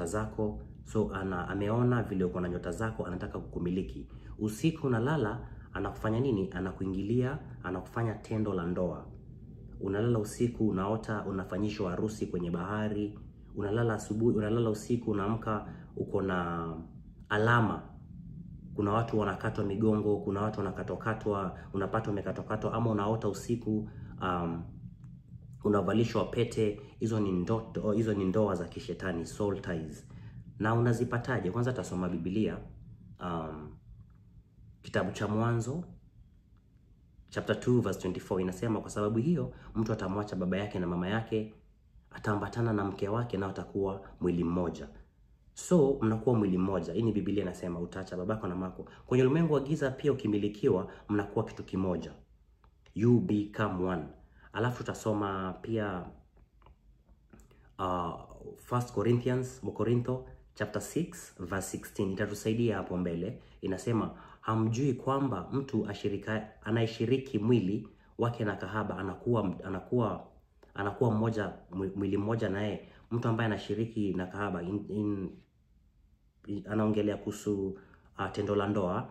Zako. So ameona vile uko na nyota zako, anataka kukumiliki. Usiku unalala, anakufanya nini? Anakuingilia, anakufanya tendo la ndoa. Unalala usiku, unaota unafanyishwa harusi kwenye bahari. Unalala asubuhi, unalala usiku, unaamka uko na alama. Kuna watu wanakatwa migongo, kuna watu wanakatwakatwa, unapata umekatwakatwa, ama unaota usiku unavalishwa pete. Hizo ni ndoto, hizo ni ndoa za kishetani, soul ties. Na unazipataje? Kwanza tasoma Biblia, kitabu cha Mwanzo chapter 2 verse 24 inasema, kwa sababu hiyo mtu atamwacha baba yake na mama yake, ataambatana na mke wake, na watakuwa mwili mmoja. So mnakuwa mwili mmoja. Hii ni Biblia inasema utaacha babako na mamako. Kwenye ulimwengu wa giza pia ukimilikiwa, mnakuwa kitu kimoja. You become one. Alafu tutasoma pia First Corinthians, Wakorintho chapter 6 verse 16 itatusaidia hapo mbele. Inasema, hamjui kwamba mtu anayeshiriki mwili wake na kahaba anakuwa mmoja, mwili mmoja naye? Mtu ambaye anashiriki na kahaba anaongelea kuhusu tendo la ndoa,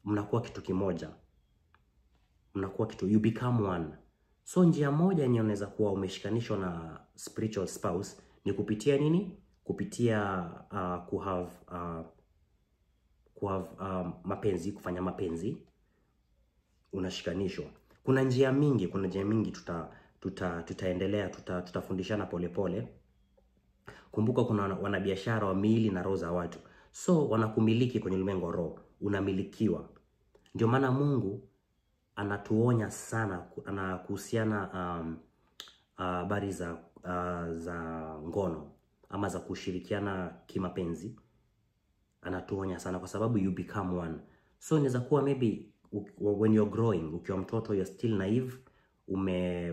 mnakuwa kitu kimoja, mnakuwa kitu, you become one. So njia moja yenye unaweza kuwa umeshikanishwa na spiritual spouse ni kupitia nini? Kupitia kuhave mapenzi, kufanya mapenzi, unashikanishwa. Kuna njia mingi, kuna njia mingi, tutaendelea, tutafundishana polepole. Kumbuka kuna wanabiashara wa miili na roho za watu, so wanakumiliki kwenye ulimwengu wa roho, unamilikiwa. Ndio maana Mungu anatuonya sana ana kuhusiana habari za ngono ama za kushirikiana kimapenzi. Anatuonya sana kwa sababu you become one. So inaweza kuwa maybe when you're growing, ukiwa mtoto, you're still naive,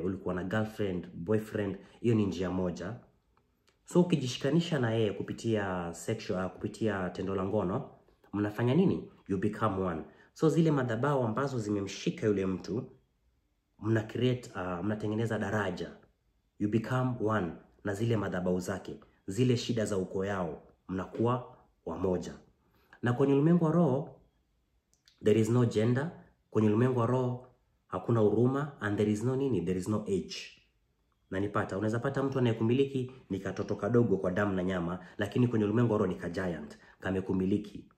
ulikuwa na girlfriend, boyfriend, hiyo ni njia moja. So ukijishikanisha na yeye kupitia sexual, kupitia tendo la ngono, mnafanya nini? You become one. So zile madhabahu ambazo zimemshika yule mtu, mna create, mnatengeneza daraja. You become one na zile madhabahu zake, zile shida za ukoo yao, mnakuwa wamoja. Na kwenye ulimwengu wa roho there is no gender, kwenye ulimwengu wa roho hakuna huruma, and there is no nini, there is no age. Na nipata, unaweza pata mtu anayekumiliki ni katoto kadogo kwa damu na nyama, lakini kwenye ulimwengu wa roho ni ka giant, kamekumiliki.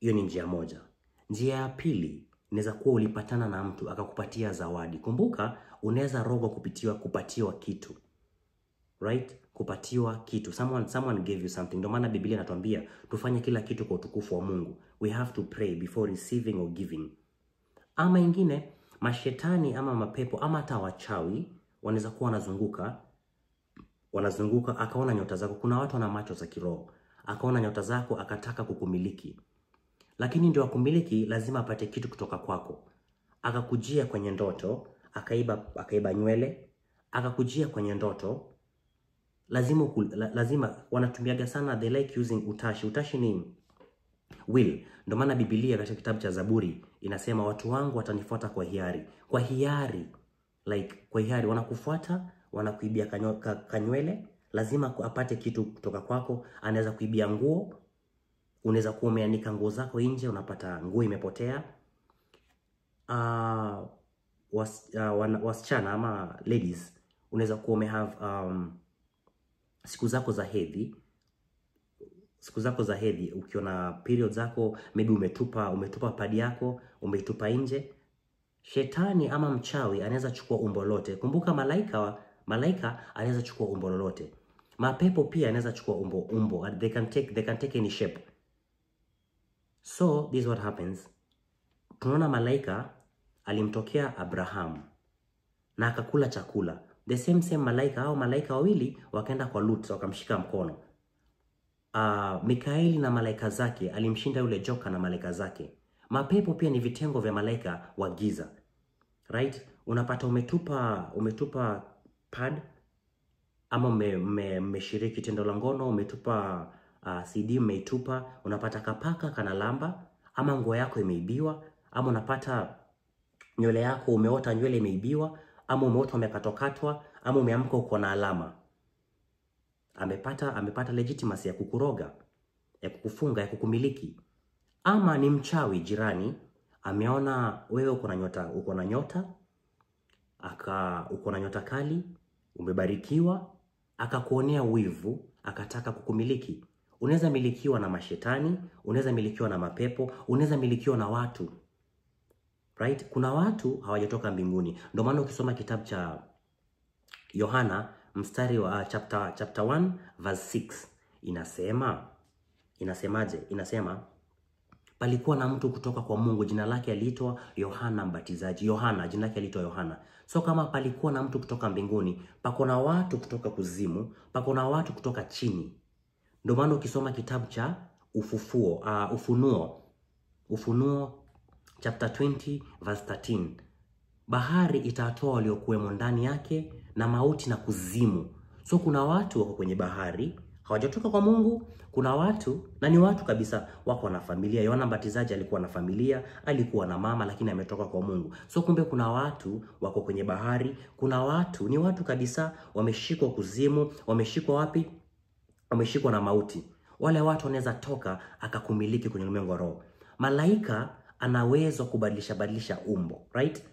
Hiyo ni njia moja. Njia ya pili, inaweza kuwa ulipatana na mtu akakupatia zawadi. Kumbuka, unaweza rogwa kupitiwa kupatiwa kitu. Right? Kupatiwa kitu. Someone gave you something. Ndio maana Biblia inatuambia tufanye kila kitu kwa utukufu wa Mungu. We have to pray before receiving or giving. Ama ingine, mashetani ama mapepo ama hata wachawi wanaweza kuwa wanazunguka, akaona nyota zako. Kuna watu wana macho za kiroho, akaona nyota zako akataka kukumiliki, lakini ndio akumiliki lazima apate kitu kutoka kwako. Akakujia kwenye ndoto, akaiba nywele, akakujia kwenye ndoto. Lazima wanatumiaga sana, they like using utashi. Utashi ni will. Ndio maana Biblia katika kitabu cha Zaburi inasema, watu wangu watanifuata kwa hiari. Kwa hiari, like kwa hiari wanakufuata, wanakuibia kanywele, lazima apate kitu kutoka kwako. Anaweza kuibia nguo, unaweza kuwa umeanika nguo zako nje, unapata nguo imepotea. Wasichana ama ladies, unaweza kuwa umehave siku zako za hedhi, siku zako za hedhi, ukiona period zako, maybe umetupa padi yako, umeitupa nje. Shetani ama mchawi anaweza chukua umbo lote. Kumbuka malaika anaweza chukua umbo lolote. Mapepo pia anaweza chukua umbo. They can take any shape. So this is what happens. Tunaona malaika alimtokea Abraham na akakula chakula. The same same malaika au malaika wawili wakaenda kwa Lut wakamshika mkono. Mikaeli na malaika zake alimshinda yule joka na malaika zake. Mapepo pia ni vitengo vya malaika wa giza. Right? Unapata umetupa pad ama mmeshiriki tendo la ngono, umetupa CD, umeitupa, unapata kapaka kanalamba, ama nguo yako imeibiwa, ama unapata nywele yako, umeota nywele imeibiwa, ama umeota umekatwakatwa, ama umeamka uko na alama. Amepata legitimacy ya kukuroga, ya kukufunga, ya kukumiliki. Ama ni mchawi jirani, ameona wewe uko na nyota, uko na nyota kali, umebarikiwa, akakuonea wivu, akataka kukumiliki. Unaweza milikiwa na mashetani, unaweza milikiwa na mapepo, unaweza milikiwa na watu. Right? Kuna watu hawajatoka mbinguni. Ndio maana ukisoma kitabu cha Yohana mstari wa chapter 1 verse 6 inasemaje? Inasema palikuwa na mtu kutoka kwa Mungu, jina lake aliitwa Yohana Mbatizaji. Yohana, jina lake aliitwa Yohana. So kama palikuwa na mtu kutoka mbinguni, pako na watu kutoka kuzimu, pako na watu kutoka chini. Ndio maana ukisoma kitabu cha Ufunuo chapter 20 verse 13, bahari itatoa waliokuwemo ndani yake na mauti na kuzimu. So kuna watu wako kwenye bahari, hawajatoka kwa Mungu. Kuna watu, na ni watu kabisa, wako na familia. Yohana Mbatizaji alikuwa na familia, alikuwa na mama, lakini ametoka kwa Mungu. So kumbe kuna watu wako kwenye bahari, kuna watu, ni watu kabisa, wameshikwa kuzimu, wameshikwa wapi? Wameshikwa na mauti. Wale watu wanaweza toka akakumiliki kwenye ulimwengu wa roho. Malaika anaweza kubadilisha umbo, right?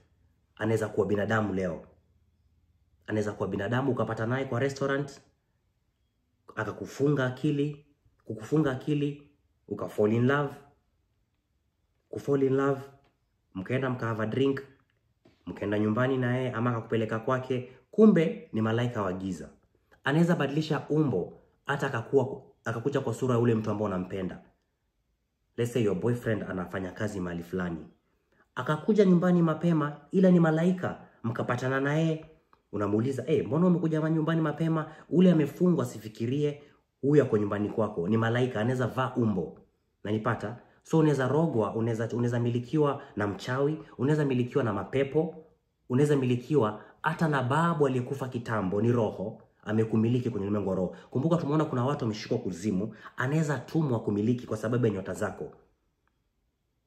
Anaweza kuwa binadamu leo. Anaweza kuwa binadamu ukapata naye kwa restaurant, akakufunga akili, kukufunga akili, uka fall in love, kufall in love, mkaenda mka have a drink, mkaenda nyumbani na yeye ama akakupeleka kwake, kumbe ni malaika wa giza. Anaweza badilisha umbo hata akakuja kwa sura ya ule mtu ambaye unampenda. Let's say your boyfriend anafanya kazi mahali fulani, akakuja nyumbani mapema, ila ni malaika, mkapatana naye, unamuuliza, mbona umekuja nyumbani mapema? Ule amefungwa, sifikirie huyu ako nyumbani kwako, ni malaika, anaweza vaa umbo. Nanipata? So unaweza rogwa, unaweza milikiwa na mchawi, unaweza milikiwa na mapepo, unaweza milikiwa hata na babu aliyekufa kitambo, ni roho amekumiliki kwenye ulimwengu wa roho. Kumbuka tumeona kuna watu wameshikwa kuzimu, anaweza tumwa kumiliki kwa sababu ya nyota zako.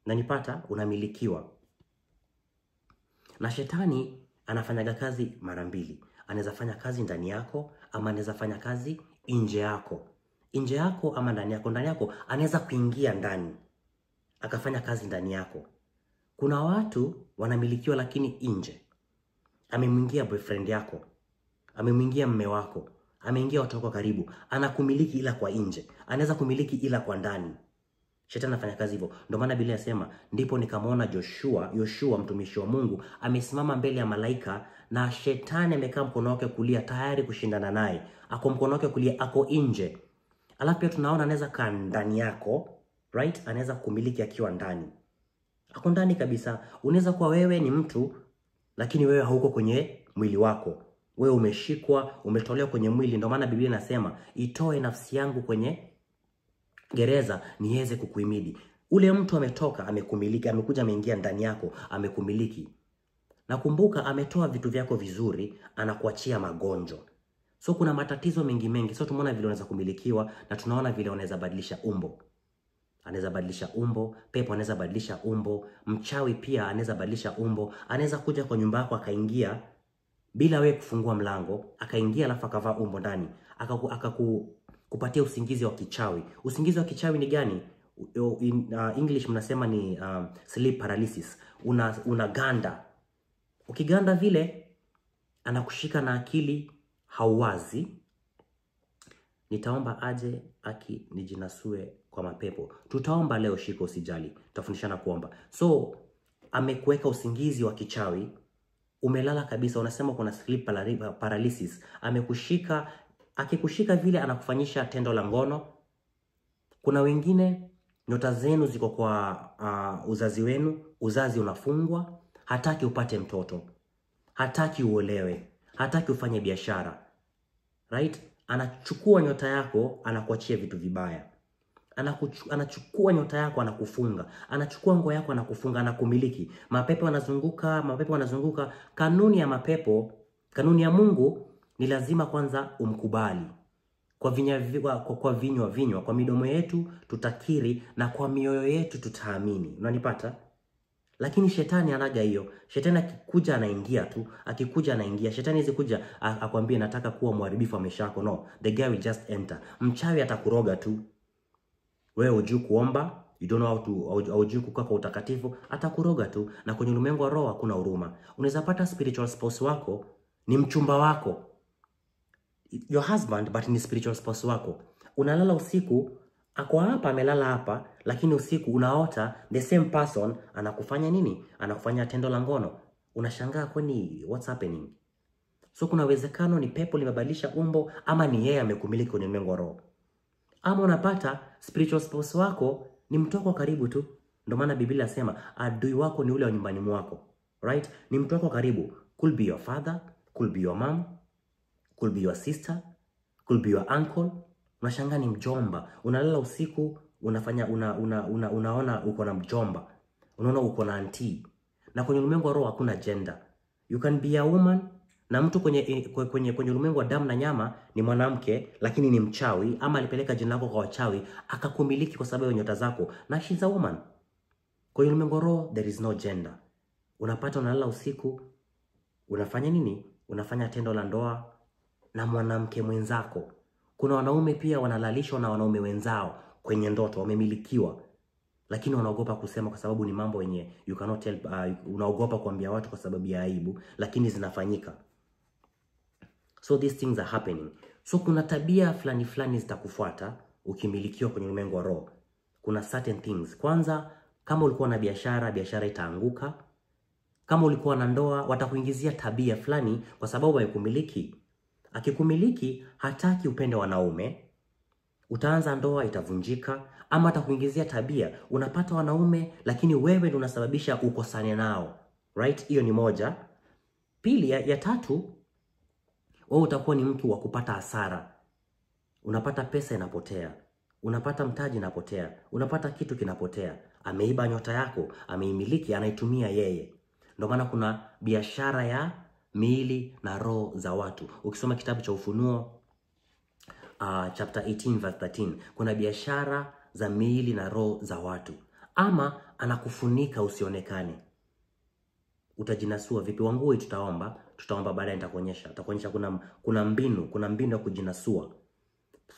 Nanipata? Unamilikiwa. Na shetani anafanyaga kazi mara mbili. Anaweza fanya kazi ndani yako ama anaweza fanya kazi nje yako. Nje yako ama ndani yako. Ndani yako anaweza kuingia ndani akafanya kazi ndani yako. Kuna watu wanamilikiwa lakini nje. Amemwingia boyfriend yako, amemwingia mme wako, ameingia watu wako karibu, anakumiliki ila kwa nje, anaweza kumiliki ila kwa ndani. Shetani anafanya kazi hivyo. Ndio maana Biblia inasema, ndipo nikamwona Yoshua mtumishi wa Mungu amesimama mbele ya malaika na shetani amekaa mkono wake kulia tayari kushindana naye. Ako mkono wake kulia, ako nje. Alafu pia tunaona anaweza kaa ndani yako, right? Anaweza kumiliki akiwa ndani. Ako ndani kabisa. Unaweza kuwa wewe ni mtu lakini wewe hauko kwenye mwili wako. Wewe umeshikwa, umetolewa kwenye mwili. Ndio maana Biblia inasema, itoe nafsi yangu kwenye gereza niweze kukuhimidi. Ule mtu ametoka, amekumiliki, amekuja ameingia ndani yako, amekumiliki. Na kumbuka ametoa vitu vyako vizuri, anakuachia magonjwa. So kuna matatizo mengi mengi. So tumeona vile unaweza kumilikiwa na tunaona vile unaweza badilisha umbo. Anaweza badilisha umbo, pepo anaweza badilisha umbo, mchawi pia anaweza badilisha umbo, anaweza kuja kwa nyumba yako akaingia bila wewe kufungua mlango, akaingia alafu akavaa umbo ndani, akakupatia usingizi wa kichawi. Usingizi wa kichawi ni gani? In English mnasema ni sleep paralysis. Unaganda. Ukiganda vile anakushika na akili hauwazi. Nitaomba aje aki nijinasue kwa mapepo. Tutaomba leo, shiko, usijali. Tutafundishana kuomba. So amekuweka usingizi wa kichawi, umelala kabisa, unasema kuna sleep paralysis. Amekushika, akikushika vile anakufanyisha tendo la ngono. Kuna wengine nyota zenu ziko kwa uzazi wenu, uzazi unafungwa, hataki upate mtoto, hataki uolewe, hataki ufanye biashara. Right? Anachukua nyota yako, anakuachia vitu vibaya. Anachukua nyota yako, anakufunga. Anachukua nguo yako, anakufunga, anakumiliki. Mapepo wanazunguka, mapepo wanazunguka. Kanuni ya mapepo, kanuni ya Mungu ni lazima kwanza umkubali. Kwa vinywa, kwa midomo yetu tutakiri na kwa mioyo yetu tutaamini. Unanipata? Lakini shetani anaga hiyo. Shetani akikuja anaingia tu, akikuja anaingia. Shetani hizi kuja akwambie nataka kuwa mharibifu wa maisha yako. No, the guy will just enter. Mchawi atakuroga tu. Wewe hujui kuomba, you don't know how to, hujui kukaa kwa utakatifu, atakuroga tu. Na kwenye ulimwengu wa roho hakuna huruma. Unaweza pata spiritual spouse wako ni mchumba wako, your husband, but ni spiritual spouse wako. Unalala usiku, ako hapa, amelala hapa, lakini usiku unaota the same person anakufanya nini? Anakufanya tendo la ngono. Unashangaa, kwani what's happening? So kuna uwezekano ni pepo limebadilisha umbo, ama ni yeye amekumiliki kwenye ulimwengu wa roho. Ama unapata spiritual spouse wako ni mtu wako karibu tu. Ndio maana Biblia inasema adui wako ni ule wa nyumbani mwako. Right? Ni mtu wako karibu. Could be your father, could be your mom, could be your sister, could be your uncle. Unashangaa ni mjomba. Unalala usiku, unafanya una, una, una, unaona uko na mjomba. Unaona uko na auntie. Na kwenye ulimwengu wa roho hakuna gender. You can be a woman, na mtu kwenye ulimwengu wa damu na nyama ni mwanamke, lakini ni mchawi, ama alipeleka jina lako kwa wachawi akakumiliki kwa sababu ya nyota zako, na she's a woman. Kwenye ulimwengu wa roho there is no gender. Unapata unalala usiku, unafanya nini? Unafanya tendo la ndoa na mwanamke mwenzako. Kuna wanaume pia wanalalishwa na wanaume wenzao kwenye ndoto, wamemilikiwa, lakini wanaogopa kusema kwa sababu ni mambo yenye you cannot tell, unaogopa kuambia watu kwa sababu ya aibu, lakini zinafanyika. So these things are happening. So kuna tabia fulani fulani zitakufuata ukimilikiwa kwenye ulimwengu wa roho. Kuna certain things. Kwanza, kama ulikuwa na biashara, biashara itaanguka. Kama ulikuwa na ndoa, watakuingizia tabia fulani kwa sababu wamekumiliki. Akikumiliki, hataki upende wanaume. Utaanza ndoa itavunjika, ama atakuingizia tabia. Unapata wanaume, lakini wewe ndio unasababisha ukosane nao. Right? Hiyo ni moja. Pili, ya tatu, wewe utakuwa ni mtu wa kupata hasara. Unapata pesa inapotea, unapata mtaji inapotea, unapata kitu kinapotea. Ameiba nyota yako, ameimiliki, anaitumia yeye. Ndio maana kuna biashara ya miili na roho za watu. Ukisoma kitabu cha Ufunuo chapter 18 verse 13, kuna biashara za miili na roho za watu. Ama anakufunika usionekane. Utajinasua vipi? Wangui tutaomba baadaye, nitakuonyesha. Nitakuonyesha kuna mbinu ya kujinasua.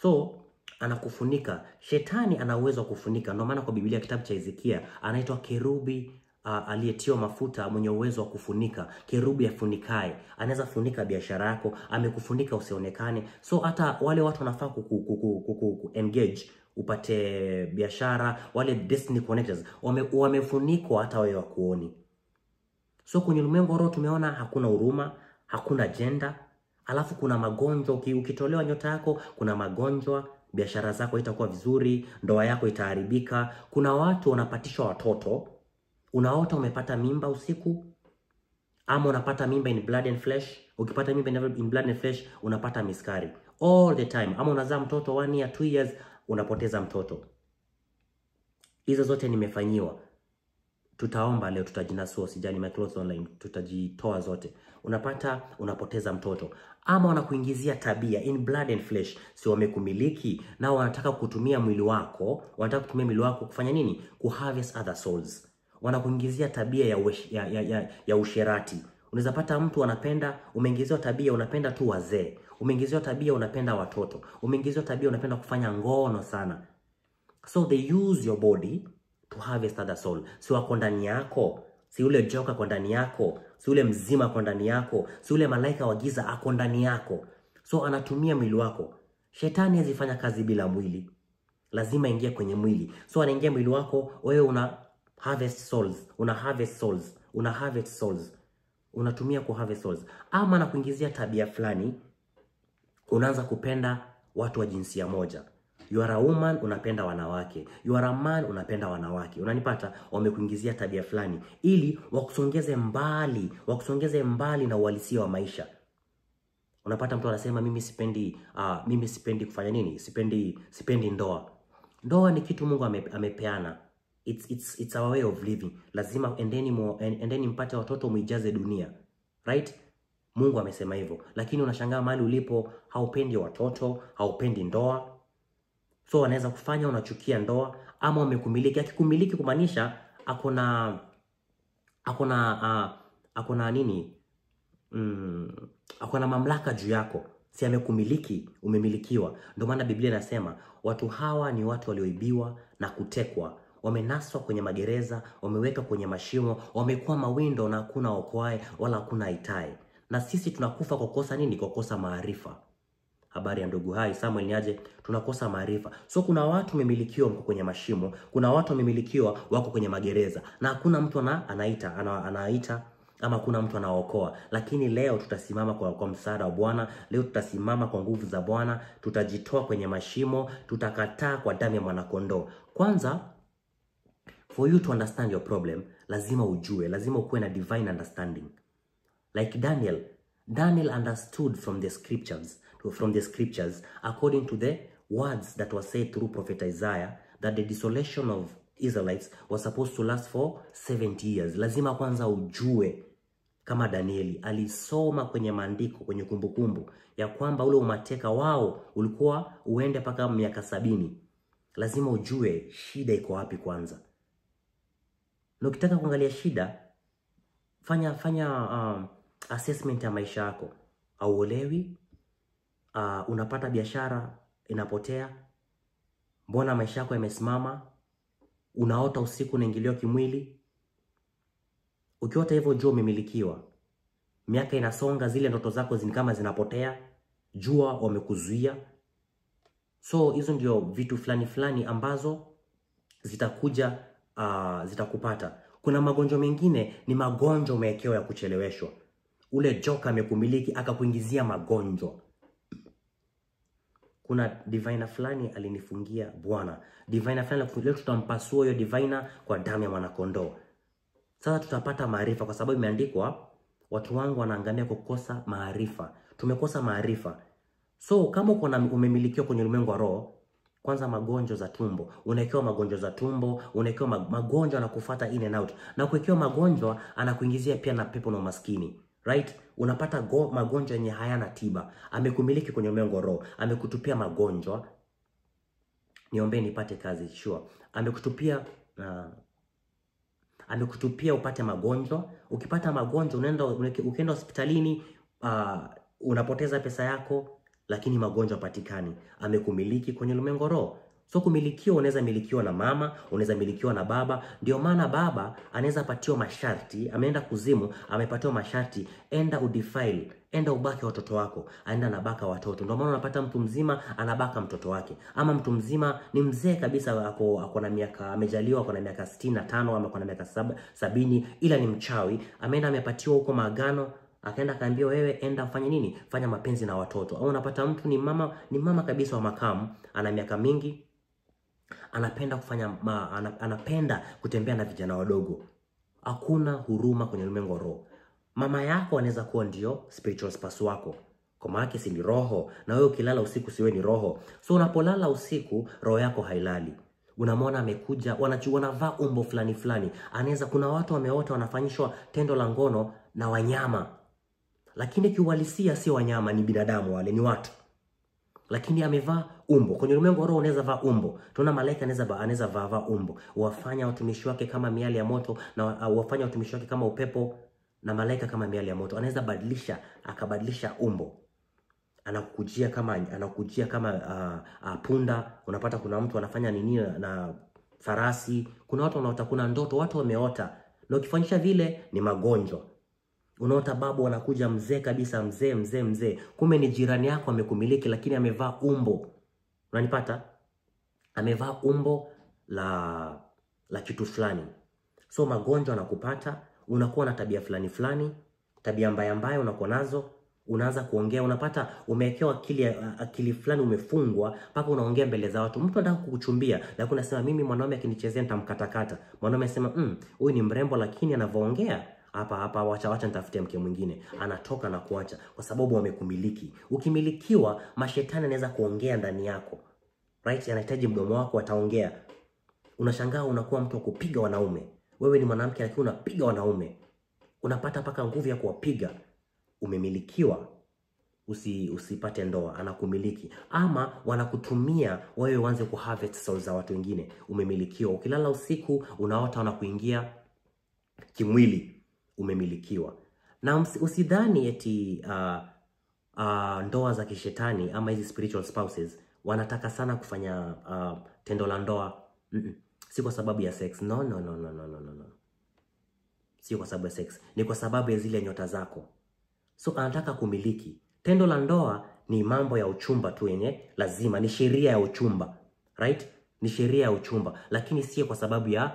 So anakufunika. Shetani ana uwezo wa kufunika. Ndio maana kwa Biblia kitabu cha Ezekia anaitwa kerubi aliyetiwa mafuta, mwenye uwezo wa kufunika. Kerubi afunikae. Anaweza funika biashara yako, amekufunika usionekane. So hata wale watu wanafaa ku engage upate biashara, wale destiny connectors wamefunikwa, hata wewe wakuoni. So kwenye ulimwengu wa roho tumeona hakuna huruma, hakuna gender, alafu kuna magonjwa. Ukitolewa nyota yako kuna magonjwa, biashara zako itakuwa vizuri, ndoa yako itaharibika. Kuna watu wanapatishwa watoto, unaota umepata mimba usiku, ama unapata mimba in blood and flesh. Ukipata mimba in blood and flesh unapata miskari all the time, ama unazaa mtoto 1 year 2 years unapoteza mtoto. Hizo zote nimefanyiwa. Tutaomba leo, tutajinasua, sijani my clothes online, tutajitoa zote. Unapata unapoteza mtoto, ama wanakuingizia tabia in blood and flesh. Si wamekumiliki na wanataka kutumia mwili wako, wanataka kutumia mwili wako kufanya nini? Ku harvest other souls. Wanakuingizia tabia ya usherati. Unaweza pata mtu anapenda, umeingiziwa tabia unapenda tu wazee, umeingiziwa tabia unapenda watoto, umeingiziwa tabia unapenda kufanya ngono sana. So they use your body to harvest other soul. Si wako ndani yako, si ule joka kwa ndani yako, si ule mzima kwa ndani yako, si ule malaika wa giza ako ndani yako. So anatumia mwili wako. Shetani hazifanya kazi bila mwili, lazima ingie kwenye mwili. So anaingia mwili wako, wewe una harvest souls, una harvest souls, una harvest souls, unatumia ku harvest souls. Ama anakuingizia tabia fulani, unaanza kupenda watu wa jinsia moja. You are a woman, unapenda wanawake. You are a man, unapenda wanawake. Unanipata? Wamekuingizia tabia fulani ili wakusongeze mbali, wakusongeze mbali na uhalisia wa maisha. Unapata mtu anasema mimi sipendi kufanya nini? Sipendi ndoa. Ndoa ni kitu Mungu amepeana. It's our way of living. Lazima endeni mpate watoto muijaze dunia. Right? Mungu amesema hivyo. Lakini unashangaa mahali ulipo haupendi watoto, haupendi ndoa. So wanaweza kufanya unachukia ndoa, ama wamekumiliki. Akikumiliki kumaanisha akona Ako na nini? Ako na mamlaka juu yako. Si amekumiliki, umemilikiwa. Ndio maana Biblia inasema watu hawa ni watu walioibiwa na kutekwa, wamenaswa kwenye magereza, wamewekwa kwenye mashimo, wamekuwa mawindo na hakuna okoae wala hakuna aitaye. Na sisi tunakufa kwa kukosa nini? Kwa kukosa maarifa. Habari ya ndugu hai Samuel ni aje? Tunakosa maarifa. So kuna watu wamemilikiwa wako kwenye mashimo, kuna watu wamemilikiwa wako kwenye magereza, na hakuna mtu anaita ama kuna mtu anaokoa. Lakini leo tutasimama kwa msaada wa Bwana. Leo tutasimama kwa nguvu za Bwana, tutajitoa kwenye mashimo, tutakataa kwa damu ya mwanakondoo. Kwanza, for you to understand your problem, lazima ujue, lazima ukuwe na divine understanding. Like Daniel, Daniel understood from the scriptures, according to the words that were said through Prophet Isaiah, that the desolation of Israelites was supposed to last for 70 years. Lazima kwanza ujue kama Danieli alisoma kwenye maandiko, kwenye kumbukumbu ya kwamba ule umateka wao ulikuwa uende mpaka miaka 70. Lazima ujue shida iko wapi kwanza. Na ukitaka kuangalia shida, fanya assessment ya maisha yako. Hauolewi, unapata biashara inapotea, mbona maisha yako yamesimama? Unaota usiku unaingiliwa kimwili. Ukiota hivyo, jua umemilikiwa. Miaka inasonga, zile ndoto zako zini kama zinapotea, jua wamekuzuia. So hizo ndio vitu fulani fulani ambazo zitakuja, zitakupata. Kuna magonjwa mengine ni magonjwa umewekewa ya kucheleweshwa. Ule joka amekumiliki akakuingizia magonjwa. Kuna diviner fulani alinifungia bwana. Diviner fulani, leo tutampasua hiyo diviner kwa damu ya mwanakondoo. Sasa tutapata maarifa kwa sababu imeandikwa watu wangu wanaangamia kwa kukosa maarifa. Tumekosa maarifa. So kama uko na umemilikiwa kwenye ulimwengu wa roho, kwanza magonjwa za tumbo, unawekewa magonjwa za tumbo, unawekewa magonjwa anakufuata in and out. Na kuwekewa magonjwa anakuingizia pia na pepo na umaskini. Right? Unapata magonjwa yenye hayana tiba. Amekumiliki kwenye ulimwengu wa roho, amekutupia magonjwa. Niombe nipate kazi, sure. Amekutupia upate magonjwa. Ukipata magonjwa unaenda, ukienda hospitalini, unapoteza pesa yako, lakini magonjwa patikani. Amekumiliki kwenye ulimwengu wa roho. So kumilikiwa, unaweza milikiwa na mama, unaweza milikiwa na baba. Ndio maana baba anaweza patiwa masharti, ameenda kuzimu, amepatiwa masharti, enda udefile, enda ubake watoto wako, aenda anabaka watoto. Ndio maana unapata mtu mzima anabaka mtoto wake, ama mtu mzima ni mzee kabisa, ako na miaka, amejaliwa ako na miaka 65 ama ako na miaka 70, ila ni mchawi, ameenda amepatiwa huko maagano, akaenda akaambiwa, wewe enda ufanye nini? Fanya mapenzi na watoto. Au unapata mtu ni mama kabisa wa makamu, ana miaka mingi, anapenda kutembea na vijana wadogo. Hakuna huruma kwenye ulimwengu wa roho. Mama yako anaweza kuwa ndio spiritual spouse wako. Kwa maana si ni roho, na wewe ukilala usiku siwe ni roho. So unapolala usiku roho yako hailali. Unamwona amekuja, wanavaa umbo fulani fulani. Anaweza, kuna watu wameota wanafanyishwa tendo la ngono na wanyama. Lakini kiuhalisia sio wanyama, ni binadamu wale, ni watu. Lakini amevaa umbo. Kwenye ulimwengu wa roho unaweza vaa umbo. Tunaona malaika anaweza vaa umbo. Wafanya watumishi wake kama miali ya moto na wafanya watumishi wake kama upepo na malaika kama miali ya moto. Anaweza badilisha, akabadilisha umbo. Anakujia kama punda. Unapata kuna mtu anafanya nini na farasi. Kuna watu wanaota, kuna ndoto watu wameota. Na ukifanyisha vile ni magonjwa. Unaota babu anakuja mzee kabisa, mzee mzee mzee, kumbe ni jirani yako amekumiliki, lakini amevaa umbo. Unanipata? Amevaa umbo la kitu fulani. So magonjwa anakupata, unakuwa na tabia fulani fulani, tabia mbaya mbaya unakuwa nazo, unaanza kuongea, unapata umewekewa akili fulani, umefungwa mpaka unaongea mbele za watu. Mtu anataka kukuchumbia, lakini unasema mimi mwanaume akinichezea nitamkatakata. Mwanaume anasema huyu ni mrembo lakini anavyoongea hapa hapa, wacha wacha nitafutie mke mwingine. Anatoka na kuacha kwa sababu wamekumiliki. Ukimilikiwa, mashetani anaweza kuongea ndani yako. Right? Anahitaji mdomo wako, ataongea. Unashangaa unakuwa mtu wa kupiga wanaume. Wewe ni mwanamke lakini unapiga wanaume. Unapata mpaka nguvu ya kuwapiga. Umemilikiwa. Usipate ndoa, anakumiliki. Ama wanakutumia wewe uanze kuharvest souls za watu wengine. Umemilikiwa. Ukilala usiku unaota wanakuingia. Kimwili umemilikiwa. Na usidhani eti ndoa za kishetani ama hizi spiritual spouses wanataka sana kufanya tendo la ndoa. Si kwa sababu ya sex. No, no, no, no, no, no, no. Si kwa sababu ya sex. Ni kwa sababu ya zile nyota zako. So anataka kumiliki. Tendo la ndoa ni mambo ya uchumba tu yenye lazima, ni sheria ya uchumba. Right? Ni sheria ya uchumba, lakini sio kwa sababu ya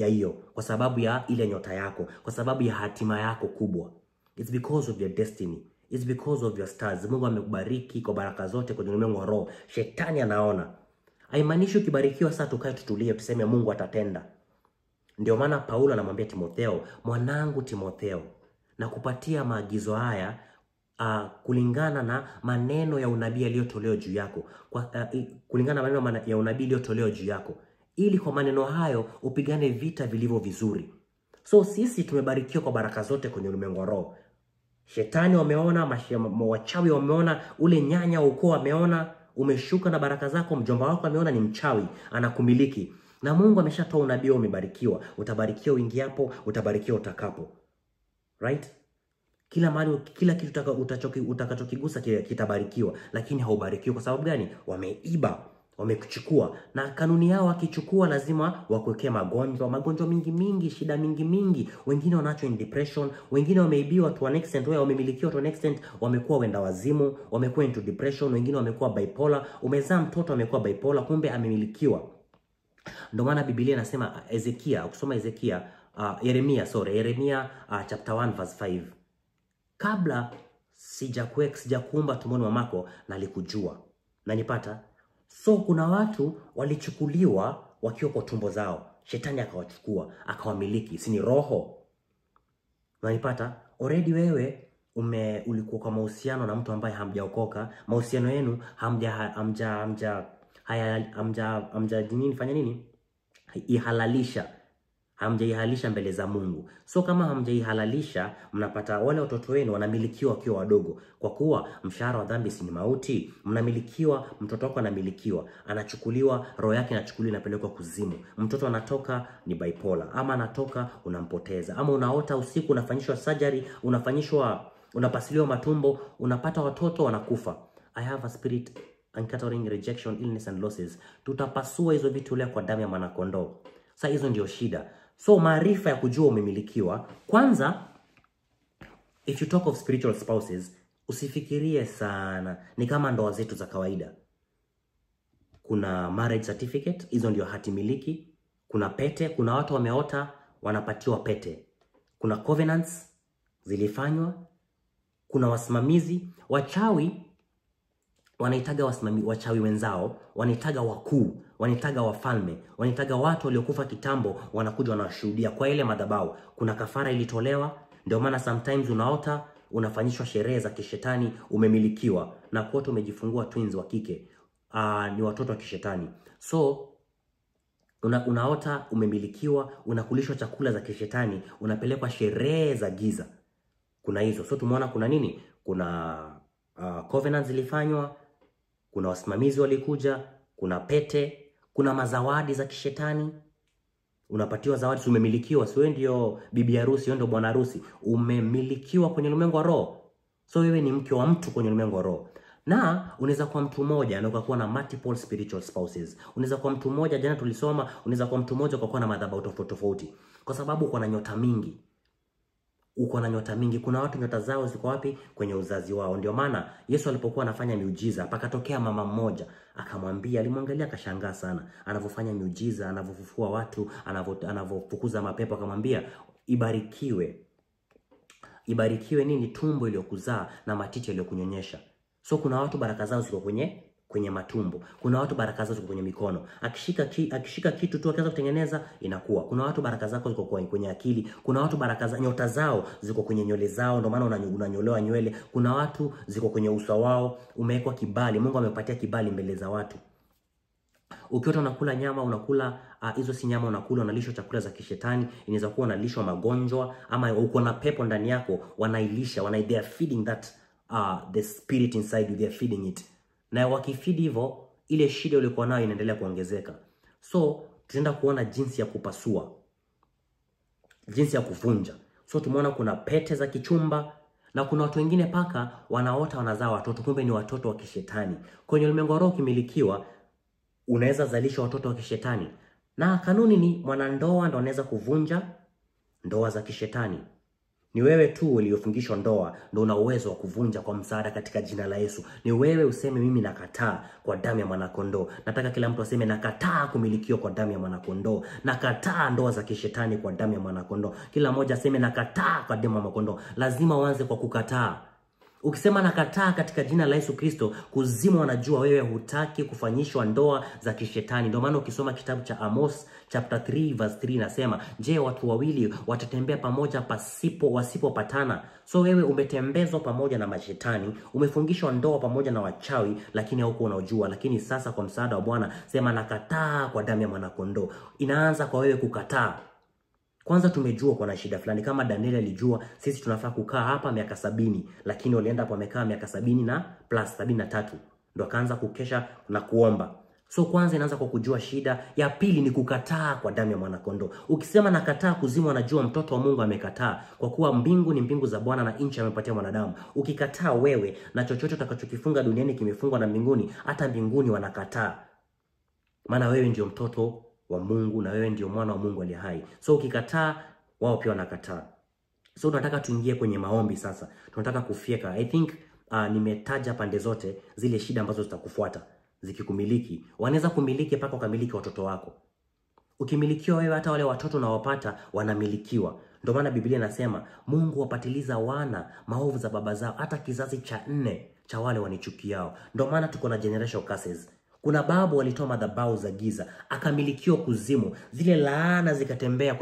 hiyo, kwa sababu ya ile nyota yako, kwa sababu ya hatima yako kubwa. It's because of your destiny. It's because of your stars. Mungu amekubariki kwa baraka zote kwenye ulimwengu wa roho. Shetani anaona. Haimaanishi ukibarikiwa sasa tukae tutulie tuseme Mungu atatenda. Ndio maana Paulo anamwambia Timotheo, mwanangu Timotheo, nakupatia maagizo haya kulingana na maneno ya unabii yaliyotolewa juu yako. Kulingana na maneno ya unabii yaliyotolewa juu yako, ili kwa maneno hayo upigane vita vilivyo vizuri. So sisi tumebarikiwa kwa baraka zote kwenye ulimwengu wa roho. Shetani wameona, wachawi wameona, ule nyanya ukoo ameona, umeshuka na baraka zako, mjomba wako ameona ni mchawi, anakumiliki. Na Mungu ameshatoa unabii, umebarikiwa. Utabarikiwa uingiapo, utabarikiwa utakapo. Right? Kila mahali, kila kitu utakachokigusa kitabarikiwa, lakini haubarikiwi. Kwa sababu gani? Wameiba, wamekuchukua. Na kanuni yao wakichukua lazima wakuwekee magonjwa, magonjwa mingi mingi, shida mingi mingi. Wengine wanacho in depression, wengine wameibiwa to an extent, wao wamemilikiwa to an extent, wamekuwa wenda wazimu, wamekuwa into depression, wengine wamekuwa bipolar. Umezaa mtoto amekuwa bipolar, kumbe amemilikiwa. Ndio maana Biblia inasema Ezekia, ukisoma Ezekia, Yeremia chapter 1 verse 5. Kabla sijakuumba tumboni mamako nalikujua. Nanipata? So kuna watu walichukuliwa wakiwa kwa tumbo zao. Shetani akawachukua, akawamiliki. Si ni roho? Nanipata? Already wewe ulikuwa kwa mahusiano na mtu ambaye hamjaokoka, mahusiano yenu hamja hamjaihalalisha mbele za Mungu. So kama hamjaihalalisha, mnapata wale watoto wenu wanamilikiwa wakiwa wadogo. Kwa kuwa mshahara wa dhambi si ni mauti, mnamilikiwa, mtoto wako anamilikiwa, anachukuliwa, roho yake inachukuliwa inapelekwa kuzimu. Mtoto anatoka ni bipolar, ama anatoka unampoteza, ama unaota usiku unafanyishwa surgery, unapasuliwa matumbo, unapata watoto wanakufa. I have a spirit encountering rejection, illness and losses. Tutapasua hizo vitu leo kwa damu ya mwana-kondoo. Sasa hizo ndio shida. So maarifa ya kujua umemilikiwa. Kwanza, if you talk of spiritual spouses, usifikirie sana. Ni kama ndoa zetu za kawaida. Kuna marriage certificate, hizo ndio hati miliki. Kuna pete, kuna watu wameota wanapatiwa pete. Kuna covenants zilifanywa. Kuna wasimamizi, wachawi wanaitaga wachawi wenzao, wanaitaga wakuu, wanaitaga wafalme, wanaitaga watu waliokufa kitambo, wanakuja wanashuhudia kwa ile madhabahu. Kuna kafara ilitolewa. Ndio maana sometimes unaota unafanyishwa sherehe za kishetani, umemilikiwa na kuota umejifungua twins wa kike, ni watoto wa kishetani. So unaota umemilikiwa, unakulishwa chakula za kishetani, unapelekwa sherehe za giza. Kuna hizo. So tumeona kuna nini? Kuna covenants zilifanywa, kuna wasimamizi walikuja, kuna pete, kuna mazawadi za kishetani. Unapatiwa zawadi, si umemilikiwa, si wewe ndio bibi harusi, wewe ndio bwana harusi, umemilikiwa kwenye ulimwengu wa roho. So wewe ni mke wa mtu kwenye ulimwengu wa roho. Na unaweza kuwa mtu mmoja na ukakuwa na multiple spiritual spouses. Unaweza kuwa mtu mmoja, jana tulisoma, unaweza kuwa mtu mmoja ukakuwa na madhabahu tofauti tofauti, kwa sababu uko na nyota mingi. Uko na nyota mingi. Kuna watu nyota zao ziko wapi? Kwenye uzazi wao. Ndio maana Yesu alipokuwa anafanya miujiza, pakatokea mama mmoja akamwambia, alimwangalia akashangaa sana anavyofanya miujiza, anavyofufua watu, anavyofukuza mapepo, akamwambia ibarikiwe. Ibarikiwe nini? Tumbo iliyokuzaa na matiti yaliyokunyonyesha. So kuna watu baraka zao ziko kwenye matumbo. Kuna watu baraka zao ziko kwenye mikono. Akishika kitu tu akaanza kutengeneza inakuwa. Kuna watu baraka zako ziko kwenye akili. Kuna watu baraka za nyota zao ziko kwenye nywele zao, ndio maana unanyolewa nywele. Kuna watu ziko kwenye uso wao, umewekwa kibali, Mungu amepatia kibali mbele za watu. Ukiota unakula nyama, unakula hizo si nyama unakula, unalishwa chakula za kishetani, inaweza kuwa unalishwa magonjwa ama uko na pepo ndani yako, wanailisha, they are feeding that the spirit inside you, they are feeding it. Na wakifeed hivyo, ile shida ulikuwa nayo inaendelea kuongezeka. So tutaenda kuona jinsi ya kupasua. Jinsi ya kuvunja. So tumeona kuna pete za kichumba na kuna watu wengine paka wanaota wanazaa watoto, kumbe ni watoto wa kishetani. Kwenye ulimwengu wa roho ukimilikiwa, unaweza zalisha watoto wa kishetani. Na kanuni ni mwanandoa ndo anaweza kuvunja ndoa za kishetani. Ni wewe tu uliofungishwa ndoa ndo una uwezo wa kuvunja kwa msaada katika jina la Yesu. Ni wewe useme mimi nakataa kwa damu ya mwanakondoo. Nataka kila mtu aseme nakataa kumilikiwa kwa damu ya mwanakondoo. Nakataa ndoa za kishetani kwa damu ya mwanakondoo. Kila mmoja aseme nakataa kwa damu ya mwanakondoo. Lazima uanze kwa kukataa. Ukisema nakataa katika jina la Yesu Kristo, kuzimu wanajua wewe hutaki kufanyishwa ndoa za kishetani. Ndio maana ukisoma kitabu cha Amos chapter 3 verse 3 inasema, je, watu wawili watatembea pamoja pasipo wasipopatana? So wewe umetembezwa pamoja na mashetani, umefungishwa ndoa pamoja na wachawi, lakini haukuwa unajua. Lakini sasa kwa msaada wa Bwana sema nakataa kwa damu ya mwanakondoo. Inaanza kwa wewe kukataa. Kwanza tumejua kuna shida fulani. Kama Daniel alijua sisi tunafaa kukaa hapa miaka 70, lakini walienda hapo wamekaa miaka 70 na plus 73, ndo akaanza kukesha na kuomba. So kwanza inaanza kwa kujua shida. Ya pili ni kukataa kwa damu ya mwanakondoo. Ukisema nakataa, kuzimu anajua mtoto wa Mungu amekataa, kwa kuwa mbingu ni mbingu za Bwana na nchi amepatia mwanadamu. Ukikataa wewe, na chochote utakachokifunga duniani kimefungwa na mbinguni, hata mbinguni wanakataa. Maana wewe ndio mtoto wa Mungu na wewe ndio mwana wa Mungu aliye hai. So ukikataa, wao pia wanakataa. So tunataka tuingie kwenye maombi sasa. Tunataka kufyeka. I think nimetaja pande zote zile shida ambazo zitakufuata zikikumiliki. Wanaweza kumiliki mpaka ukamiliki watoto wako. Ukimilikiwa wewe, hata wale watoto unawapata wanamilikiwa. Ndio maana Biblia inasema Mungu wapatiliza wana maovu za baba zao, hata kizazi cha 4 cha wale wanichukiao. Ndio maana tuko na generational curses. Kuna babu walitoa madhabahu za giza, akamilikiwa kuzimu, zile laana zikatembea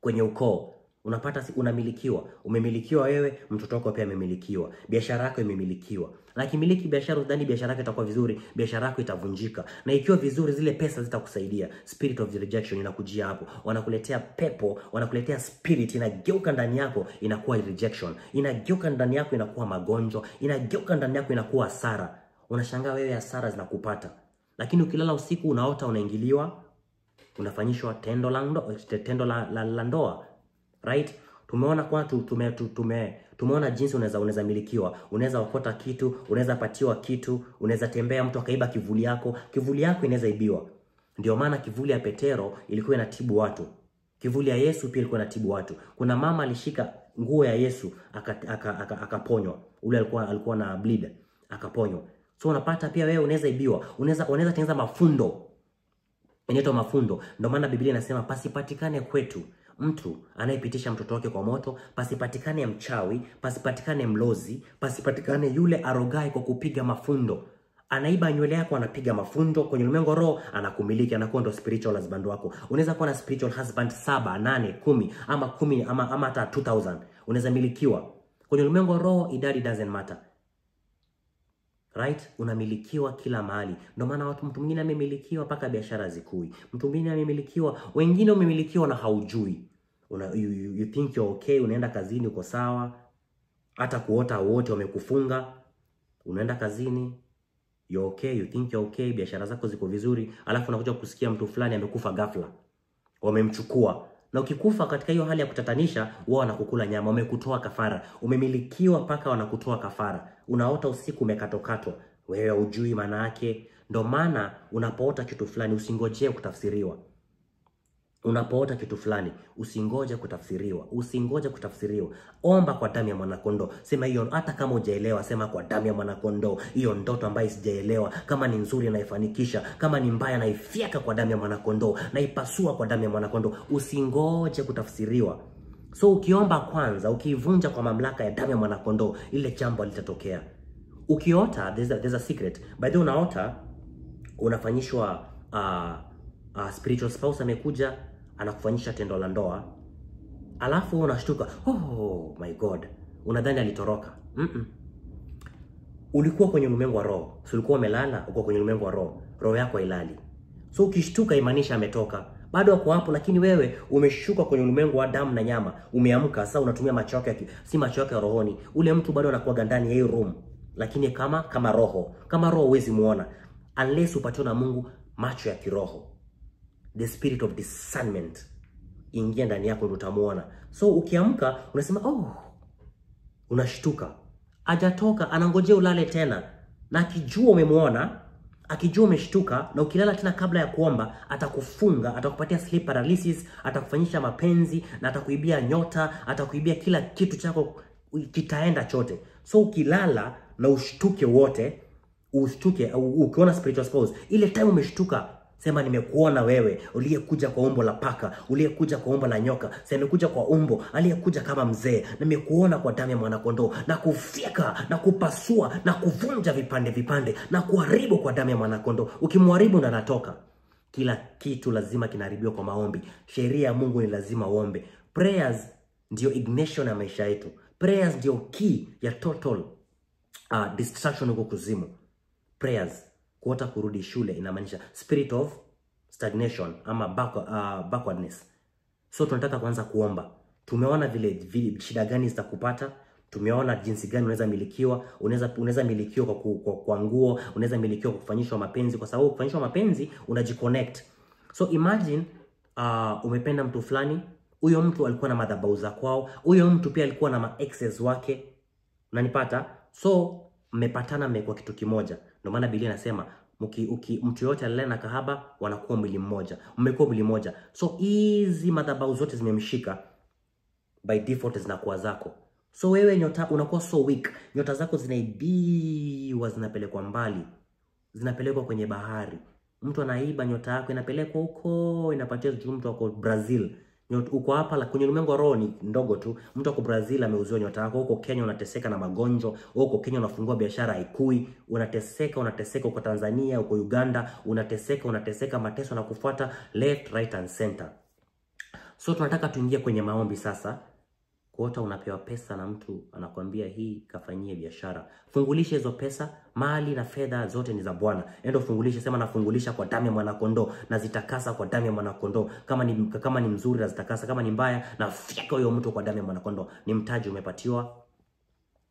kwenye ukoo. Unapata unamilikiwa, umemilikiwa wewe, mtoto wako pia amemilikiwa, biashara yako imemilikiwa. Na kimiliki biashara, udhani biashara yako itakuwa vizuri, biashara yako itavunjika. Na ikiwa vizuri, zile pesa zitakusaidia. Spirit of the rejection inakujia hapo. Wanakuletea pepo, wanakuletea spirit inageuka ndani yako inakuwa rejection. Inageuka ndani yako inakuwa magonjwa, inageuka ndani yako inakuwa hasara. Unashangaa wewe hasara zinakupata. Lakini ukilala usiku unaota unaingiliwa, unafanyishwa tendo la ndoa. Right? Tumeona kwa tumeona jinsi unaweza milikiwa, unaweza okota kitu, unaweza patiwa kitu, unaweza tembea mtu akaiba kivuli yako, kivuli yako inaweza ibiwa. Ndio maana kivuli ya Petero ilikuwa inatibu watu. Kivuli ya Yesu pia ilikuwa inatibu watu. Kuna mama alishika nguo ya Yesu akaponywa. Ule alikuwa na bleed, akaponywa. So unapata pia wewe unaweza ibiwa, unaweza tengeneza mafundo. Inaitwa mafundo. Ndio maana Biblia inasema pasipatikane kwetu mtu anayepitisha mtoto wake kwa moto, pasipatikane mchawi, pasipatikane mlozi, pasipatikane yule arogai kwa kupiga mafundo. Anaiba nywele yako, anapiga mafundo. Kwenye ulimwengu roho anakumiliki, anakuwa ndo spiritual husband wako. Unaweza kuwa na spiritual husband 7, 8, 10 ama 10 ama hata 2000. Unaweza milikiwa. Kwenye ulimwengu roho idadi doesn't matter. Right? Unamilikiwa kila mahali. Ndio maana watu, mtu mwingine amemilikiwa mpaka biashara zikui. Mtu mwingine amemilikiwa, wengine umemilikiwa na haujui. You think you're okay, unaenda kazini uko sawa. Hata kuota wote wamekufunga. Unaenda kazini, you're okay, you think you're okay, biashara zako ziko vizuri, alafu unakuja kusikia mtu fulani amekufa ghafla. Wamemchukua. Na ukikufa katika hiyo hali ya kutatanisha, wao wanakukula nyama, wamekutoa kafara. Umemilikiwa paka wanakutoa kafara. Unaota usiku umekatokatwa, wewe hujui maana yake. Ndio maana unapoota kitu fulani usingojee kutafsiriwa. Unapoota kitu fulani usingoje kutafsiriwa, usingoje kutafsiriwa. Omba kwa damu ya mwanakondoo. Sema hiyo, hata kama hujaelewa, sema kwa damu ya mwanakondoo, hiyo ndoto ambayo sijaelewa, kama ni nzuri naifanikisha, kama ni mbaya naifyeka kwa damu ya mwanakondoo, naipasua kwa damu ya mwanakondoo. Usingoje kutafsiriwa. So ukiomba kwanza, ukiivunja kwa mamlaka ya damu ya mwanakondoo, ile jambo litatokea. Ukiota, there's a secret. By the way, unaota unafanyishwa spiritual spouse amekuja anakufanyisha tendo la ndoa, alafu unashtuka, oh my God, unadhani alitoroka. Ulikuwa kwenye ulimwengu wa roho, si ulikuwa umelala, uko kwenye ulimwengu wa roho, roho yako hailali. So ukishtuka imaanisha ametoka, bado uko hapo, lakini wewe umeshuka kwenye ulimwengu wa damu na nyama, umeamka sasa, unatumia macho yako, si macho yako ya rohoni. Ule mtu bado anakuwa ndani ya hiyo room, lakini kama roho, kama roho huwezi muona unless upatiwe na Mungu macho ya kiroho. The spirit of discernment ingia ndani yako, ndio utamuona. So ukiamka unasema oh, unashtuka. Hajatoka, anangojea ulale tena, na akijua umemuona, akijua umeshtuka, na ukilala tena kabla ya kuomba, atakufunga, atakupatia sleep paralysis, atakufanyisha mapenzi, na atakuibia nyota, atakuibia kila kitu chako, kitaenda chote. So ukilala na ushtuke wote, ushtuke ukiona spiritual spouse, ile time umeshtuka, sema nimekuona wewe, uliyekuja kwa umbo la paka, uliyekuja kwa umbo la nyoka, sema kwa umbo, aliyekuja kama mzee, nimekuona kwa damu ya mwanakondoo, na kufyeka na kupasua na kuvunja vipande vipande na kuharibu kwa damu ya mwanakondoo. Ukimharibu na anatoka. Kila kitu lazima kinaharibiwa kwa maombi. Sheria ya Mungu ni lazima uombe. Prayers ndio ignition ya maisha yetu. Prayers ndio key ya total destruction huko kuzimu. Prayers. Kuota kurudi shule inamaanisha spirit of stagnation ama backwardness. So tunataka kuanza kuomba. Tumeona vile shida gani zitakupata, tumeona jinsi gani unaweza milikiwa, unaweza milikiwa kwa nguo, unaweza milikiwa kwa kufanyishwa mapenzi, kwa sababu kufanyishwa mapenzi unajiconnect. So imagine umependa mtu fulani, huyo mtu alikuwa na madhabahu za kwao, huyo mtu pia alikuwa na ma-exes wake. Unanipata? So mmepatana, mmekuwa kitu kimoja. Ndio maana Biblia inasema mtu yote alilala na kahaba wanakuwa mwili mmoja. Mmekuwa mwili mmoja. So hizi madhabahu zote zimemshika, by default zinakuwa zako. So wewe nyota unakuwa so weak. Nyota zako zinaibiwa, zinapelekwa mbali. Zinapelekwa kwenye bahari. Mtu anaiba nyota yako, inapelekwa huko, inapatia mtu wako Brazil. Uko hapa la kwenye ulimwengu wa roho ni ndogo tu. Mtu wako Brazil ameuziwa nyota yako, huko Kenya unateseka na magonjwa, huko Kenya unafungua biashara haikui, unateseka, unateseka uko Tanzania, uko Uganda, unateseka, unateseka, mateso na kufuata left, right and center. So tunataka tuingie kwenye maombi sasa. Kuota unapewa pesa na mtu anakuambia hii kafanyie biashara. Fungulisha hizo pesa, mali na fedha zote ni za Bwana. Endo fungulisha, sema nafungulisha kwa damu ya mwanakondoo, na zitakasa kwa damu ya mwanakondoo. Kama ni mzuri na zitakasa, kama ni mbaya na fyeka huyo mtu kwa damu ya mwanakondoo. Ni mtaji umepatiwa.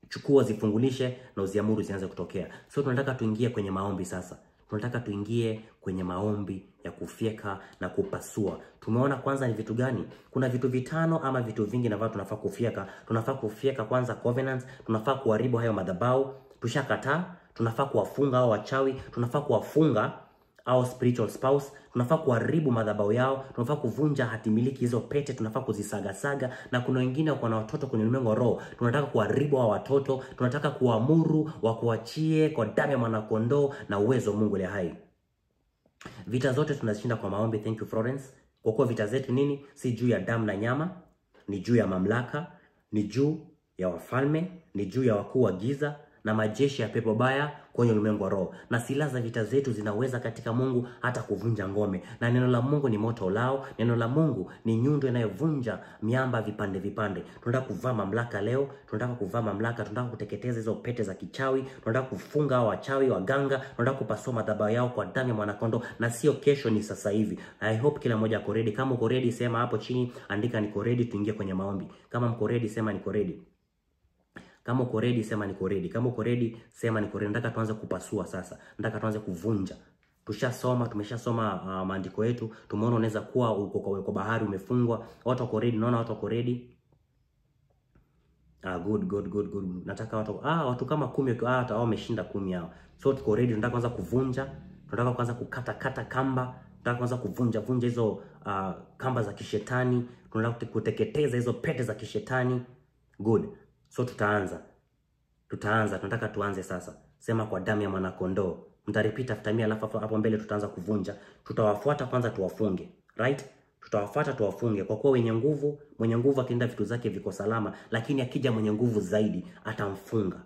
Chukua, zifungulishe na uziamuru zianze kutokea. So tunataka tuingie kwenye maombi sasa. Tunataka tuingie kwenye maombi ya kufyeka na kupasua. Tumeona kwanza ni vitu gani? Kuna vitu vitano ama vitu vingi na tunafaa kufyeka. Tunafaa kufyeka kwanza covenants, tunafaa kuharibu hayo madhabahu, tushakataa, tunafaa kuwafunga hao wachawi, tunafaa kuwafunga au spiritual spouse, tunafaa kuharibu madhabahu yao, tunafaa kuvunja hatimiliki hizo pete, tunafaa kuzisagasaga. Na kuna wengine wako na watoto kwenye ulimwengu wa roho, tunataka kuharibu hao watoto, tunataka kuamuru wakuachie kwa damu ya mwanakondoo na uwezo Mungu aliye hai. Vita zote tunashinda kwa maombi. Thank you Florence. Kwa kuwa vita zetu nini? Si juu ya damu na nyama, ni juu ya mamlaka, ni juu ya wafalme, ni juu ya wakuu wa giza na majeshi ya pepo baya kwenye ulimwengu wa roho. Na silaha za vita zetu zinaweza katika Mungu hata kuvunja ngome. Na neno la Mungu ni moto ulao, neno la Mungu ni nyundo inayovunja miamba vipande vipande. Tunataka kuvaa mamlaka leo, tunataka kuvaa mamlaka, tunataka kuteketeza hizo pete za kichawi, tunataka kufunga hao wachawi, waganga, tunataka kupasua madhabahu yao kwa damu ya mwanakondoo, na sio kesho, ni sasa hivi. I hope kila mmoja ako ready. Kama uko ready sema hapo chini, andika niko ready, tuingie kwenye maombi. Kama mko ready sema niko ready. Kama uko ready sema niko ready. Kama uko ready sema niko ready. Nataka tuanze kupasua sasa. Nataka tuanze kuvunja. Tushasoma, tumeshasoma maandiko yetu. Tumeona unaweza kuwa uko kwa bahari umefungwa. Watu wako ready, naona watu wako ready. Good good good good. Nataka watu watu kama 10 hata wao wameshinda 10 hao. So tuko ready, tunataka kuanza kuvunja. Tunataka kuanza kukata kata kamba. Tunataka kuanza kuvunja vunja hizo kamba za kishetani. Tunataka kuteketeza hizo pete za kishetani. Good. So tutaanza. Tutaanza, tunataka tuanze sasa. Sema kwa damu ya mwanakondoo. Mtarepeat after me, alafu hapo mbele tutaanza kuvunja. Tutawafuata kwanza tuwafunge. Right? Tutawafuata tuwafunge kwa kuwa wenye nguvu, mwenye nguvu akienda vitu zake viko salama, lakini akija mwenye nguvu zaidi atamfunga.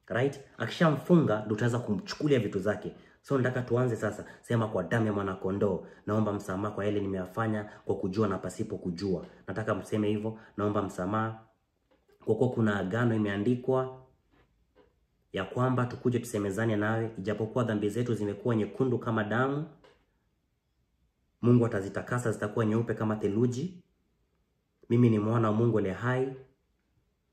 Right? Akishamfunga ndio tutaanza kumchukulia vitu zake. So nataka tuanze sasa. Sema kwa damu ya mwanakondoo, naomba msamaha kwa yale nimeyafanya kwa kujua na pasipo kujua. Nataka mseme hivyo, naomba msamaha kwa kuwa kuna agano imeandikwa ya kwamba tukuje tusemezane nawe, ijapokuwa dhambi zetu zimekuwa nyekundu kama damu, Mungu atazitakasa zitakuwa nyeupe kama theluji. Mimi ni mwana wa Mungu aliye hai,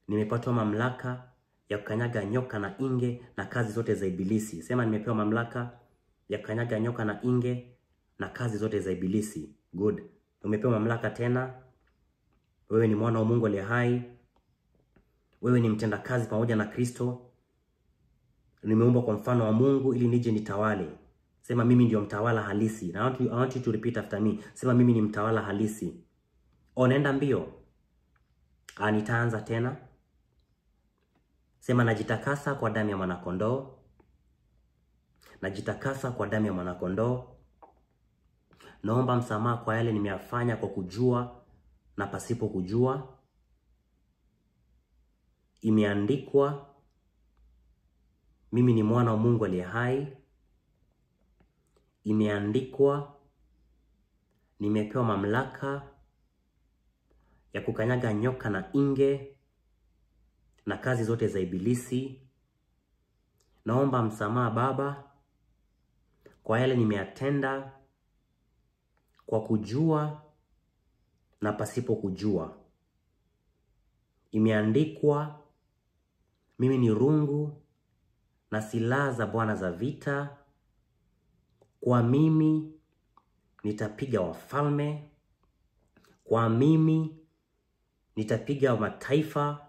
nimepatwa mamlaka ya kukanyaga nyoka na inge na kazi zote za ibilisi. Sema nimepewa mamlaka ya kukanyaga nyoka na inge na kazi zote za ibilisi. Good. Umepewa mamlaka tena. Wewe ni mwana wa Mungu aliye hai. Wewe ni mtendakazi pamoja na Kristo. Nimeumbwa kwa mfano wa Mungu ili nije nitawale. Sema mimi ndio mtawala halisi. Na I want you to repeat after me. Sema mimi ni mtawala halisi. Onaenda mbio. Nitaanza tena. Sema najitakasa kwa damu ya mwanakondoo. Najitakasa kwa damu ya mwanakondoo. Naomba msamaha kwa yale nimeyafanya kwa kujua na pasipo kujua. Imeandikwa, mimi ni mwana wa Mungu aliye hai. Imeandikwa, nimepewa mamlaka ya kukanyaga nyoka na inge na kazi zote za ibilisi. Naomba msamaha Baba kwa yale nimeyatenda kwa kujua na pasipo kujua. Imeandikwa, mimi ni rungu na silaha za Bwana za vita. Kwa mimi nitapiga wafalme, kwa mimi nitapiga mataifa,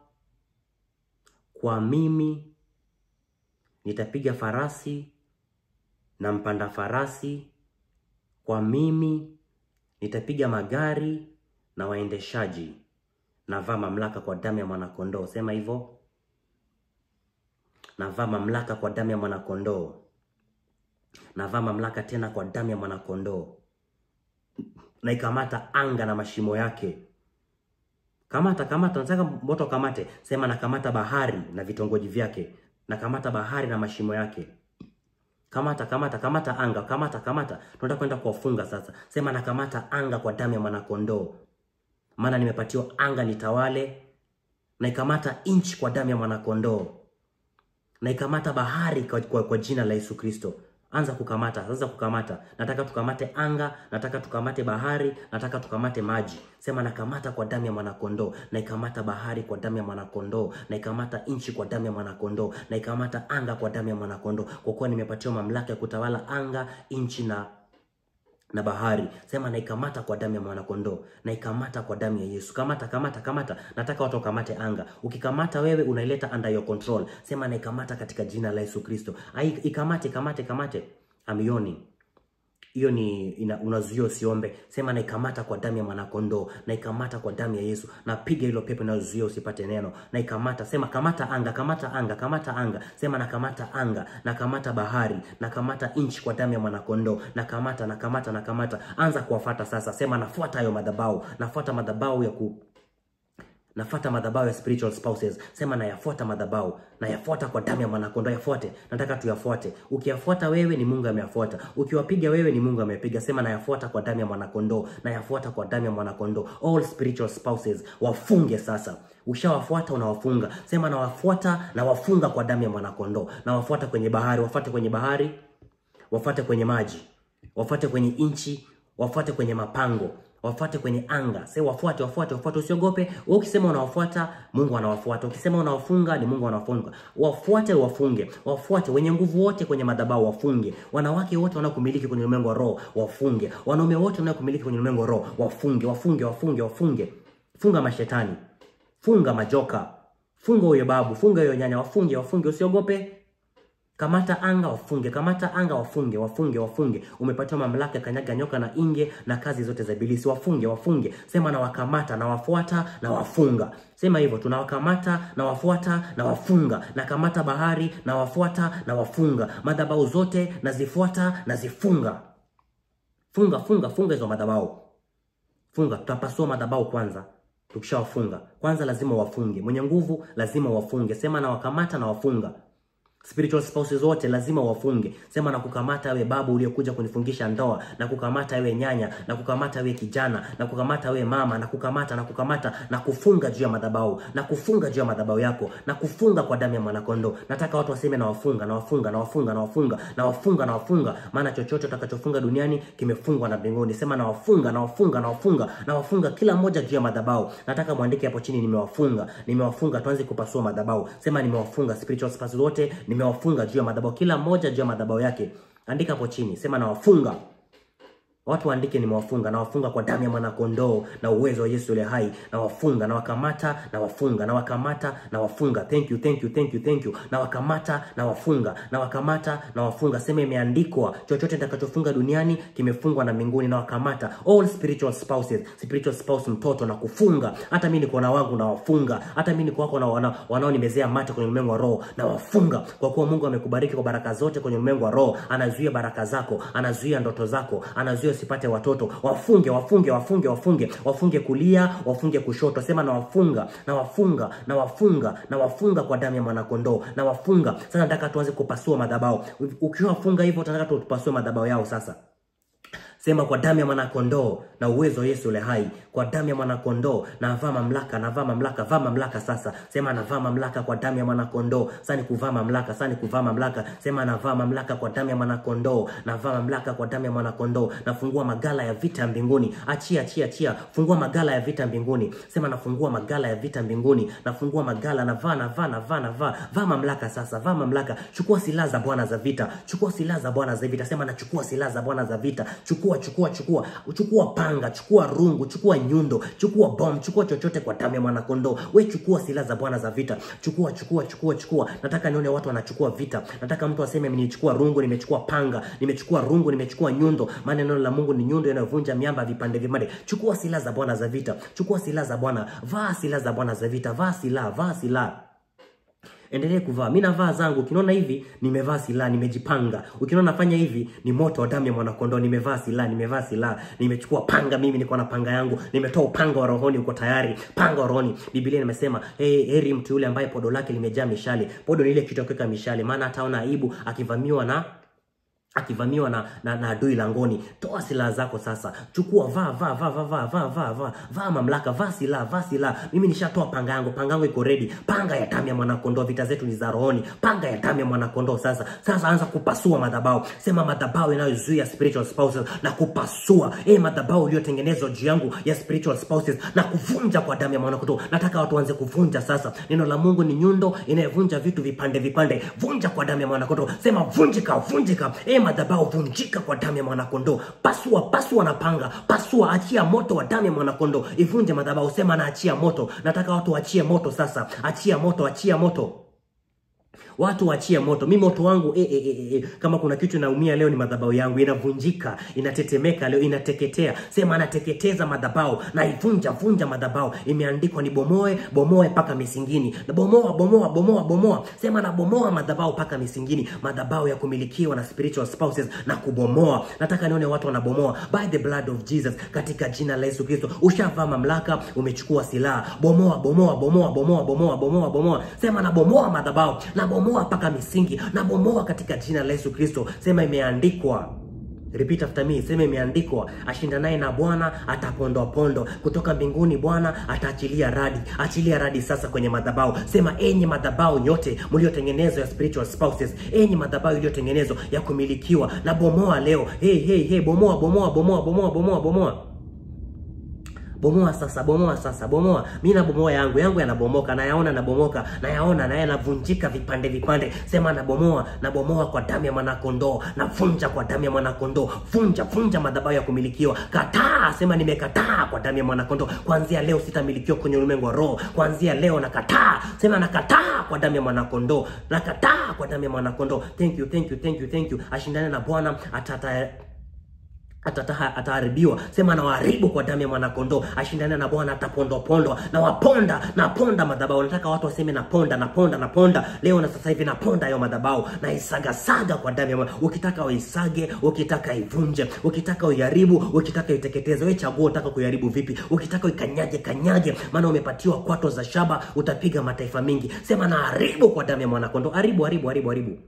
kwa mimi nitapiga farasi na mpanda farasi, kwa mimi nitapiga magari na waendeshaji. Navaa mamlaka kwa damu ya mwanakondoo. Sema hivyo. Navaa mamlaka kwa damu ya mwanakondoo. Navaa mamlaka tena kwa damu ya mwanakondoo. Naikamata anga na mashimo yake. Kamata, kamata, nataka moto kamate. Sema nakamata bahari na vitongoji vyake. Nakamata bahari na mashimo yake. Kamata, kamata, kamata anga, kamata, kamata. Tunataka kwenda kuwafunga sasa. Sema nakamata anga kwa damu ya mwanakondoo. Maana nimepatiwa anga nitawale. Naikamata inchi kwa damu ya mwanakondoo. Naikamata bahari kwa jina la Yesu Kristo. Anza kukamata, anza kukamata. Nataka tukamate anga, nataka tukamate bahari, nataka tukamate maji. Sema nakamata kwa damu ya mwanakondoo, naikamata bahari kwa damu ya mwanakondoo, naikamata inchi kwa damu ya mwanakondoo, naikamata anga kwa damu ya mwanakondoo. Kwa kuwa nimepatiwa mamlaka ya kutawala anga, inchi na bahari. Sema naikamata kwa damu ya mwanakondoo, naikamata kwa damu ya Yesu. Kamata, kamata, kamata. Nataka watu wakamate anga. Ukikamata wewe unaileta under your control. Sema naikamata katika jina la Yesu Kristo. Ikamate, kamate, kamate. Amioni. Hiyo ni unazuia usiombe. Sema naikamata kwa damu ya mwanakondoo, naikamata kwa damu ya Yesu. Napiga hilo pepo inayozuia usipate neno. Naikamata. Sema kamata anga, kamata anga, kamata anga. Sema nakamata anga, nakamata bahari, nakamata inchi kwa damu ya mwanakondoo. Nakamata, nakamata, nakamata. Anza kuwafuata sasa. Sema nafuata hayo madhabahu. Nafuata madhabahu ya nafuata madhabahu ya spiritual spouses. Sema nayafuata madhabahu, nayafuata kwa damu ya mwanakondoo. Yafuate. Nataka tuyafuate. Ukiyafuata wewe ni Mungu ameyafuata. Ukiwapiga wewe ni Mungu amepiga. Sema nayafuata kwa damu ya mwanakondoo, nayafuata kwa damu ya mwanakondoo. All spiritual spouses wafunge sasa. Ushawafuata unawafunga. Sema nawafuata, nawafunga kwa damu ya mwanakondoo. Nawafuata kwenye bahari, wafuate kwenye bahari, wafuate kwenye maji, wafuate kwenye inchi, wafuate kwenye mapango, wafuate kwenye anga. Sasa wafuate, wafuate, wafuate, usiogope. Wewe ukisema unawafuata, Mungu anawafuata. Ukisema unawafunga, ni Mungu anawafunga. Wafuate, wafunge. Wafuate wenye nguvu wote kwenye madhabahu wafunge. Wanawake wote wanaokumiliki kwenye ulimwengu wa roho wafunge. Wanaume wote wanaokumiliki kwenye ulimwengu wa roho wafunge, wafunge, wafunge, wafunge. Funga mashetani. Funga majoka. Funga huyo babu, funga huyo nyanya, wafunge, wafunge, usiogope. Kamata anga wafunge, kamata anga wafunge, wafunge, wafunge. Umepatiwa mamlaka kanyaga nyoka na inge na kazi zote za ibilisi. Wafunge, wafunge. Sema na wakamata, na wafuata, na wafunga. Sema hivyo, tunawakamata, na wafuata, na wafunga. Na kamata bahari, na wafuata, na wafunga. Madhabahu zote nazifuata, nazifunga. Funga, funga, funga hizo madhabahu. Funga, tutapasua madhabahu kwanza. Tukishawafunga, kwanza lazima wafunge. Mwenye nguvu lazima wafunge. Sema na wakamata na wafunga. Spiritual spouses wote lazima wafunge. Sema na kukamata wewe babu uliokuja kunifungisha ndoa, na kukamata wewe nyanya, na kukamata wewe kijana, na kukamata wewe mama, na kukamata, na kukamata, na kufunga juu ya madhabahu, na kufunga juu ya madhabahu yako, na kufunga kwa damu ya mwanakondoo. Nataka watu waseme na wafunga, na wafunga, na wafunga, na wafunga, na wafunga, na wafunga, maana chochote utakachofunga duniani kimefungwa na mbinguni. Sema na wafunga, na wafunga, na wafunga, na wafunga kila mmoja juu ya madhabahu. Nataka muandike hapo chini nimewafunga, nimewafunga. Tuanze kupasua madhabahu. Sema nimewafunga spiritual spouses wote, nimewafunga juu ya madhabahu, kila mmoja juu ya madhabahu yake. Andika hapo chini, sema nawafunga. Watu waandike nimewafunga, na wafunga kwa damu ya mwana kondoo na uwezo wa Yesu aliye hai. Na wafunga, na wakamata, na wafunga, na wakamata, na wafunga. Thank you, thank you, thank you, thank you. Na wakamata, na wafunga, na wakamata, na wafunga. Sema imeandikwa, chochote nitakachofunga duniani kimefungwa na mbinguni. Na wakamata all spiritual spouses, spiritual spouse mtoto na kufunga. Hata mimi niko na wangu na wafunga. Hata mimi niko wako na wanaonimezea mate kwenye ulimwengu wa roho na wafunga. Kwa kuwa Mungu amekubariki kwa baraka zote kwenye ulimwengu wa roho, anazuia baraka zako, anazuia ndoto zako, anazuia usipate watoto. Wafunge, wafunge, wafunge, wafunge, wafunge kulia, wafunge kushoto. Sema na wafunga, na wafunga, na wafunga, na wafunga kwa damu ya mwana kondoo, na wafunga. Sasa nataka tuanze kupasua madhabahu. Ukiwafunga hivyo tunataka tupasue madhabahu yao sasa. Sema kwa damu ya mwana kondoo na uwezo wa Yesu le hai. Kwa damu ya mwana kondoo na vaa mamlaka, na vaa mamlaka, vaa mamlaka sasa. Sema na vaa mamlaka kwa damu ya mwana kondoo. Sasa ni kuvaa mamlaka, sasa ni kuvaa mamlaka. Sema na vaa mamlaka kwa damu ya mwana kondoo, na vaa mamlaka kwa damu ya mwana kondoo. Nafungua magala ya vita mbinguni. Achia, achia, achia. Fungua magala ya vita mbinguni. Sema nafungua magala ya vita mbinguni. Nafungua magala, na vaa, na vaa, na vaa, na vaa. Vaa mamlaka sasa, vaa mamlaka. Chukua silaha za Bwana za vita. Chukua silaha za Bwana za vita. Sema nachukua silaha za Bwana za vita. Chukua, chukua, chukua. Chukua panga, chukua rungu, chukua nyundo, chukua bomb, chukua chochote kwa damu ya mwana kondoo. We chukua silaha za Bwana za vita. Chukua, chukua, chukua, chukua. Nataka nione watu wanachukua vita. Nataka mtu aseme nimechukua rungu, nimechukua panga, nimechukua rungu, nimechukua nyundo. Maana neno la Mungu ni nyundo inayovunja miamba vipande vipande. Chukua silaha za Bwana za vita. Chukua silaha za Bwana. Vaa silaha za Bwana za vita. Vaa silaha, vaa silaha. Endelee kuvaa. Mimi navaa zangu. Ukiona hivi nimevaa silaha, nimejipanga. Ukiona nafanya hivi ni moto wa damu ya mwana kondoo, nimevaa silaha, nimevaa silaha. Nimechukua panga, mimi niko na panga yangu. Nimetoa upanga wa rohoni, uko tayari. Panga wa rohoni. Biblia imesema, hey, heri mtu yule ambaye podo lake limejaa mishale. Podo ni ile kitu ya kuweka mishale, maana hataona aibu akivamiwa na adui langoni. Toa silaha zako sasa. Chukua, vaa, vaa, vaa, vaa, vaa, vaa, vaa, vaa, vaa mamlaka, vaa silaha, vaa silaha. Mimi nishatoa panga yangu, panga yangu iko ready. Panga ya damu ya mwana kondoo, vita zetu ni za rohoni. Panga ya damu ya mwana kondoo sasa. Sasa anza kupasua madhabahu. Sema madhabahu inayozuia spiritual spouses na kupasua. Madhabahu iliyotengenezwa juu yangu ya spiritual spouses na kuvunja kwa damu ya mwana kondoo. Nataka watu waanze kuvunja sasa. Neno la Mungu ni nyundo inayovunja vitu vipande vipande. Vunja kwa damu ya mwana kondoo. Sema vunjika, vunjika. Madhabahu vunjika kwa damu ya mwana kondoo. Pasua, pasua na panga. Pasua, achia moto wa damu ya mwana kondoo. Ivunje madhabahu. Sema na achia moto. Nataka watu waachie moto sasa. Achia moto, achia moto. Watu waachie moto. Mimi moto wangu kama kuna kitu naumia leo ni madhabahu yangu inavunjika, inatetemeka leo, inateketea. Sema nateketeza madhabahu, na ivunja vunja madhabahu. Imeandikwa ni bomoe, bomoe paka misingini. Na bomoa, bomoa, bomoa, bomoa. Sema na bomoa madhabahu paka misingini. Madhabahu ya kumilikiwa na spiritual spouses na kubomoa. Nataka nione watu wanabomoa by the blood of Jesus, katika jina la Yesu Kristo. Ushavaa mamlaka, umechukua silaha. Bomoa, bomoa, bomoa, bomoa, bomoa, bomoa, bomoa. Sema na bomoa madhabahu, na bomoa paka misingi, na bomoa katika jina la Yesu Kristo. Sema imeandikwa. Repeat after me. Sema imeandikwa, ashindanaye na Bwana atapondwa pondo. Kutoka mbinguni Bwana ataachilia radi. Achilia radi sasa kwenye madhabahu. Sema enyi madhabahu nyote mliotengenezwa ya spiritual spouses, enyi madhabahu iliyotengenezwa ya kumilikiwa, na bomoa leo. Hey, hey, hey, bomoa, bomoa, bomoa, bomoa, bomoa, bomoa. Bomoa sasa, bomoa sasa, bomoa. Mimi nabomoa yangu, yangu yanabomoka, nayaona nabomoka, nayaona na yanavunjika vipande vipande. Sema nabomoa, nabomoa kwa damu ya mwana kondoo, navunja kwa damu ya mwana kondoo. Vunja, vunja madhabahu ya kumilikiwa. Kataa, sema nimekataa kwa damu ya mwana kondoo. Kuanzia leo sitamilikiwa kwenye ulimwengu wa roho. Kuanzia leo nakataa. Sema nakataa kwa damu ya mwana kondoo. Nakataa kwa damu ya mwana kondoo. Thank you, thank you, thank you, thank you. Ashindane na Bwana ataharibiwa. Sema na waharibu kwa damu ya mwana kondoo. Ashindane na Bwana atapondwa pondwa. Na waponda, na ponda madhabahu. Nataka watu waseme na ponda, na ponda, na ponda. Leo na sasa hivi na ponda hayo madhabahu. Na isaga saga kwa damu ya mwana. Ukitaka uisage, ukitaka ivunje, ukitaka uiharibu, ukitaka iteketeze. Wewe chagua unataka kuiharibu vipi. Ukitaka uikanyage kanyage, maana umepatiwa kwato za shaba, utapiga mataifa mingi. Sema na haribu kwa damu ya mwana kondoo. Haribu, haribu, haribu, haribu.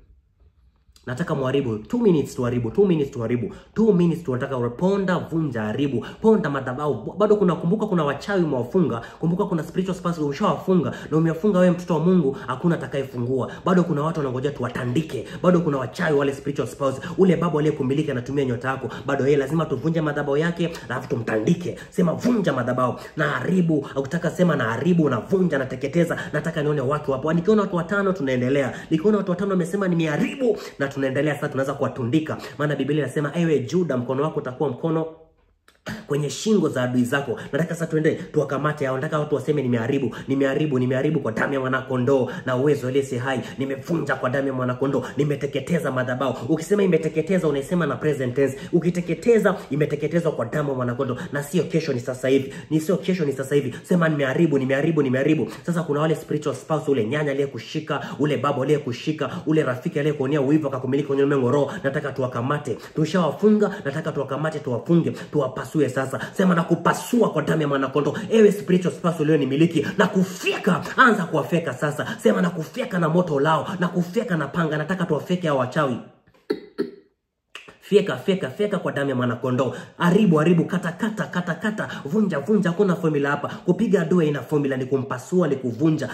Nataka muharibu 2 minutes to haribu, 2 minutes to haribu, 2 minutes to. Nataka ponda, vunja, haribu, ponda madhabahu. Bado kuna, kumbuka kuna wachawi umewafunga, kumbuka kuna spiritual spouses ushawafunga, na umewafunga wewe mtoto wa Mungu, hakuna atakayefungua. Bado kuna watu wanangojea tuwatandike. Bado kuna wachawi wale spiritual spouses, ule baba aliyekumiliki anatumia nyota yako, bado yeye lazima tuvunje madhabahu yake, alafu tumtandike. Sema vunja madhabahu na haribu. Ukitaka sema na haribu, na vunja, na teketeza. Nataka nione watu hapo. Nikiona watu watano tunaendelea. Nikiona watu watano wamesema nimeharibu, na tunaendelea sasa, tunaanza kuwatundika. Maana Biblia inasema ewe Juda, mkono wako utakuwa mkono kwenye shingo za adui zako. Nataka sasa tuende tuwakamate hao. Nataka watu waseme nimeharibu, nimeharibu, nimeharibu kwa damu ya mwanakondoo na uwezo aliye hai. Nimevunja kwa damu ya mwanakondoo, nimeteketeza madhabahu. Ukisema imeteketeza unaisema na present tense. Ukiteketeza imeteketezwa kwa damu ya mwanakondoo, na sio kesho, ni sasa hivi. Ni sio kesho, ni sasa hivi. Sema nimeharibu, nimeharibu, nimeharibu. Sasa kuna wale spiritual spouse, ule nyanya aliyekushika, ule baba aliyekushika, ule rafiki aliyekuonea wivu akakumiliki kwenye ulimwengu roho. Nataka tuwakamate. Tushawafunga, nataka tuwakamate, tuwafunge, tuwapasue sasa. Sema na kupasua kwa damu ya mwanakondoo. Ewe spiritual spouse ulionimiliki, na kufyeka, anza kuwafyeka sasa. Sema na kufyeka na moto lao, na kufyeka na panga. Nataka tuwafyeke hao wachawi. Fyeka, fyeka, fyeka kwa damu ya mwanakondoo. Haribu, haribu, kata, kata, kata, kata, vunja, vunja. Hakuna formula hapa. Kupiga adui ina formula, ni kumpasua, ni kuvunja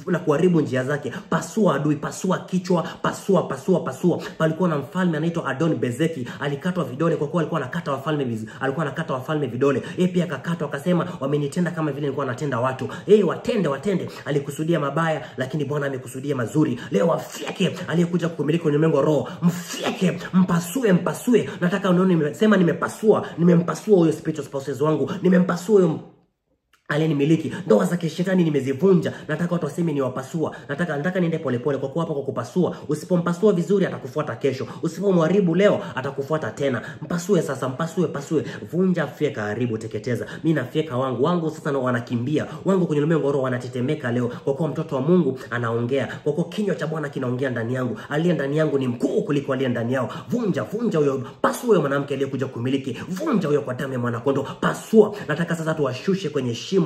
na kuharibu njia zake. Pasua adui, pasua kichwa, pasua, pasua, pasua. Palikuwa na mfalme anaitwa Adon Bezeki, alikatwa vidole kwa kuwa alikuwa anakata wafalme, alikuwa anakata wafalme vidole. Yeye pia akakatwa, akasema wamenitenda kama vile nilikuwa natenda watu. Watende, watende. Alikusudia mabaya, lakini Bwana amekusudia mazuri. Leo wafyeke aliyekuja kukumiliki ulimwengu roho. Mfyeke, mpasue, mpasue. Nataka unione, sema nimepasua, nimempasua huyo spiritual spouses wangu, nimempasua huyo aliyenimiliki. Ndoa za kishetani nimezivunja. Nataka watu waseme niwapasua. Nataka niende polepole kwa kuwa hapa kwa kupasua. Usipompasua vizuri atakufuata kesho. Usipomharibu leo atakufuata tena. Mpasue sasa, mpasue, pasue. Vunja, fyeka, haribu, teketeza. Mimi nafyeka wangu. Wangu sasa na wanakimbia. Wangu kwenye ulimwengu roho wanatetemeka leo kwa kuwa mtoto wa Mungu anaongea. Kwa kuwa kinywa cha Bwana kinaongea ndani yangu. Aliye ndani yangu ni mkuu kuliko aliye ndani yao. Vunja, vunja huyo, pasua huyo mwanamke aliyekuja kumiliki. Vunja huyo kwa damu ya mwanakondoo. Pasua. Nataka sasa tuwashushe kwenye shimo.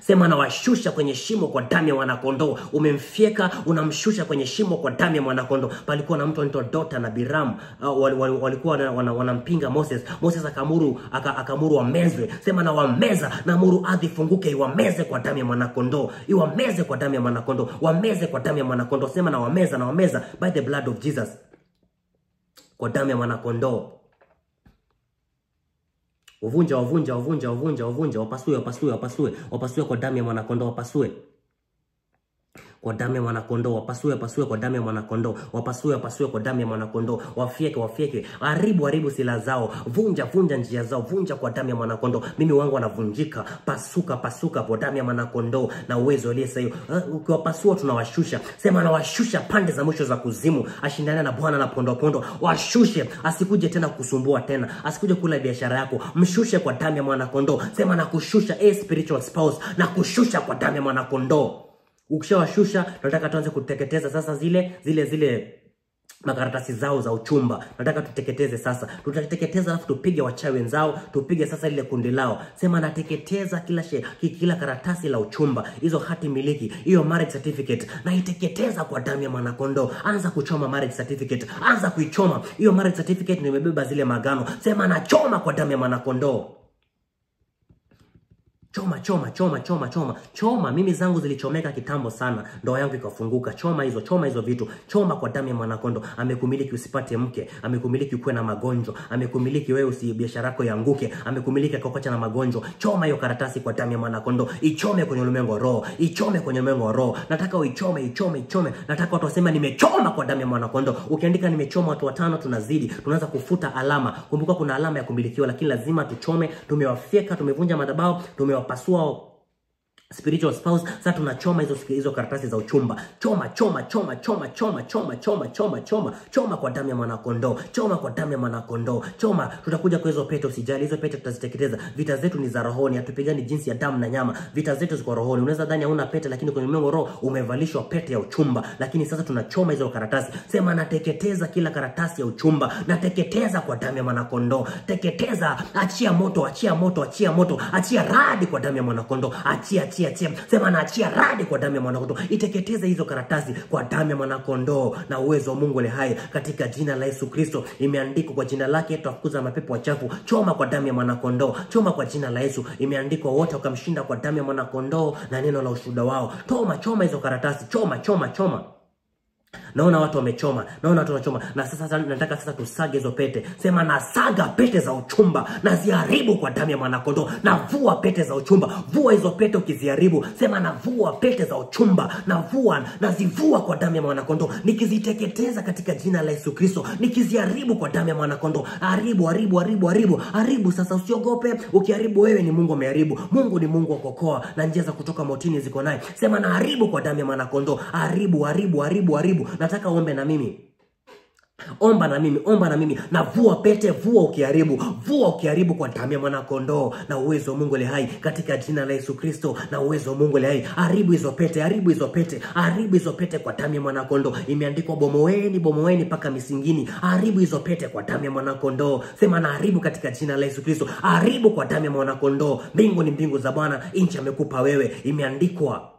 Sema nawashusha kwenye shimo kwa damu ya mwanakondoo. Umemfyeka, unamshusha kwenye shimo kwa damu ya mwanakondoo. Palikuwa na mtu anaitwa Dota na Biram, walikuwa wanampinga Moses. Moses akamuru akamuru wamezwe. Sema na wameza, naamuru ardhi funguke iwameze kwa damu ya mwanakondoo. Iwameze kwa damu ya mwanakondoo. Wameze kwa damu ya mwanakondoo. Sema na wameza, na wameza by the blood of Jesus. Kwa damu ya mwanakondoo. Uvunja, uvunja, uvunja, uvunja, uvunja, wapasue, wapasue, wapasue, wapasue kwa damu ya mwanakondoo, wapasue. Kwa damu ya mwanakondoo, wapasue, wapasue kwa damu ya mwanakondoo, wapasue, wapasue kwa damu ya mwanakondoo, wafyeke, wafyeke, haribu, haribu silaha zao, vunja, vunja njia zao, vunja kwa damu ya mwanakondoo. Mimi wangu wanavunjika, pasuka, pasuka kwa damu ya mwanakondoo na uwezo aliye sahihi. Ukiwapasua tunawashusha. Sema nawashusha pande za mwisho za kuzimu, ashindane na Bwana na pondo pondo, washushe, asikuje tena kusumbua tena, asikuje kula biashara yako, mshushe kwa damu ya mwanakondoo. Sema nakushusha, spiritual spouse, nakushusha kwa damu ya mwanakondoo. Ukishawashusha, nataka tuanze kuteketeza sasa zile makaratasi zao za uchumba. Nataka tuteketeze sasa. Tutateketeza alafu tupige wachawi wenzao, tupige sasa lile kundi lao. Sema nateketeza kila karatasi la uchumba, hizo hati miliki, hiyo marriage certificate, na iteketeza kwa damu ya mwanakondoo. Anza kuchoma marriage certificate, anza kuichoma. Hiyo marriage certificate ndio imebeba zile magano. Sema nachoma kwa damu ya mwanakondoo. Choma, choma, choma, choma, choma, choma. Mimi zangu zilichomeka kitambo sana, ndoa yangu ikafunguka. Choma hizo vitu. Choma kwa damu ya mwanakondoo. Amekumiliki usipate mke, amekumiliki ukuwe na magonjwa, amekumiliki wewe usi biashara yako ianguke, amekumiliki akakuacha na magonjwa. Choma hiyo karatasi kwa damu ya mwanakondoo. Ichome kwenye ulimwengu wa roho, ichome kwenye ulimwengu wa roho. Nataka uichome, ichome, ichome. Nataka watu waseme nimechoma kwa damu ya mwanakondoo. Ukiandika nimechoma watu watano, tunazidi, tunaanza kufuta alama. Kumbuka kuna alama ya kumilikiwa, lakini lazima tuchome. Tumewafyeka, tumevunja madhabahu, tumewapasua spiritual spouse. Sasa tunachoma hizo karatasi za uchumba. Choma, choma, choma, choma, choma, choma, choma, choma, choma, choma kwa damu ya mwanakondoo. Choma kwa damu ya mwanakondoo. Choma. Tutakuja kwa hizo pete, usijali, hizo pete tutaziteketeza. Vita zetu ni za rohoni, hatupigani jinsi ya damu na nyama. Vita zetu ziko rohoni. Unaweza dhani hauna pete, lakini kwenye ulimwengu roho umevalishwa pete ya uchumba. Lakini sasa tunachoma hizo karatasi. Sema nateketeza kila karatasi ya uchumba. Nateketeza kwa damu ya mwanakondoo. Teketeza, achia moto, achia moto, achia moto, achia radi kwa damu ya mwanakondoo. Achia, achia, achia. Sema naachia radi kwa damu ya mwanakondoo. Iteketeze hizo karatasi kwa damu ya mwanakondoo na uwezo wa Mungu aliye hai, katika jina la Yesu Kristo. Imeandikwa kwa jina lake tutafukuza mapepo wachafu. Choma kwa damu ya mwanakondoo. Choma kwa jina la Yesu. Imeandikwa wote wakamshinda kwa damu ya mwanakondoo na neno la ushuhuda wao. Choma, choma hizo karatasi. Choma, choma, choma. Naona watu wamechoma, naona watu wanachoma. Na sasa nataka sasa tusage hizo pete. Sema nasaga pete za uchumba, naziharibu kwa damu ya mwanakondoo. Navua pete za uchumba, vua hizo pete ukiziharibu. Sema navua pete za uchumba, navua, nazivua kwa damu ya mwanakondoo, nikiziteketeza katika jina la Yesu Kristo, nikiziharibu kwa damu ya mwanakondoo. Haribu, haribu, haribu, haribu, haribu. Sasa usiogope, ukiharibu wewe ni Mungu ameharibu. Mungu ni Mungu wa kuokoa na njia za kutoka mautini ziko naye. Sema naharibu kwa damu ya mwanakondoo. Haribu, haribu, haribu, haribu. Nataka uombe na mimi. Omba na mimi, omba na mimi. Navua pete, vua ukiharibu, vua ukiharibu kwa damu ya mwanakondoo na uwezo wa Mungu aliye hai, katika jina la Yesu Kristo na uwezo wa Mungu aliye hai. Haribu hizo pete, haribu hizo pete, haribu hizo pete kwa damu ya mwanakondoo. Imeandikwa bomoeni, bomoeni paka misingini. Haribu hizo pete kwa damu ya mwanakondoo. Sema na haribu katika jina la Yesu Kristo. Haribu kwa damu ya mwanakondoo. Mbingu ni mbingu za Bwana, nchi amekupa wewe. Imeandikwa,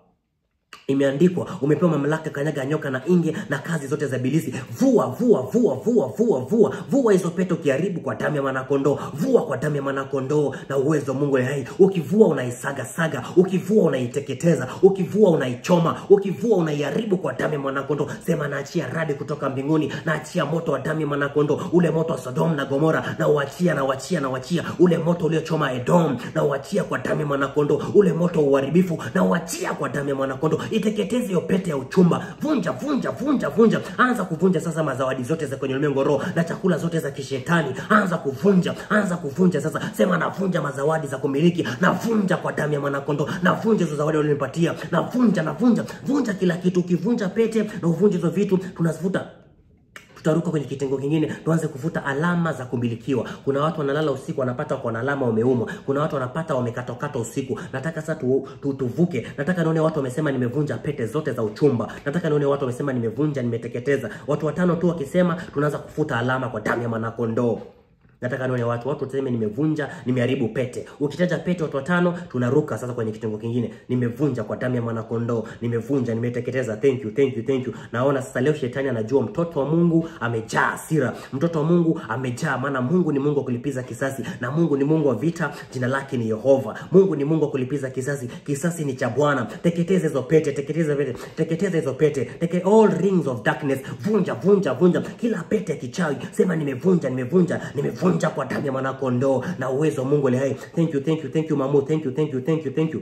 imeandikwa, umepewa mamlaka kanyaga nyoka na inge na kazi zote za ibilisi. Vua, vua, vua, vua, vua, vua, vua hizo pete ukiharibu kwa damu ya mwanakondoo. Vua kwa damu ya mwanakondoo na uwezo wa Mungu hai. Ukivua unaisaga saga, ukivua unaiteketeza, ukivua unaichoma, ukivua unaiharibu kwa damu ya mwanakondoo. Sema naachia radi kutoka mbinguni, naachia moto wa damu ya mwanakondoo, ule moto wa Sodom na Gomora, na uachia, na uachia, na uachia ule moto uliochoma Edom, na uachia kwa damu ya mwanakondoo, ule moto wa uharibifu, na uachia kwa damu ya mwanakondoo. Iteketeze hiyo pete ya uchumba. Vunja, vunja, vunja, vunja. Anza kuvunja sasa mazawadi zote za kwenye ulimwengu roho na chakula zote za kishetani. Anza kuvunja, anza kuvunja sasa. Sema navunja mazawadi za kumiliki, navunja kwa damu ya mwanakondoo, navunja hizo zawadi ulionipatia, navunja, navunja, vunja kila kitu. Ukivunja pete na uvunje hizo vitu, tunazivuta, tutaruka kwenye kitengo kingine, tuanze kufuta alama za kumilikiwa. Kuna watu wanalala usiku wanapata wako na alama wameumwa. Kuna watu wanapata wamekatokata usiku. Nataka sasa tuvuke. Nataka nione watu wamesema nimevunja pete zote za uchumba. Nataka nione watu wamesema nimevunja, nimeteketeza. Watu watano tu wakisema, tunaanza kufuta alama kwa damu ya mwanakondoo. Nataka nione watu waseme nimevunja, nimeharibu pete. Ukitaja pete watu watano, tunaruka sasa kwenye kitengo kingine. Nimevunja kwa damu ya mwanakondoo, nimevunja, nimeteketeza. Thank you, thank you, thank you. Naona sasa leo shetani anajua mtoto wa Mungu amejaa hasira. Mtoto wa Mungu amejaa, maana Mungu ni Mungu wa kulipiza kisasi, na Mungu ni Mungu wa vita, jina lake ni Yehova. Mungu ni Mungu wa kulipiza kisasi, kisasi ni cha Bwana. Teketeza hizo pete, teketeza pete, teketeza hizo pete. Take all rings of darkness. Vunja, vunja, vunja kila pete ya kichawi. Sema nimevunja, nimevunja, nimevunja kwa damu ya mwanakondoo na uwezo wa Mungu aliye hai. Thank you, thank you, thank you mamu, thank you, thank you, thank you, thank you.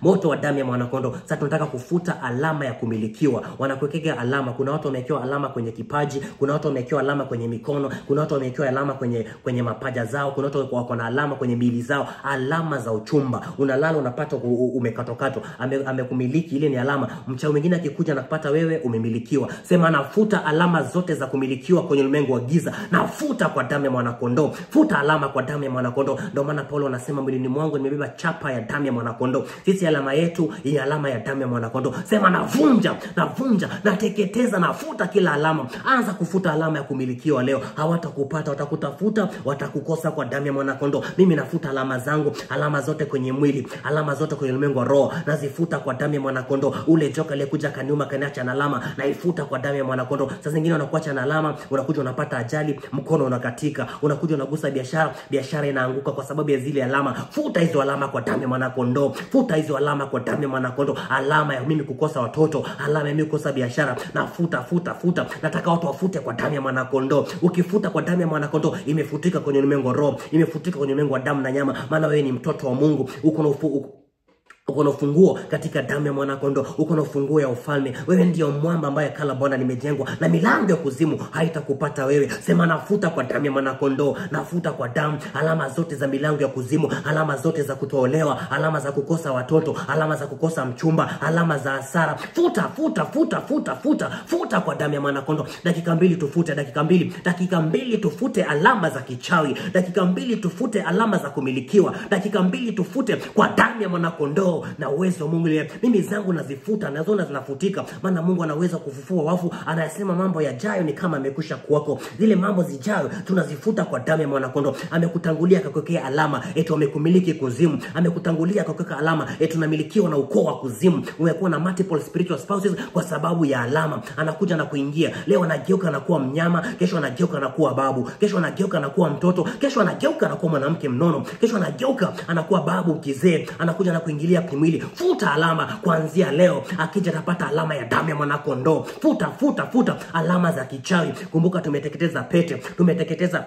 Moto wa damu ya mwanakondoo. Sasa tunataka kufuta alama ya kumilikiwa. Wanakuwekea alama. Kuna watu wamewekewa alama kwenye kipaji, kuna watu wamewekewa alama kwenye mikono, kuna watu wamewekewa alama kwenye mapaja zao, kuna watu wako na alama kwenye miili zao, alama za uchumba. Unalala unapata umekatokatwa, amekumiliki, ile ni alama. Mchawi mwingine akikuja na kupata wewe umemilikiwa. Sema nafuta alama zote za kumilikiwa kwenye ulimwengu wa giza. Nafuta kwa damu ya mwanakondoo. Futa alama kwa damu ya mwanakondoo. Ndio maana Paulo anasema mwilini mwangu nimebeba chapa ya damu ya mwanakondoo. Sisi alama yetu ni alama ya damu ya mwanakondoo. Sema navunja, navunja, nateketeza, nafuta kila alama. Anza kufuta alama ya kumilikiwa leo. Hawatakupata, watakutafuta, watakukosa kwa damu ya mwanakondoo. Mimi nafuta alama zangu, alama zote kwenye mwili, alama zote kwenye ulimwengu wa roho, nazifuta kwa damu ya mwanakondoo. Ule joka aliyekuja kaniuma kaniacha na alama, naifuta kwa damu ya mwanakondoo. Sasa zingine wanakuacha na alama, unakuja unapata ajali, mkono unakatika, unakuja unagusa biashara, biashara inaanguka kwa sababu ya zile alama. Futa hizo alama kwa damu ya mwanakondoo. Futa hizo alama kwa damu ya mwanakondoo. Alama ya mimi kukosa watoto, alama ya mimi kukosa biashara, nafuta, futa, futa. Nataka watu wafute kwa damu ya mwanakondoo. Ukifuta kwa damu ya mwanakondoo, imefutika kwenye ulimwengu wa roho, imefutika kwenye ulimwengu wa damu na nyama, maana wewe ni mtoto wa Mungu. Uko na uko na ufunguo katika damu ya mwanakondoo, uko na ufunguo ya ufalme. Wewe ndio mwamba ambaye kala Bwana limejengwa, na milango ya kuzimu haitakupata wewe. Sema nafuta kwa damu ya mwanakondoo, nafuta kwa damu alama zote za milango ya kuzimu, alama zote za kutoolewa, alama za kukosa watoto, alama za kukosa mchumba, alama za hasara. Futa, futa, futa, futa, futa, futa kwa damu ya mwanakondoo. Dakika mbili tufute, dakika mbili, dakika mbili tufute alama za kichawi, dakika mbili tufute alama za kumilikiwa, dakika mbili tufute kwa damu ya mwanakondoo na uwezo wa Mungu. Mimi zangu nazifuta, naziona zinafutika, maana Mungu anaweza kufufua wafu. Anasema mambo yajayo ni kama amekwisha kuwako. Zile mambo zijayo tunazifuta kwa damu ya mwanakondoo. Amekutangulia akakuwekea alama eti amekumiliki kuzimu. Amekutangulia akakuweka alama eti unamilikiwa na ukoo wa kuzimu. Umekuwa na multiple spiritual spouses kwa sababu ya alama. Anakuja na kuingia. Leo anageuka na kuwa mnyama, kesho anageuka na kuwa babu, kesho anageuka na kuwa mtoto, kesho anageuka na kuwa mwanamke mnono, kesho anageuka anakuwa babu kizee. Anakuja na kuingilia kimwili, futa alama kuanzia leo. Akija atapata alama ya damu ya mwanakondoo. Futa, futa, futa alama za kichawi. Kumbuka tumeteketeza pete, tumeteketeza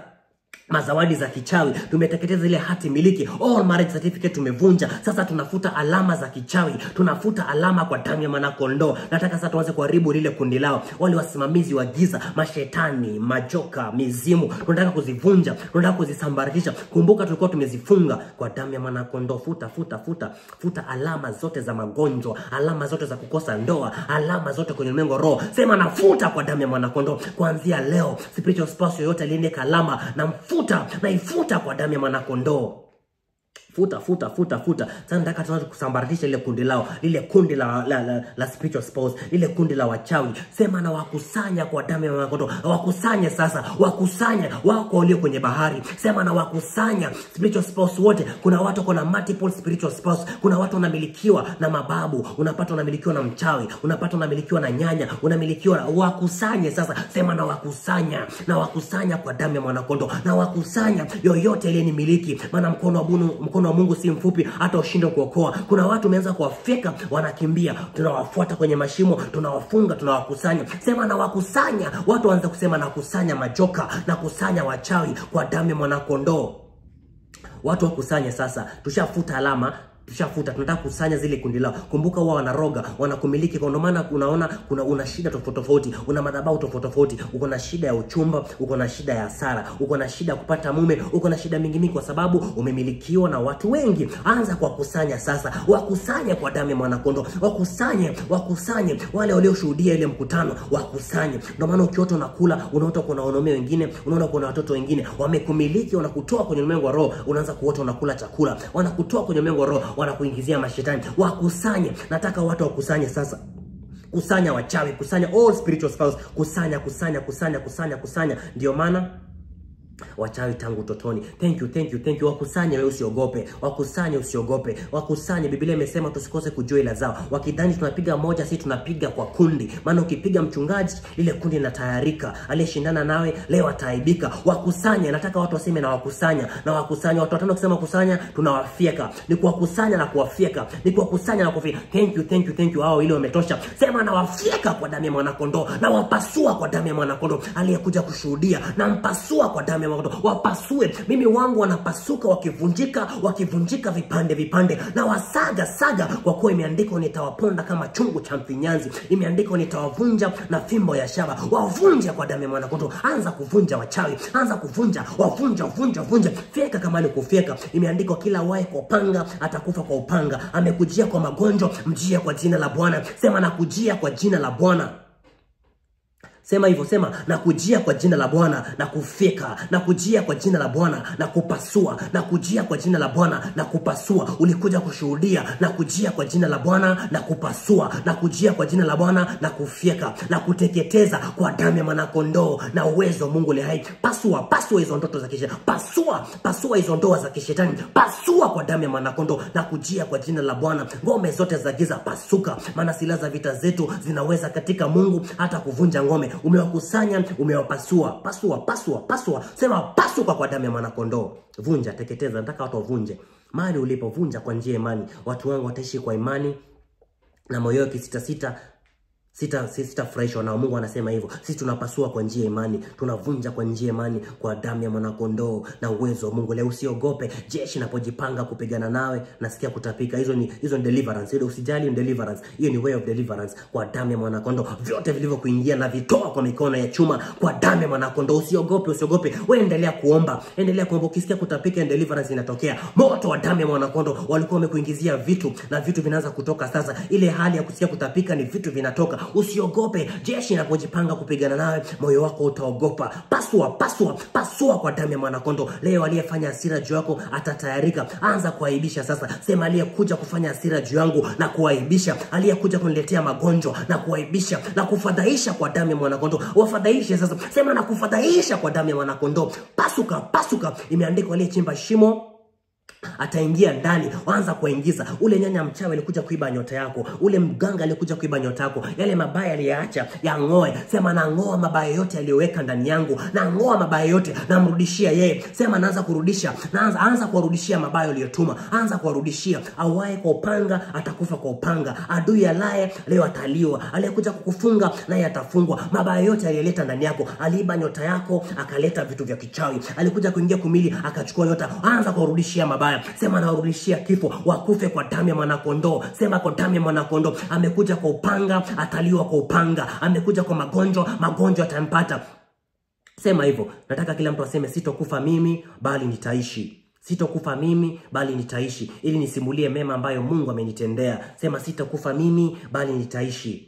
mazawadi za kichawi, tumeteketeza ile hati miliki, all marriage certificate tumevunja. Sasa tunafuta alama za kichawi, tunafuta alama kwa damu ya mwanakondoo. Nataka sasa tuanze kuharibu lile kundi lao, wale wasimamizi wa giza, mashetani, majoka, mizimu. Tunataka kuzivunja, tunataka kuzisambaratisha. Kumbuka tulikuwa tumezifunga kwa damu ya mwanakondoo. Futa, futa, futa, futa alama zote za magonjwa, alama zote za kukosa ndoa, alama zote kwenye ulimwengu wa roho. Sema nafuta kwa damu ya mwanakondoo. Kuanzia leo spiritual spouse yoyote aliyeniweka alama na mfuta, naifuta kwa damu ya mwanakondoo. Futa, futa, futa, futa. Sasa nataka tuanze kusambaratisha lile kundi lao, lile kundi la spiritual spouse, lile kundi la wachawi. Sema na wakusanya kwa damu ya mwanakondoo. Wakusanye sasa, wakusanya wako walio kwenye bahari. Sema na wakusanya spiritual spouse wote. Kuna watu kuna multiple spiritual spouse, kuna watu wanamilikiwa na mababu, unapata unamilikiwa na mchawi, unapata unamilikiwa na nyanya, unamilikiwa. Wakusanye sasa. Sema na wakusanya, na wakusanya kwa damu ya mwanakondoo. Na wakusanya yoyote ile ni miliki, maana mkono wa mkono wa Mungu si mfupi hata ushindwe kuokoa. Kuna watu wameanza kuwafeka, wanakimbia, tunawafuata kwenye mashimo, tunawafunga, tunawakusanya. Sema na wakusanya. Watu waanze kusema nakusanya majoka, nakusanya wachawi kwa damu ya mwanakondoo. Watu wakusanye sasa. Tushafuta alama, tushafuta, tunataka kusanya zile kundi lao. Kumbuka wao wanaroga, wanakumiliki. Kwa maana unaona kuna una shida tofauti tofauti, una madhabahu tofauti tofauti, uko na shida ya uchumba, uko na shida ya hasara, uko na shida ya kupata mume, uko na shida mingi mingi, kwa sababu umemilikiwa na watu wengi. Anza kwa kusanya sasa, wakusanye kwa damu ya mwanakondoo, wakusanye, wakusanye wale walioshuhudia ile mkutano, wakusanye. Ndio maana ukiota unakula, unaota kuna wanaume wengine, unaona kuna watoto wengine wamekumiliki, wanakutoa kwenye ulimwengu wa roho, unaanza kuota unakula chakula, wanakutoa kwenye ulimwengu wa roho, wanakuingizia mashetani. Wakusanye. Nataka watu wakusanye sasa. Kusanya wachawi, kusanya all spiritual spouse, kusanya, kusanya, kusanya, kusanya, kusanya. Ndio maana wachawi tangu utotoni. Thank you, thank you, thank you. Wakusanye wewe, usiogope. Wakusanye, usiogope. Wakusanye. Biblia imesema tusikose kujua ila zao. Wakidhani tunapiga moja, si tunapiga kwa kundi. Maana ukipiga mchungaji, lile kundi linatayarika. Aliyeshindana nawe leo ataaibika. Wakusanye. Nataka watu waseme na wakusanya, na wakusanya. Watu watano kusema kusanya, tunawafyeka. Ni kuwakusanya na kuwafyeka. Ni kuwakusanya na kuwafyeka. Thank you, thank you, thank you. Hao ile wametosha. Sema na wafyeka kwa damu ya mwanakondoo. Na wapasua kwa damu ya mwanakondoo. Aliyekuja kushuhudia, na mpasua kwa damu ya mwanakondoo. Wapasue. Mimi wangu wanapasuka, wakivunjika, wakivunjika vipande vipande, na wasaga saga, kwa kuwa imeandikwa nitawaponda kama chungu cha mfinyanzi, imeandikwa nitawavunja na fimbo ya shaba. Wavunja kwa damu ya mwanakondoo. Anza kuvunja wachawi, anza kuvunja, wavunja, vunja, vunja. Fyeka kama ni kufyeka. Imeandikwa kila wae kwa panga atakufa kwa upanga. Amekujia kwa magonjwa, mjia kwa jina la Bwana. Sema nakujia kwa jina la Bwana. Sema hivyo, sema nakujia kwa jina la Bwana na kufyeka, nakujia kwa jina la Bwana na kupasua, nakujia kwa jina la Bwana na kupasua. Ulikuja kushuhudia, nakujia kwa jina la Bwana na kupasua, nakujia kwa jina la Bwana na kufyeka, na kuteketeza kwa damu ya mwanakondoo na uwezo wa Mungu aliye hai. Pasua, pasua hizo ndoto za kishetani, pasua, pasua hizo ndoa za kishetani, pasua kwa damu ya mwanakondoo. Nakujia kwa jina la Bwana. Ngome zote za giza pasuka, maana silaha za vita zetu zinaweza katika Mungu hata kuvunja ngome. Umewakusanya, umewapasua. Pasua, pasua, pasua. Sema pasuka kwa damu ya mwanakondoo. Vunja, teketeza. Nataka watu wavunje. Mahali ulipovunja kwa njia ya imani, watu wangu wataishi kwa imani na moyo kisita sita sitafurahishwa na Mungu anasema hivyo. Sisi tunapasua kwa njia ya imani, tunavunja kwa njia ya imani kwa damu ya mwanakondoo na uwezo wa Mungu. Leo usiogope jeshi linapojipanga kupigana nawe, nasikia kutapika. Hizo ni deliverance. Hiyo usijali, ni deliverance. Hiyo ni way of deliverance kwa damu ya mwanakondoo. Vyote vilivyokuingia na vitoa kwa mikono ya chuma kwa damu ya mwanakondoo. Usiogope, usiogope. Wewe endelea kuomba. Endelea kuomba. Ukisikia kutapika, deliverance inatokea. Moto wa damu ya mwanakondoo walikuwa wamekuingizia vitu na vitu vinaanza kutoka sasa. Ile hali ya kusikia kutapika ni vitu vinatoka. Usiogope jeshi linapojipanga kupigana nawe, moyo wako utaogopa. Pasua, pasua, pasua kwa damu ya mwanakondoo. Leo aliyefanya hasira juu yako atatayarika. Anza kuaibisha sasa. Sema aliyekuja kufanya hasira juu yangu na kuaibisha, aliyekuja kuniletea magonjwa na kuaibisha na kufadhaisha kwa damu ya mwanakondoo. Wafadhaishe sasa. Sema na kufadhaisha kwa damu ya mwanakondoo. Pasuka, pasuka. Imeandikwa aliyechimba shimo Ataingia ndani, anza kuingiza. Ule nyanya mchawi alikuja kuiba nyota yako, ule mganga alikuja kuiba nyota yako, yale mabaya aliyaacha yang'oe. Sema nang'oa mabaya yote aliyoweka ndani yangu, nang'oa mabaya yote, namrudishia yeye. Sema naanza kurudisha, naanza anza kuwarudishia mabaya aliyotuma, anza kuwarudishia. Awaye kwa upanga atakufa kwa upanga, adui alaye leo ataliwa, aliyekuja kukufunga naye atafungwa. Mabaya yote aliyoleta ndani yako, aliiba nyota yako akaleta vitu vya kichawi, alikuja kuingia kumili akachukua nyota, anza kuwarudishia mabaya. Sema nawarudishia kifo, wakufe kwa damu ya mwanakondoo. Sema kwa damu ya mwanakondoo. Amekuja kwa upanga, ataliwa kwa upanga. Amekuja kwa magonjwa, magonjwa atampata. Sema hivyo. Nataka kila mtu aseme sitokufa mimi bali nitaishi. Sitokufa mimi bali nitaishi, ili nisimulie mema ambayo Mungu amenitendea. Sema sitokufa mimi bali nitaishi.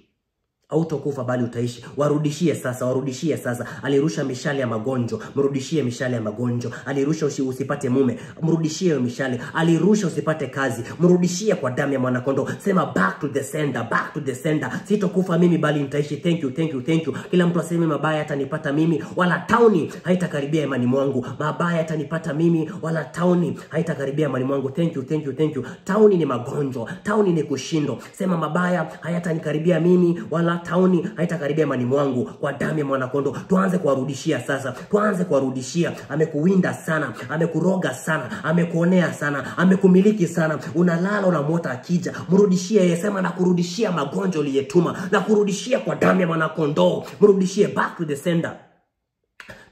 Hautokufa bali utaishi. Warudishie sasa, warudishie sasa. Alirusha mishale ya magonjwa, mrudishie mishale ya magonjwa. Alirusha usipate mume, mrudishie mishale. Alirusha usipate kazi, mrudishie kwa damu ya mwanakondoo. Sema back to the sender, back to the sender. Sitokufa mimi bali nitaishi. Thank you, thank you, thank you. Kila mtu aseme mabaya hatanipata mimi wala tauni haitakaribia imani mwangu. Mabaya hatanipata mimi wala tauni haitakaribia imani mwangu. Thank you, thank you, thank you. Tauni ni magonjwa, tauni ni kushindwa. Sema mabaya hayatanikaribia mimi wala tauni haitakaribia imani mwangu kwa damu ya mwanakondoo. Tuanze kuwarudishia sasa, tuanze kuwarudishia. Amekuwinda sana, amekuroga sana, amekuonea sana, amekumiliki sana. Unalala unamwota akija, mrudishie yeye. Sema nakurudishia magonjwa uliyetuma, nakurudishia kwa damu ya mwanakondoo. Mrudishie, back to the sender.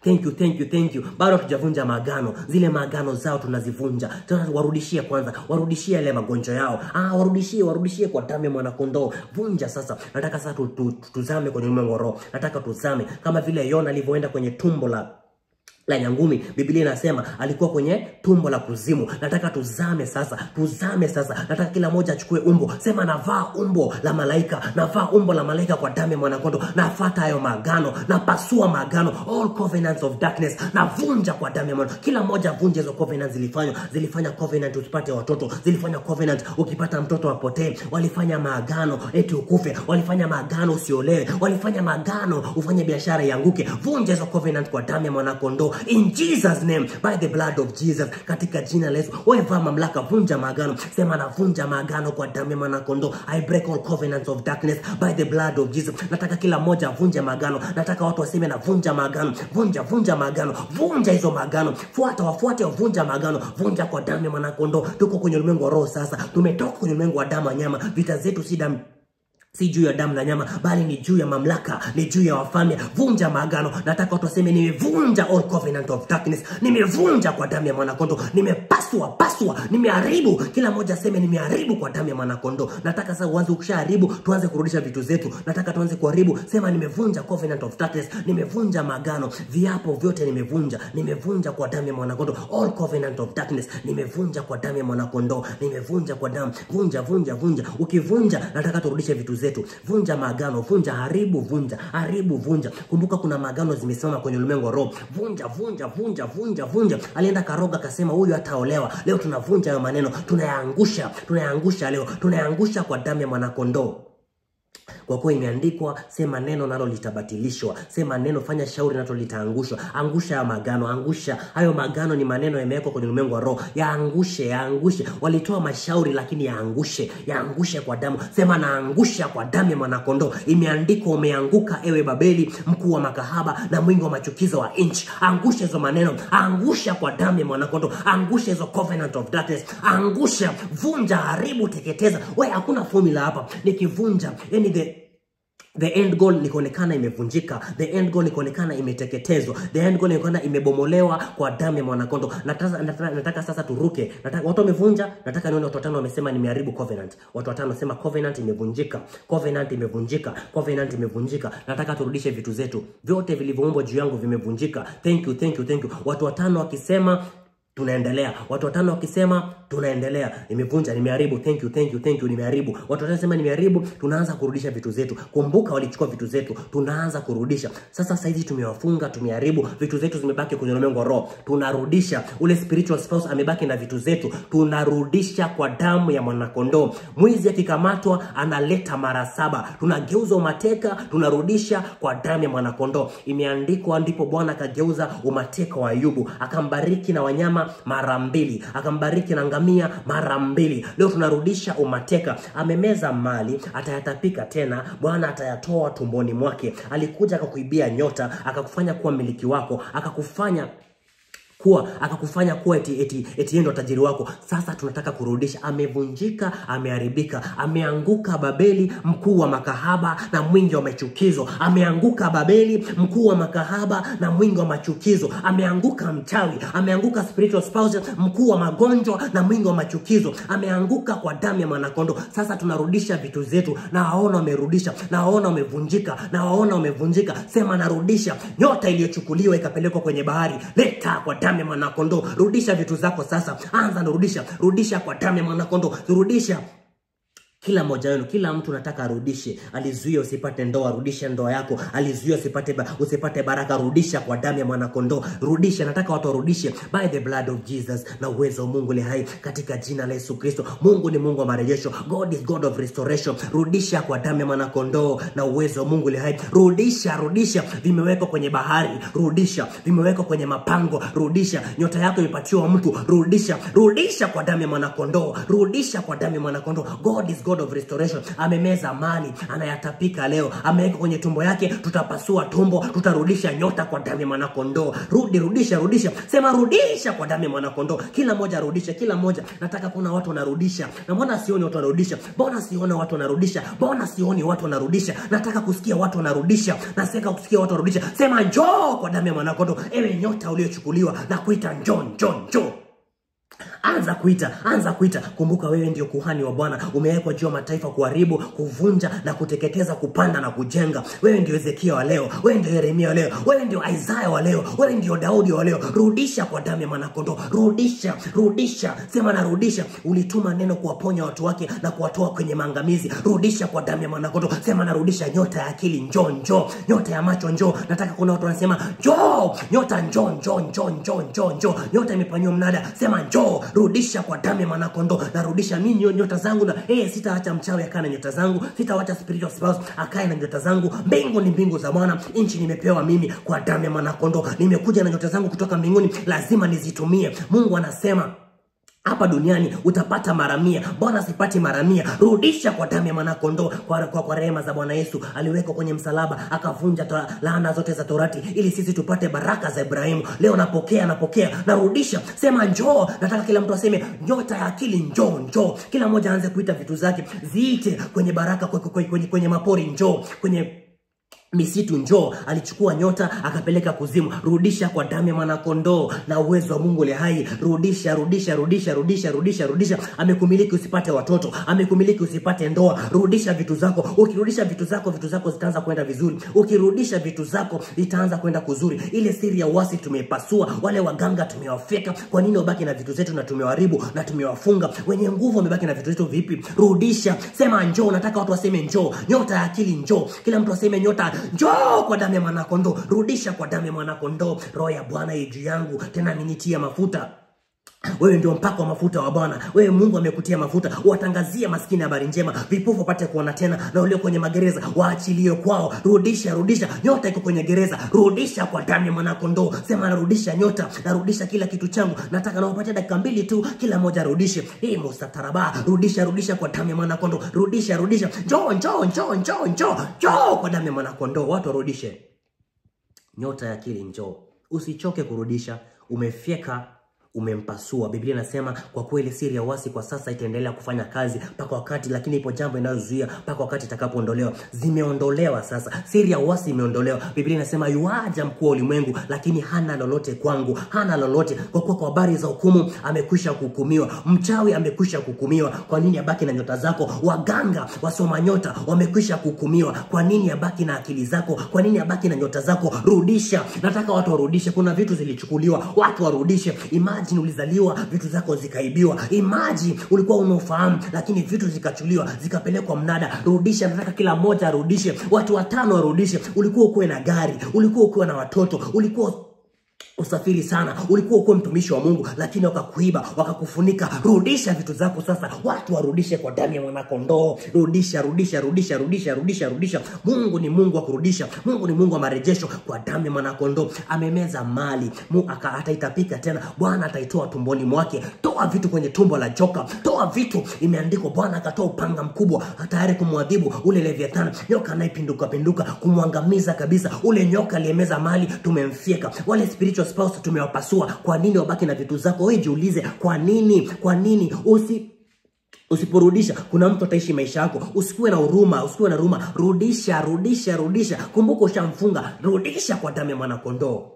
Thank you, thank you, thank you. Bado hatujavunja maagano. Zile maagano zao tunazivunja. Warudishie kwanza, warudishie yale magonjwa yao. Warudishie, warudishie kwa damu ya mwanakondoo. Vunja sasa. Nataka sasa tuzame kwenye ulimwengu wa roho. Nataka tuzame kama vile Yona alivyoenda kwenye tumbo la nyangumi. Biblia inasema alikuwa kwenye tumbo la kuzimu. Nataka tuzame sasa, tuzame sasa. Nataka kila mmoja achukue umbo. Sema navaa umbo la malaika, navaa umbo la malaika kwa damu ya mwanakondoo. Nafuata hayo maagano, napasua maagano, all covenants of darkness, navunja kwa damu ya mwanakondoo. Kila mmoja vunje hizo covenants zilifanywa. Zilifanya covenant usipate watoto, zilifanya covenant ukipata mtoto apotee, walifanya maagano eti ukufe, walifanya maagano usiolewe, walifanya maagano ufanye biashara ianguke. Vunja hizo covenant kwa damu ya mwanakondoo. In Jesus name, by the blood of Jesus, katika jina la Yesu. Wewe vaa mamlaka, vunja maagano. Sema navunja maagano kwa damu ya mwanakondoo. I break all covenants of darkness by the blood of Jesus. Nataka kila mmoja avunje maagano. Nataka watu waseme navunja maagano. Vunja, vunja maagano. Vunja hizo maagano. Fuata, wafuate, vunja maagano. Vunja kwa damu ya mwanakondoo. Tuko kwenye ulimwengu wa roho sasa. Tumetoka kwenye ulimwengu wa damu na nyama. Vita zetu si damu, si juu ya damu na nyama, bali ni juu ya mamlaka, ni juu ya wafalme. Vunja maagano. Nataka watu waseme nimevunja all covenant of darkness, nimevunja kwa damu ya mwanakondoo, nimepasua pasua, nimeharibu. Kila mmoja aseme nimeharibu kwa damu ya mwanakondoo. Nataka sasa uanze, ukishaharibu tuanze kurudisha vitu zetu. Nataka tuanze kuharibu. Sema nimevunja covenant of darkness, nimevunja maagano, viapo vyote nimevunja, nimevunja kwa damu ya mwanakondoo. All covenant of darkness nimevunja kwa damu ya mwanakondoo, nimevunja kwa damu. Vunja, vunja, vunja. Ukivunja nataka turudishe vitu zetu. Vunja maagano, vunja, haribu, vunja, haribu, vunja. Kumbuka kuna maagano zimesimama kwenye ulimwengu wa roho. Vunja, vunja, vunja, vunja, vunja. Alienda karoga akasema huyu hataolewa. Leo tunavunja hayo maneno, tunayaangusha, tunayaangusha leo, tunayaangusha kwa damu ya mwanakondoo. Kwa kuwa imeandikwa, sema neno nalo litabatilishwa. Sema neno, fanya shauri nalo litaangushwa. Angusha hayo maagano, angusha. Hayo maagano ni maneno yamewekwa kwenye ulimwengu wa roho. Yaangushe, yaangushe. Walitoa mashauri lakini yaangushe, yaangushe kwa damu. Sema naangusha kwa damu ya mwanakondoo. Imeandikwa, umeanguka ewe Babeli, mkuu wa makahaba na mwingi wa machukizo wa nchi. Angusha hizo maneno, angusha kwa damu ya mwanakondoo. Angusha hizo covenant of darkness. Angusha, vunja, haribu, teketeza. Wewe, hakuna formula hapa. Nikivunja, yani the end goal ni kuonekana imevunjika. The end goal ni kuonekana imeteketezwa. The end goal ni kuonekana imebomolewa kwa damu ya mwanakondoo. Nataka sasa turuke. Nataka watu wamevunja, nataka nione watu watano wamesema nimeharibu covenant. Watu watano wasema covenant imevunjika. Covenant imevunjika. Covenant imevunjika. Nataka turudishe vitu zetu. Vyote vilivyoumbwa juu yangu vimevunjika. Thank you, thank you, thank you. Watu watano wakisema tunaendelea. Watu watano wakisema tunaendelea. Nimevunja, nimeharibu. Thank you, thank you, thank you, nimeharibu. Watu watano sema nimeharibu, tunaanza kurudisha vitu zetu. Kumbuka walichukua vitu zetu, tunaanza kurudisha. Sasa saizi tumewafunga, tumeharibu, vitu zetu zimebaki kwenye ulimwengu wa roho. Tunarudisha. Ule spiritual spouse amebaki na vitu zetu, tunarudisha kwa damu ya mwanakondoo. Mwizi akikamatwa analeta mara 7. Tunageuza umateka, tunarudisha kwa damu ya mwanakondoo. Imeandikwa, ndipo Bwana akageuza umateka wa Ayubu, akambariki na wanyama mlima mara mbili, akambariki na ngamia mara mbili. Leo tunarudisha umateka. Amemeza mali, atayatapika tena, Bwana atayatoa tumboni mwake. Alikuja akakuibia nyota, akakufanya kuwa miliki wako, akakufanya kuwa eti eti ndo tajiri wako. Sasa tunataka kurudisha. Amevunjika, ameharibika, ameanguka Babeli, mkuu wa makahaba na mwingi wa machukizo. Ameanguka Babeli, mkuu wa makahaba na mwingi wa machukizo. Ameanguka mchawi, ameanguka spiritual spouse, mkuu wa magonjwa na mwingi wa machukizo. Ameanguka kwa damu ya mwanakondoo. Sasa tunarudisha vitu zetu. Na waona wamerudisha, na waona wamevunjika, na waona wamevunjika. Sema narudisha nyota iliyochukuliwa ikapelekwa kwenye bahari. Leta kwa damu ya mwanakondoo. Rudisha vitu zako sasa. Anza na rudisha. Rudisha kwa damu ya mwanakondoo. Rudisha. Kila mmoja wenu, kila mtu nataka arudishe. Alizuia usipate ndoa, rudisha ndoa yako. Alizuia usipate baraka, rudisha kwa damu ya mwanakondoo. Rudisha, nataka watu warudishe by the blood of Jesus na uwezo wa Mungu le hai katika jina la Yesu Kristo. Mungu ni Mungu wa marejesho. God is God of restoration. Rudisha kwa damu ya mwanakondoo na uwezo wa Mungu le hai. Rudisha, rudisha vimewekwa kwenye bahari, rudisha vimewekwa kwenye mapango, rudisha nyota yako imepatiwa mtu, rudisha, rudisha kwa damu ya mwanakondoo, rudisha kwa damu ya mwanakondoo. God is God of restoration. Amemeza mali, anayatapika leo, ameweka kwenye tumbo yake. Tutapasua tumbo, tutarudisha nyota kwa damu ya mwanakondoo. Rudi, rudisha, rudisha. Sema rudisha kwa damu ya mwanakondoo. Kila mmoja rudisha, kila mmoja. Nataka kuna watu wanarudisha. Na mbona sioni watu wanarudisha? Mbona sioni watu wanarudisha? Mbona sioni watu wanarudisha? Nataka kusikia watu wanarudisha. Nataka kusikia watu wanarudisha. Sema njoo kwa damu ya mwanakondoo. Ewe nyota uliyochukuliwa, na kuita njoo, njoo, njoo. Anza kuita, anza kuita. Kumbuka wewe ndio kuhani wa Bwana, umewekwa juu ya mataifa kuharibu, kuvunja na kuteketeza, kupanda na kujenga. Wewe ndio Ezekia wa leo, wewe ndio Yeremia wa leo, wewe ndio Isaya wa leo, wewe ndio Daudi wa leo. Rudisha kwa damu ya mwanakondoo. Rudisha, rudisha. Sema narudisha. Ulituma neno kuwaponya watu wake na kuwatoa kwenye maangamizi. Rudisha kwa damu ya mwanakondoo. Sema narudisha nyota ya akili, njoo, njoo. Nyota ya macho, njoo. Nataka kuna watu wanasema njoo, nyota njoo, njoo, njoo, njoo, njoo, njoo. Nyota imepanywa mnada. Sema njoo. Rudisha kwa damu ya mwanakondoo. Narudisha mimi nyota zangu na sitaacha mchawi akae na nyota zangu, sitaacha spiritual spouse akae na nyota zangu. Mbingu ni mbingu za Bwana, nchi nimepewa mimi kwa damu ya mwanakondoo. Nimekuja na nyota zangu kutoka mbinguni, lazima nizitumie. Mungu anasema hapa duniani utapata mara 100. Bwana sipati mara 100. Rudisha kwa damu ya mwanakondoo. Kwa rehema za Bwana Yesu aliwekwa kwenye msalaba, akavunja laana zote za Torati ili sisi tupate baraka za Ibrahimu. Leo napokea, napokea, narudisha. Sema njoo. Nataka kila mtu aseme nyota ya akili njoo, njoo. Kila mmoja aanze kuita vitu zake, ziite kwenye baraka, kwenye mapori njoo, kwenye misitu njoo. Alichukua nyota akapeleka kuzimu. Rudisha kwa damu ya mwanakondoo na uwezo wa Mungu le hai. Rudisha, rudisha, rudisha, rudisha, rudisha, rudisha. Amekumiliki usipate watoto, amekumiliki usipate ndoa. Rudisha vitu zako. Ukirudisha vitu zako, vitu zako zitaanza kwenda vizuri. Ukirudisha vitu zako itaanza kwenda kuzuri. Ile siri ya uasi tumeipasua, wale waganga tumewafeka. Kwa nini wabaki na vitu zetu na tumewaharibu na tumewafunga? Wenye nguvu wamebaki na vitu zetu vipi? Rudisha. Sema njoo. Nataka watu waseme njoo. Nyota ya akili njoo. Kila mtu aseme nyota njoo kwa damu ya mwanakondoo. Rudisha kwa damu ya mwanakondoo. Roho ya Bwana i juu yangu, tena amenitia mafuta. Wewe ndio mpako wa mafuta wa Bwana. Wewe Mungu amekutia mafuta. Watangazie maskini habari njema, vipofu wapate kuona tena, na walio kwenye magereza waachiliwe kwao. Rudisha, rudisha. Nyota iko kwenye gereza. Rudisha kwa damu ya mwanakondoo. Sema narudisha nyota, narudisha kila kitu changu. Nataka nawapatia dakika 2 tu, kila mmoja arudishe. Hii musataraba. Rudisha, rudisha kwa damu ya mwanakondoo. Rudisha, rudisha. Njoo, njoo, njoo, njoo, njoo. Njoo kwa damu ya mwanakondoo. Watu warudishe. Nyota ya akili njoo. Usichoke kurudisha. Umefyeka, umempasua. Biblia inasema kwa kweli siri ya uasi kwa sasa itaendelea kufanya kazi mpaka wakati, lakini ipo jambo inayozuia mpaka wakati itakapoondolewa. Zimeondolewa sasa. Siri ya uasi imeondolewa. Biblia inasema yuaja mkuu wa ulimwengu, lakini hana lolote kwangu, hana lolote, kwa kuwa kwa habari za hukumu amekwisha kuhukumiwa. Mchawi amekwisha kuhukumiwa. Kwa nini abaki na nyota zako? Waganga wasoma nyota wamekwisha kuhukumiwa. Kwa nini abaki na akili zako? Kwa nini abaki na nyota zako? Rudisha. Nataka watu warudishe. Kuna vitu zilichukuliwa, watu warudishe. Imagine ulizaliwa vitu zako zikaibiwa. Imagine ulikuwa unaofahamu lakini vitu zikachuliwa, zikapelekwa mnada. Rudisha. Nataka kila mmoja arudishe. Watu 5 warudishe. Ulikuwa ukiwa na gari, ulikuwa ukiwa na watoto, ulikuwa usafiri sana, ulikuwa uko mtumishi wa Mungu lakini wakakuiba, wakakufunika. Rudisha vitu zako sasa, watu warudishe kwa damu ya mwana kondoo. Rudisha, rudisha, rudisha, rudisha, rudisha, rudisha. Mungu ni Mungu wa kurudisha. Mungu ni Mungu wa marejesho kwa damu ya mwana kondoo. Amemeza mali, ataitapika tena. Bwana ataitoa tumboni mwake. Toa vitu kwenye tumbo la joka, toa vitu. Imeandikwa Bwana akatoa upanga mkubwa tayari kumwadhibu ule Leviathan, nyoka anayepinduka pinduka, kumwangamiza kabisa. Ule nyoka aliyemeza mali tumemfyeka. Wale spiritual spouse tumewapasua. Kwa nini wabaki na vitu zako? Wewe jiulize, kwa nini? Kwa nini usiporudisha kuna mtu ataishi maisha yako. Usikuwe na huruma, usikuwe na huruma. Rudisha, rudisha, rudisha. Kumbuka ushamfunga. Rudisha kwa damu ya mwana kondoo.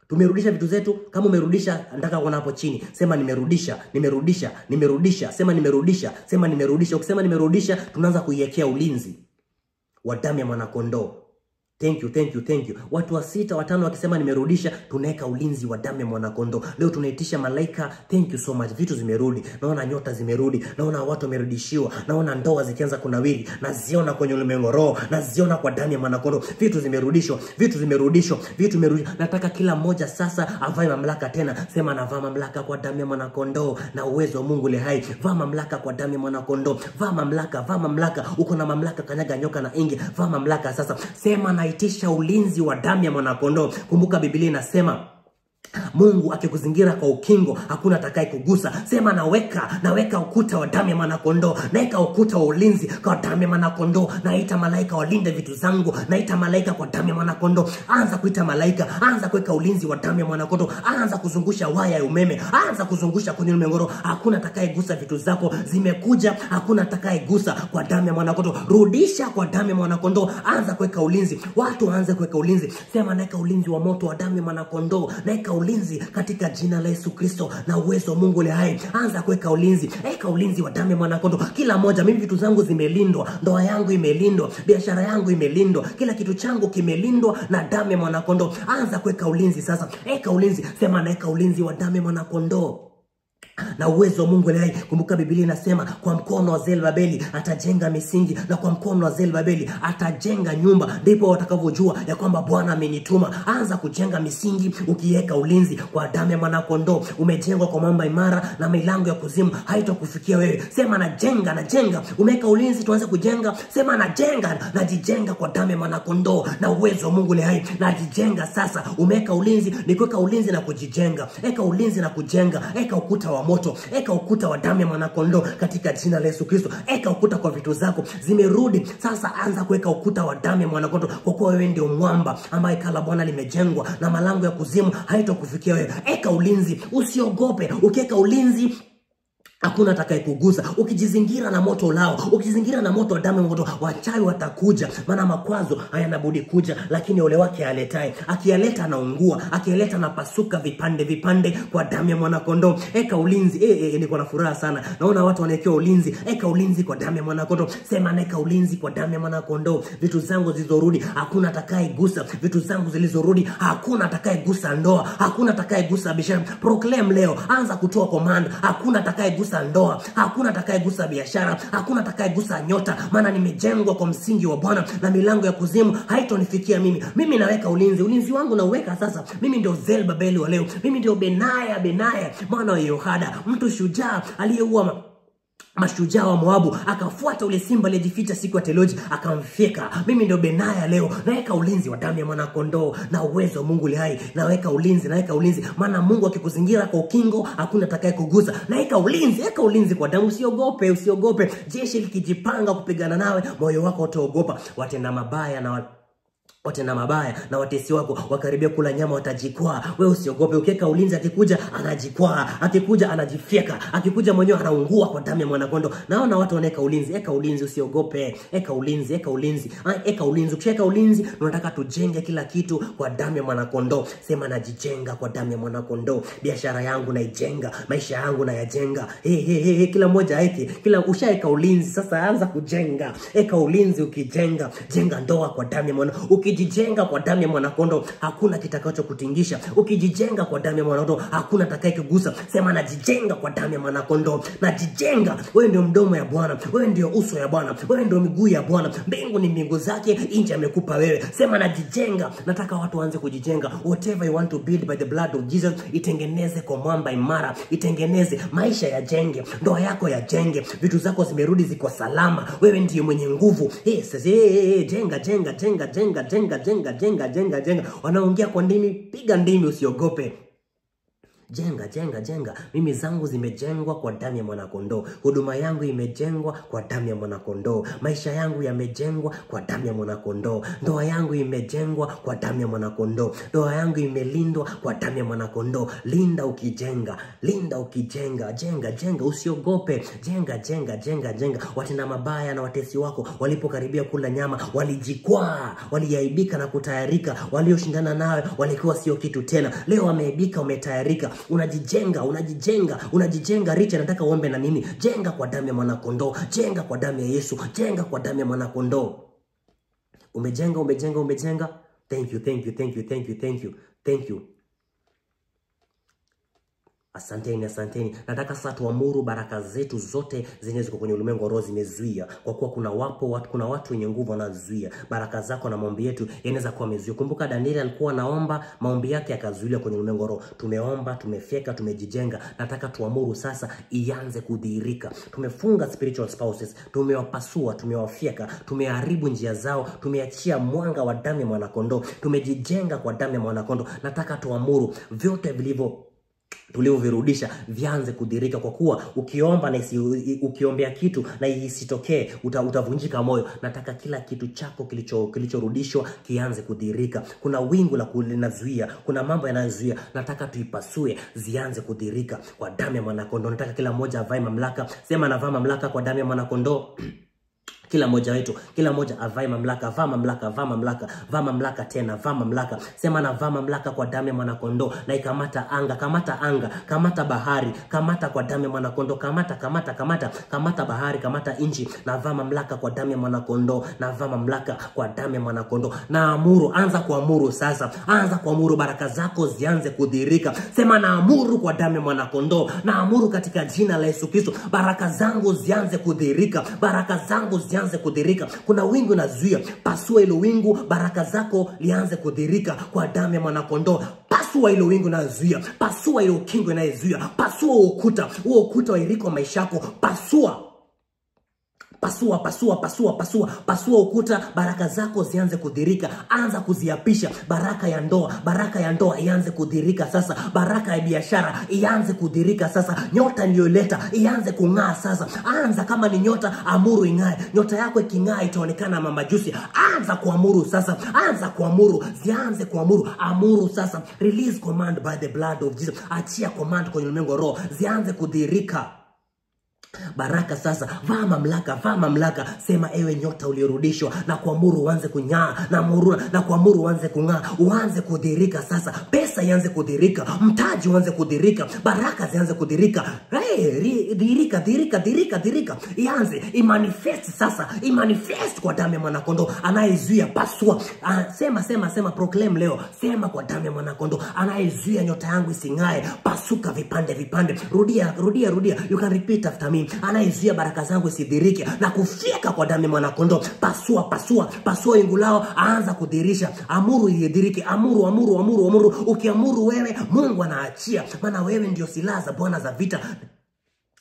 Tumerudisha vitu zetu. Kama umerudisha, nataka kuona hapo chini. Sema nimerudisha, nimerudisha, nimerudisha. Sema nimerudisha, sema nimerudisha. Ukisema nimerudisha, tunaanza kuiwekea ulinzi wa damu ya mwana kondoo. Thank you, thank you, thank you. Watu wa 6, 5 wakisema nimerudisha, tunaweka ulinzi wa damu ya mwana kondoo. Leo tunaitisha malaika. Thank you so much. Vitu zimerudi. Naona nyota zimerudi. Naona watu wamerudishiwa. Naona ndoa zikianza kunawiri. Naziona kwenye ulimwengu roho. Naziona kwa damu ya mwana kondoo. Vitu zimerudishwa. Vitu zimerudishwa. Vitu zimerudishwa. Nataka kila mmoja sasa avae mamlaka tena. Sema navaa mamlaka kwa damu ya mwana kondoo na uwezo wa Mungu le hai. Vaa mamlaka kwa damu ya mwana kondoo. Vaa mamlaka, vaa mamlaka. Uko na mamlaka, kanyaga nyoka na inge. Vaa mamlaka sasa. Sema na itisha ulinzi wa damu ya mwana kondoo. Kumbuka Biblia inasema Mungu akikuzingira kwa ukingo hakuna atakaye kugusa. Sema naweka ukuta wa damu ya mwana kondoo, naweka ukuta wa ulinzi kwa damu ya mwana kondoo. Naita malaika walinde vitu zangu, naita malaika kwa damu ya mwana kondoo. Anza kuita malaika, anza kuweka ulinzi wa damu ya mwana kondoo, anza kuzungusha waya ya umeme, anza kuzungusha kwenye ulimwengu. Hakuna atakayegusa vitu zako, zimekuja, hakuna atakayegusa kwa damu ya mwana kondoo. Rudisha kwa damu ya mwana kondoo, anza kuweka ulinzi. Watu waanze kuweka ulinzi. Sema naweka ulinzi wa moto wa damu ya mwana kondoo, naweka ulinzi katika jina la Yesu Kristo na uwezo wa Mungu le hai. Anza kuweka ulinzi, weka ulinzi wa damu ya mwana kondoo. Kila moja, mimi vitu zangu zimelindwa, ndoa yangu imelindwa, biashara yangu imelindwa, kila kitu changu kimelindwa na damu ya mwana kondoo. Anza kuweka ulinzi sasa, weka ulinzi. Sema naweka ulinzi wa damu ya mwana kondoo na uwezo wa Mungu hai. Kumbuka Biblia inasema kwa mkono wa Zerubabeli atajenga misingi na kwa mkono wa Zerubabeli atajenga nyumba, ndipo watakavyojua ya kwamba Bwana amenituma. Anza kujenga misingi ukiweka ulinzi kwa damu ya mwana kondoo. Umejengwa kwa mwamba imara na milango ya kuzimu haitakufikia wewe. Sema najenga, najenga. Umeweka ulinzi, tuanze kujenga. Sema najenga, najijenga kwa damu ya mwana kondoo na uwezo wa Mungu hai. Najijenga sasa. Umeweka ulinzi, ni kuweka ulinzi na kujijenga. Weka ulinzi na kujenga. Weka ukuta wa moto, eka ukuta wa damu ya mwana kondoo katika jina la Yesu Kristo. Eka ukuta kwa vitu zako zimerudi sasa, anza kuweka ukuta wa damu ya mwana kondoo, kwa kuwa wewe ndio mwamba ambaye kala Bwana limejengwa na malango ya kuzimu haitakufikia wewe. Eka ulinzi, usiogope. Ukiweka ulinzi hakuna atakayekugusa. Ukijizingira na moto lao, ukijizingira na moto wa damu ya moto, wachawi watakuja, maana makwazo hayana budi kuja, lakini ole wake aletaye. Akiyaleta anaungua, akiyaleta anapasuka vipande vipande kwa damu ya mwana kondoo. Eka ulinzi. Niko na furaha sana. Naona watu wanawekewa ulinzi. Eka ulinzi kwa damu ya mwana kondoo. Sema neka ulinzi kwa damu ya mwana kondoo. Vitu zangu zilizorudi hakuna atakayegusa. Vitu zangu zilizorudi hakuna atakayegusa ndoa, hakuna atakayegusa biashara. Proclaim leo, anza kutoa command. Hakuna atakayegusa ndoa, hakuna atakayegusa biashara, hakuna atakayegusa nyota, maana nimejengwa kwa msingi wa Bwana na milango ya kuzimu haitonifikia mimi. Mimi naweka ulinzi, ulinzi wangu nauweka sasa. Mimi ndio Zerubabeli wa leo, mimi ndio Benaya mwana wa Yehoyada, mtu shujaa aliyeua mashujaa wa Moabu, akafuata ule simba aliyejificha siku ya theluji akamfyeka. Mimi ndio Benaya leo, naweka ulinzi wa damu ya mwana kondoo na uwezo wa Mungu hai. Naweka ulinzi, naweka ulinzi, maana Mungu akikuzingira kwa ukingo hakuna atakayekugusa. Naweka ulinzi, weka ulinzi kwa damu. Usiogope, usiogope. Jeshi likijipanga kupigana nawe, moyo wako utaogopa. Watenda mabaya na watesi wako wakaribia kula nyama watajikwaa. Wewe usiogope. Ukiweka ulinzi, akikuja anajikwaa, akikuja anajifyeka, akikuja mwenyewe anaungua kwa damu ya mwana kondoo. Naona watu wanaweka ulinzi. Eka ulinzi, usiogope. Eka ulinzi, eka ulinzi, eka ulinzi. Ukiweka ulinzi, tunataka tujenge kila kitu kwa damu ya mwana kondoo. Sema najijenga kwa damu ya mwana kondoo. Biashara yangu naijenga, maisha yangu nayajenga. Hey, kila mmoja aeke. Kila ushaeka ulinzi, sasa anza kujenga. Eka ulinzi, ukijenga, jenga ndoa kwa damu ya mwana. Ukijijenga kwa damu ya mwanakondoo, hakuna kitakachokutingisha. Ukijijenga kwa damu ya mwanakondoo, hakuna atakayekugusa. Sema najijenga kwa damu ya mwanakondoo, najijenga. Wewe ndio mdomo ya Bwana, wewe ndio uso ya Bwana, wewe ndio miguu ya Bwana. Mbingu ni mbingu zake, nchi amekupa wewe. Sema najijenga. Nataka watu waanze kujijenga. Whatever you want to build by the blood of Jesus, itengeneze kwa mwamba imara, itengeneze maisha yajenge, ndoa yako yajenge, vitu zako zimerudi ziko salama, wewe ndiye mwenye nguvu. Yes, jenga jenga jenga jenga jenga jenga jenga jenga jenga. Wanaongea kwa ndimi, piga ndimi, usiogope. Jenga jenga jenga. Mimi zangu zimejengwa kwa damu ya mwanakondoo. Huduma yangu imejengwa kwa damu ya mwanakondoo. Maisha yangu yamejengwa kwa damu ya mwanakondoo. Ndoa yangu imejengwa kwa damu ya mwanakondoo. Ndoa yangu imelindwa kwa damu ya mwanakondoo. Linda ukijenga, linda ukijenga, jenga jenga, usiogope. Jenga jenga jenga jenga. Watenda mabaya na watesi wako walipokaribia kula nyama walijikwaa, waliaibika na kutayarika. Walioshindana nawe walikuwa sio kitu tena. Leo wameaibika, wametayarika. Unajijenga, unajijenga, unajijenga. Richa, nataka uombe na mimi. Jenga kwa damu ya mwanakondoo, jenga kwa damu ya Yesu, jenga kwa damu ya mwanakondoo. Umejenga, umejenga, umejenga. Thank you, thank you, thank you, thank you, thank you, thank you. Asanteni, asanteni. Nataka sasa tuamuru baraka zetu zote zenye ziko kwenye ulimwengu wa roho zimezuia. Kwa kuwa kuna watu wenye nguvu wanazuia baraka zako na maombi yetu yanaweza kuwa yamezuia. Kumbuka Danieli alikuwa anaomba, maombi yake yakazuiliwa kwenye ulimwengu wa roho. Tumeomba, tumefyeka, tumejijenga. Nataka tuamuru sasa ianze kudhihirika. Tumefunga spiritual spouses, tumewapasua, tumewafyeka, tumeharibu njia zao, tumeachia mwanga wa damu ya mwanakondoo, tumejijenga kwa damu ya mwanakondoo. Nataka tuamuru vyote vilivyo tulivyovirudisha vianze kudhihirika, kwa kuwa ukiomba na ukiombea kitu na isitokee utavunjika moyo. Nataka kila kitu chako kilichorudishwa kianze kudhihirika. Kuna wingu la linazuia, kuna mambo yanayozuia, nataka tuipasue zianze kudhihirika kwa damu ya mwanakondoo. Nataka kila mmoja avae mamlaka. Sema navaa mamlaka kwa damu ya mwanakondoo. Kila mmoja wetu, kila mmoja avae mamlaka. Vaa mamlaka, vaa mamlaka, vaa mamlaka tena, vaa mamlaka. Sema na vaa mamlaka kwa damu ya mwanakondoo. Na ikamata anga, kamata anga, kamata bahari, kamata kwa damu ya mwanakondoo, kamata, kamata, kamata, kamata bahari, kamata nchi. Na vaa mamlaka kwa damu ya mwanakondoo, na vaa mamlaka kwa damu ya mwanakondoo. Na amuru, anza kuamuru sasa, anza kuamuru baraka zako zianze kudhihirika. Sema na amuru kwa damu ya mwanakondoo, na amuru katika jina la Yesu Kristo, baraka zangu zianze kudhihirika, baraka zangu zianze kudhihirika. Kuna wingu nazuia, pasua hilo wingu, baraka zako lianze kudhihirika kwa damu ya mwanakondoo. Pasua hilo wingu nazuia, pasua hilo kingo inayozuia, pasua ukuta, huo ukuta wa iriko maisha yako, pasua. Pasua, pasua, pasua, pasua, pasua ukuta, baraka zako zianze kudhihirika. Anza kuziapisha. Baraka ya ndoa, baraka ya ndoa ianze kudhihirika sasa. Baraka ya biashara ianze kudhihirika sasa. Nyota niliyoleta ianze kung'aa sasa. Anza, kama ni nyota, amuru ing'ae. Nyota yako iking'aa itaonekana mamajusi. Anza kuamuru sasa. Anza kuamuru, zianze kuamuru. Amuru sasa. Release command by the blood of Jesus. Achia command kwenye ulimwengu wa roho, zianze kudhihirika. Baraka sasa, vaa mamlaka, vaa mamlaka. Sema ewe nyota uliorudishwa, na kuamuru uanze kung'aa, na amuru, na kuamuru uanze kung'aa, uanze kudhihirika sasa. Pesa ianze kudhihirika, mtaji uanze kudhihirika, baraka zianze kudhihirika. Hey, dhihirika, dhihirika, dhihirika, dhihirika. Ianze, imanifest sasa, imanifest kwa damu ya mwanakondoo. Anayezuia pasua. Sema, sema, sema, proclaim leo. Sema kwa damu ya mwanakondoo, anayezuia nyota yangu ising'ae, pasuka vipande vipande. Rudia, rudia, rudia. You can repeat after me. Anayezuia baraka zangu isidhirike na kufyeka kwa damu ya mwanakondoo, pasua, pasua, pasua wingu lao, anza kudhihirisha. Amuru idhihirike, amuru, amuru, amuru, amuru. Ukiamuru wewe, Mungu anaachia, maana wewe ndio silaha za Bwana za vita.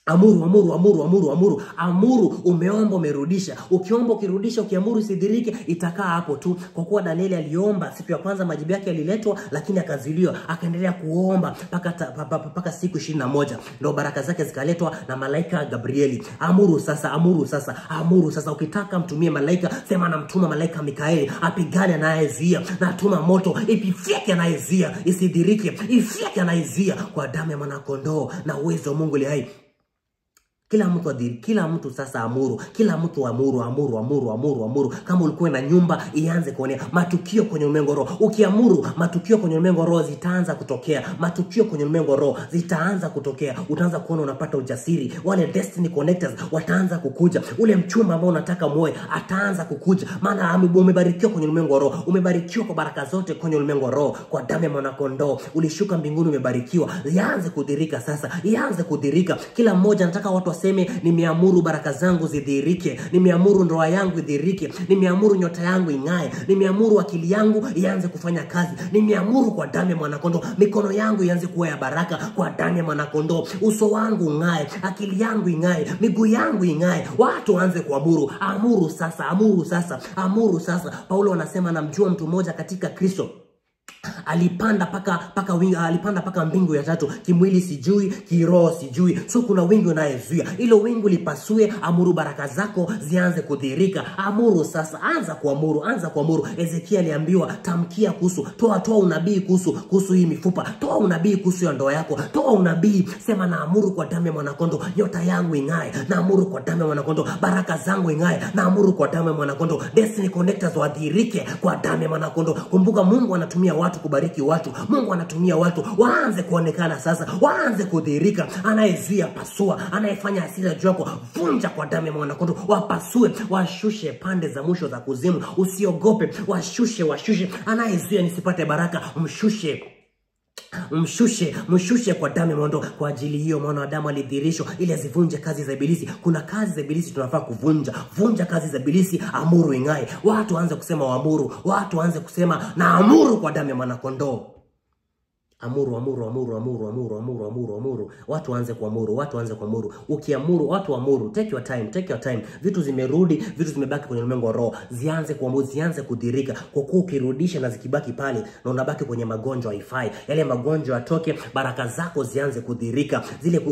Amuru, amuru, amuru, amuru, amuru, amuru. Umeomba, umerudisha. Ukiomba, ukirudisha, ukiamuru isidhirike, itakaa hapo tu. Kwa kuwa Danieli aliomba, siku ya kwanza majibu yake yaliletwa, lakini akazuiliwa. Akaendelea kuomba mpaka siku 21, ndio baraka zake zikaletwa na malaika Gabrieli. Amuru sasa, amuru sasa, amuru sasa. Ukitaka mtumie malaika, sema namtuma malaika Mikaeli apigane anayezuia, natuma moto ipifyeke anayezuia, isidhirike, ifyeke anayezuia kwa damu ya mwanakondoo na uwezo wa Mungu aliye hai. Kila mtu adhiri, kila mtu sasa amuru, kila mtu amuru, amuru, amuru, amuru, amuru. Kama ulikuwa na nyumba ianze kuonea matukio kwenye ulimwengu roho. Ukiamuru matukio kwenye ulimwengu roho zitaanza kutokea. Matukio kwenye ulimwengu roho zitaanza kutokea. Utaanza kuona unapata ujasiri. Wale destiny connectors wataanza kukuja. Ule mchumba ambao unataka muoe ataanza kukuja. Maana umebarikiwa kwenye ulimwengu roho. Umebarikiwa kwa baraka zote kwenye ulimwengu roho. Kwa damu ya mwana-kondoo ulishuka mbinguni, umebarikiwa. Ianze kudhirika sasa. Ianze kudhirika. Kila mmoja anataka watu waseme, nimeamuru baraka zangu zidhihirike, nimeamuru ndoa yangu idhihirike, nimeamuru nyota yangu ing'ae, nimeamuru akili yangu ianze kufanya kazi, nimeamuru kwa damu ya mwana-kondoo mikono yangu ianze kuwa ya baraka kwa damu ya mwana-kondoo, uso wangu ung'ae, akili yangu ing'ae, miguu yangu ing'ae. Watu waanze kuamuru. Amuru sasa, amuru sasa, amuru sasa. Paulo anasema namjua mtu mmoja katika Kristo alipanda paka mbingu ya tatu, kimwili sijui, kiroho sijui. So kuna wingu unayezuia, ilo wingu lipasue. Amuru baraka zako zianze kudhihirika. Amuru sasa, anza kuamuru, anza kuamuru. Ezekiel aliambiwa tamkia kuhusu, toa unabii kuhusu hii mifupa, toa unabii kuhusu ndoa yako, toa unabii, sema naamuru kwa damu ya mwana-kondoo nyota yangu ing'ae, naamuru kwa damu ya mwana-kondoo baraka zangu ing'ae, naamuru kwa damu ya mwana-kondoo destiny connectors wadhihirike kwa damu ya mwana-kondoo. Kumbuka Mungu anatumia watu kubariki watu. Mungu anatumia watu waanze kuonekana sasa, waanze kudhihirika. Anayezuia pasua, anayefanya hasira juu yako vunja kwa damu ya mwana-kondoo, wapasue, washushe pande za mwisho za kuzimu. Usiogope, washushe, washushe. Anayezuia nisipate baraka mshushe, mshushe, mshushe kwa damu ya mwana-kondoo. Kwa ajili hiyo mwanadamu alidhihirishwa ili azivunje kazi za ibilisi. Kuna kazi za ibilisi tunafaa kuvunja. Vunja kazi za ibilisi, amuru ing'ae. Watu waanze kusema waamuru, watu waanze kusema na amuru kwa damu ya mwana-kondoo. Amuru, amuru, amuru, amuru, amuru, amuru, amuru, amuru. Watu waanze kuamuru, watu waanze kuamuru. Ukiamuru, watu waamuru. Take your time, take your time. Vitu zimerudi, vitu zimebaki kwenye ulimwengu wa roho. Zianze kuamuru, zianze kudhihirika. Kwa kuwa ukirudisha na zikibaki pale na unabaki kwenye magonjwa haifai. Yale magonjwa yatoke, baraka zako zianze kudhihirika.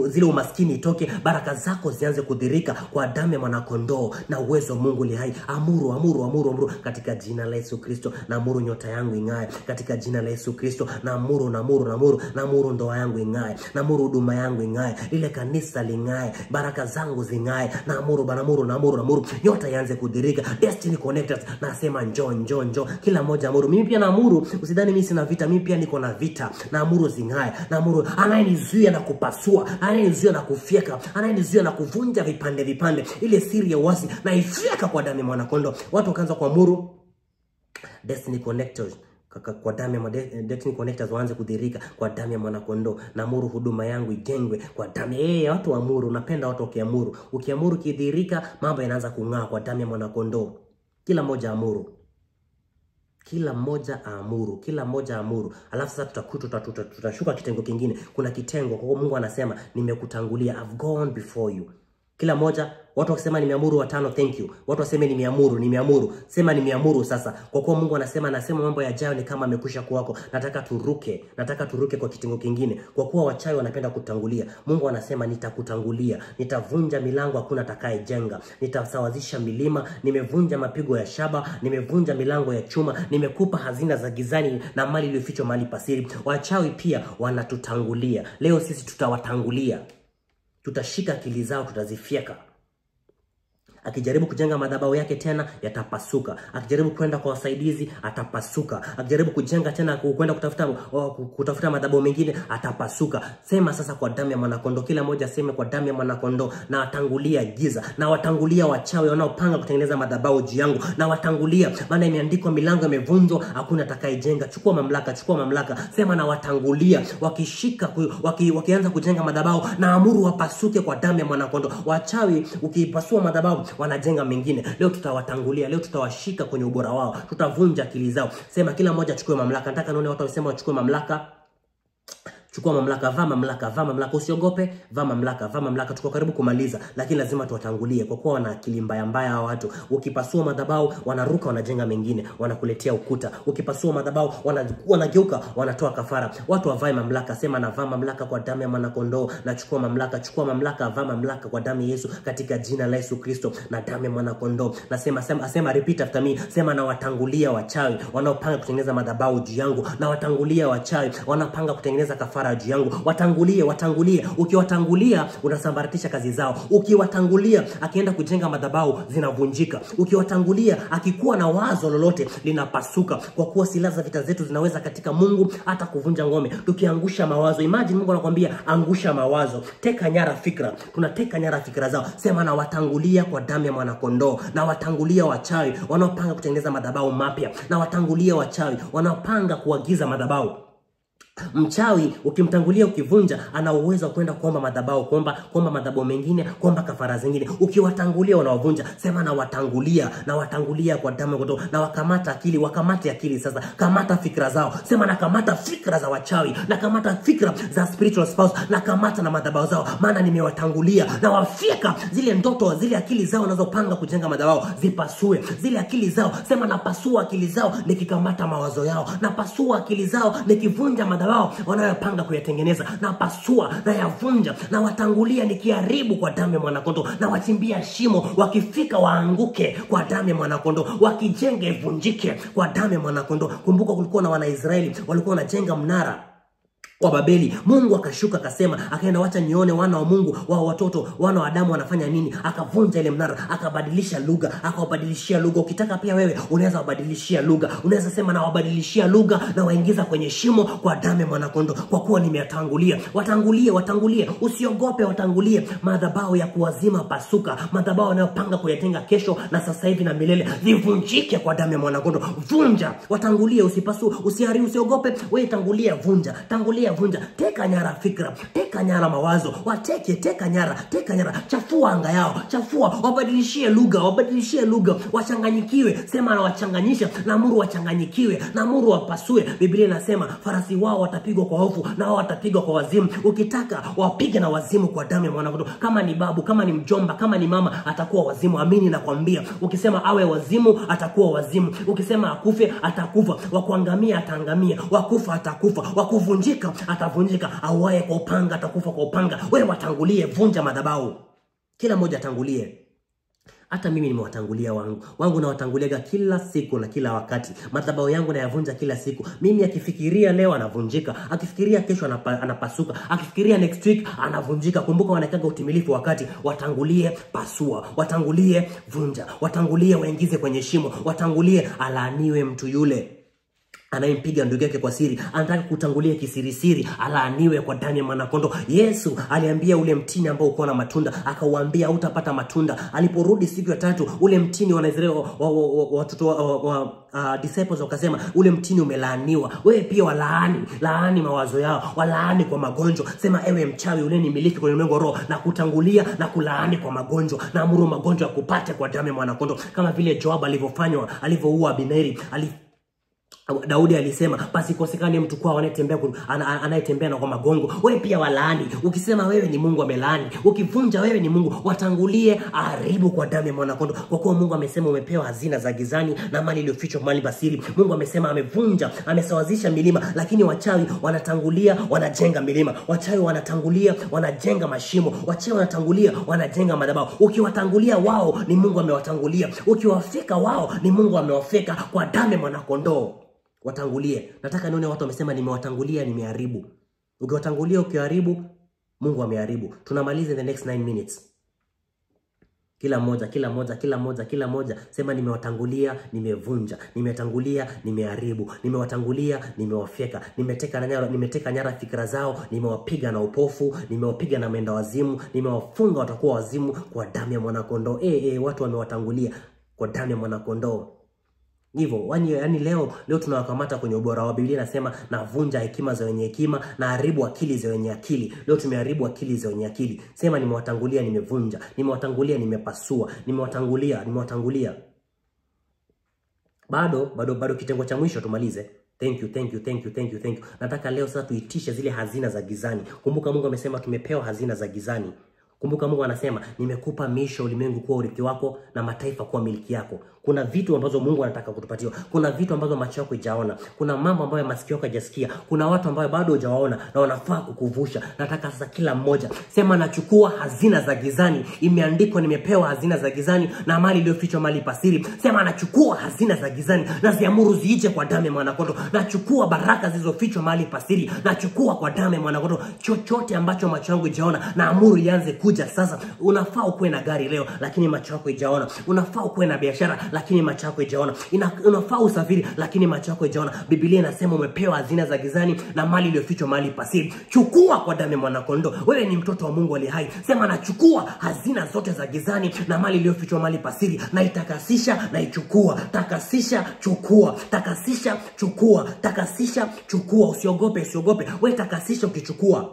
Zile umaskini itoke, baraka zako zianze kudhihirika kwa damu ya mwana-kondoo na uwezo Mungu li hai. Amuru, amuru, amuru, amuru katika jina la Yesu Kristo. Na amuru nyota yangu ing'ae katika jina la Yesu Kristo. Na amuru, na amuru, naamuru, naamuru ndoa yangu ing'ae, naamuru huduma yangu ing'ae, lile kanisa ling'ae, baraka zangu zing'ae, naamuru, naamuru, naamuru, naamuru nyota ianze kudhihirika. Destiny connectors, nasema njoo, njoo, njoo, kila mmoja amuru. Mimi pia naamuru, usidhani mimi sina vita, mimi pia niko na vita. Naamuru zing'ae, naamuru anayenizuia na kupasua, anayenizuia na kufyeka, anayenizuia na kuvunja vipande vipande, ile siri ya uasi na ifyeka kwa damu ya mwana-kondoo. Watu wakaanza kuamuru Destiny connectors kwa damu ya destiny connectors waanze kudhihirika kwa damu ya mwana-kondoo. Naamuru huduma yangu ijengwe kwa damu. Watu waamuru, napenda watu wakiamuru. Ukiamuru kidhihirika, mambo yanaanza kung'aa kwa damu ya mwana-kondoo. Kila mmoja amuru. Kila mmoja aamuru, kila mmoja aamuru. Alafu sasa tutashuka kitengo kingine. Kuna kitengo kwa Mungu anasema nimekutangulia, I've gone before you. Kila mmoja, watu wakisema nimeamuru watano, thank you. Watu waseme nimeamuru, nimeamuru. Sema nimeamuru sasa. Kwa kuwa Mungu anasema, anasema mambo yajayo ni kama amekwisha kuwako. Nataka turuke, nataka turuke kwa kitengo kingine. Kwa kuwa wachawi wanapenda kutangulia. Mungu anasema nitakutangulia, nitavunja milango hakuna atakayejenga, nitasawazisha milima, nimevunja mapigo ya shaba, nimevunja milango ya chuma, nimekupa hazina za gizani na mali iliyofichwa mahali pasiri. Wachawi pia wanatutangulia. Leo sisi tutawatangulia. Tutashika akili zao, tutazifyeka. Akijaribu kujenga madhabahu yake tena yatapasuka. Akijaribu kwenda kwa wasaidizi atapasuka. Akijaribu kujenga tena kwenda kutafuta madhabahu mengine atapasuka. Sema sasa kwa damu ya mwana-kondoo, kila mmoja aseme kwa damu ya mwana-kondoo, na watangulia giza, na watangulia wachawi wanaopanga kutengeneza madhabahu juu yangu, na watangulia, maana imeandikwa milango imevunjwa hakuna atakayejenga. Chukua mamlaka, chukua mamlaka. Sema na watangulia, wakishika wakianza kujenga madhabahu na amuru wapasuke kwa damu ya mwana-kondoo. Wachawi ukipasua madhabahu wanajenga mengine. Leo tutawatangulia, leo tutawashika kwenye ubora wao, tutavunja akili zao. Sema kila mmoja achukue mamlaka. Nataka nione watu wasema wachukue mamlaka. Chukua mamlaka, vaa mamlaka, vaa mamlaka, usiogope, vaa mamlaka, vaa mamlaka. Tuko karibu kumaliza, lakini lazima tuwatangulie kwa kuwa wana akili mbaya mbaya hawa watu. Ukipasua madhabahu wanaruka, wanajenga mengine, wanakuletea ukuta. Ukipasua madhabahu wanageuka, wanatoa kafara. Watu wavae mamlaka. Sema navaa mamlaka kwa damu ya mwana-kondoo, nachukua mamlaka, chukua mamlaka, vaa mamlaka kwa damu ya Yesu, katika jina la Yesu Kristo na damu ya mwana-kondoo. Nasema, sema, sema, repeat after me. Sema nawatangulia wachawi wanaopanga kutengeneza madhabahu juu yangu, nawatangulia wachawi wanaopanga kutengeneza kafara kafara juu yangu. Watangulie, watangulie. Ukiwatangulia unasambaratisha kazi zao. Ukiwatangulia akienda kujenga madhabahu zinavunjika. Ukiwatangulia akikuwa na wazo lolote linapasuka, kwa kuwa silaha za vita zetu zinaweza katika Mungu hata kuvunja ngome. Tukiangusha mawazo, imagine Mungu anakuambia angusha mawazo, teka nyara fikra. Tunateka nyara fikra zao. Sema na watangulia kwa damu ya mwanakondoo, na watangulia wachawi wanaopanga kutengeneza madhabahu mapya, na watangulia wachawi wanaopanga kuagiza madhabahu. Mchawi ukimtangulia, ukivunja, ana uwezo wa kwenda kuomba madhabahu, kuomba madhabahu mengine, kuomba kafara zingine. Ukiwatangulia unawavunja. Sema na watangulia, na watangulia kwa damu ya kondoo, na wakamata akili, wakamate akili sasa. Kamata fikra zao. Sema na kamata fikra za wachawi, na kamata fikra za spiritual spouse, na kamata na madhabahu zao, maana nimewatangulia. Na wafika zile ndoto, zile akili zao wanazopanga kujenga madhabahu, zipasue zile akili zao. Sema napasua akili zao nikikamata mawazo yao, napasua akili zao nikivunja madhabahu wanayopanga kuyatengeneza, na pasua na yavunja, na watangulia nikiharibu kwa damu ya mwanakondoo, na wachimbia shimo, wakifika waanguke kwa damu ya mwanakondoo, wakijenge ivunjike kwa damu ya mwanakondoo. Kumbuka kulikuwa na Wanaisraeli walikuwa wanajenga mnara wa Babeli. Mungu akashuka akasema, akaenda wacha nione wana wa Mungu wa watoto wana wa Adamu wanafanya nini. Akavunja ile mnara, akabadilisha lugha, akawabadilishia lugha. Ukitaka pia wewe unaweza wabadilishia lugha, unaweza sema na wabadilishia lugha na waingiza kwenye shimo kwa damu ya mwanakondoo, kwa kuwa nimeyatangulia. Watangulie, watangulie, usiogope, watangulie. Madhabahu ya kuwazima pasuka, madhabahu wanayopanga kuyatenga kesho na sasa hivi na milele, zivunjike kwa damu ya mwanakondoo. Vunja, watangulie, usipasu, usihari, usiogope. Wewe tangulia, vunja, tangulia, vunja. Teka nyara fikra, teka nyara mawazo, wateke, teka nyara, teka nyara, chafua anga yao, chafua, wabadilishie lugha, wabadilishie lugha, wachanganyikiwe. Sema na wachanganyisha, na amuru wachanganyikiwe, na amuru wapasue. Biblia inasema farasi wao watapigwa kwa hofu na wao watapigwa kwa wazimu. Ukitaka wapige na wazimu kwa damu ya mwanakondoo. Kama ni babu, kama ni mjomba, kama ni mama, atakuwa wazimu. Amini nakwambia, ukisema awe wazimu atakuwa wazimu, ukisema akufe atakufa, wakuangamia ataangamia, wakufa atakufa, wakuvunjika atavunjika, auaye kwa upanga atakufa kwa upanga. Wewe watangulie, vunja madhabahu. Kila mmoja atangulie. Hata mimi nimewatangulia wangu. Wangu nawatanguliaga kila siku na kila wakati. Madhabahu yangu nayavunja kila siku. Mimi akifikiria leo anavunjika, akifikiria kesho anapasuka, akifikiria next week anavunjika. Kumbuka wanakaga utimilifu wakati. Watangulie, pasua, watangulie, vunja, watangulie, waingize kwenye shimo, watangulie. Alaaniwe mtu yule anayempiga ndugu yake kwa siri, anataka kutangulia kisirisiri, alaaniwe kwa damu ya mwanakondoo. Yesu aliambia ule mtini ambao uko na matunda, akauambia hutapata matunda. Aliporudi siku ya tatu, ule mtini Wanaisraeli watoto disciples wakasema ule mtini umelaaniwa. Wewe pia walaani, laani mawazo yao, walaani kwa magonjwa. Sema ewe mchawi ule ni miliki kwenye ulimwengu wa roho, na kutangulia na kulaani kwa magonjwa, na amuru magonjwa yakupate kwa damu ya mwanakondoo, kama vile Joab alivyofanywa, alivyoua Abineri. Daudi alisema pasikosekane mtu kwao anayetembea anayetembea na kwa magongo. Wewe pia walaani. Ukisema wewe ni Mungu amelaani, ukivunja wewe ni Mungu, watangulie, haribu kwa damu ya mwanakondoo, kwa kuwa Mungu amesema umepewa hazina za gizani na mali iliyofichwa mahali basiri. Mungu amesema amevunja, amesawazisha milima, lakini wachawi wanatangulia, wanajenga milima. Wachawi wanatangulia, wanajenga mashimo. Wachawi wanatangulia, wanajenga madhabahu. Ukiwatangulia wao ni Mungu amewatangulia, ukiwafika wao ni Mungu amewafika kwa damu ya mwanakondoo. Watangulie. Nataka nione watu wamesema nimewatangulia, nimeharibu. Ukiwatangulia ukiharibu, Mungu ameharibu. Tunamaliza in the next 9 minutes. Kila moja, kila moja, kila moja, kila moja. Sema nimewatangulia, nimevunja. Nimetangulia, nimeharibu. Nimewatangulia, nimewafyeka. Nimeteka nyara fikra zao, nimewapiga na upofu, nimewapiga na menda wazimu, nimewafunga watakuwa wazimu kwa damu ya mwanakondoo. Watu wamewatangulia kwa damu ya mwanakondoo. Hivyo, yani leo tunawakamata kwenye ubora wa Biblia inasema navunja hekima za wenye hekima na haribu akili za wenye akili. Leo tumeharibu akili za wenye akili. Sema nimewatangulia, nimevunja, nimewatangulia, nimepasua, nimewatangulia, nimewatangulia. Bado kitengo cha mwisho tumalize. Thank you, thank you, thank you, thank you, thank you. Nataka leo sasa tuitishe zile hazina za gizani. Kumbuka Mungu amesema tumepewa hazina za gizani. Kumbuka Mungu anasema nimekupa miisho ulimwengu kuwa urithi wako na mataifa kuwa miliki yako. Kuna vitu ambazo Mungu anataka kutupatia. Kuna vitu ambazo macho yako hajaona. Kuna mambo ambayo masikio yako hajasikia. Kuna watu ambao bado hujawaona na wanafaa kukuvusha. Nataka sasa kila mmoja sema, nachukua hazina za gizani. Imeandikwa nimepewa hazina za gizani na mali iliyofichwa mali pasiri. Sema nachukua hazina za gizani na ziamuru ziije kwa damu ya mwana-kondoo. Nachukua baraka zilizofichwa mali pasiri. Nachukua kwa damu ya mwana-kondoo. Chochote ambacho macho yangu hajaona na amuru ianze kuja sasa. Unafaa ukuwe na gari leo lakini macho yako hajaona. Unafaa ukuwe na biashara lakini macho yako hajaona. Unafaa usafiri lakini macho yako hajaona. Biblia inasema umepewa hazina za gizani na mali iliyofichwa mahali pasiri. Chukua kwa damu ya mwana-kondoo. Wewe ni mtoto wa Mungu aliye hai. Sema nachukua hazina zote za gizani na mali iliyofichwa mahali pasiri, na itakasisha na ichukua. Takasisha, chukua. Takasisha, chukua. Takasisha, chukua. Usiogope, usiogope. Wewe takasisha ukichukua.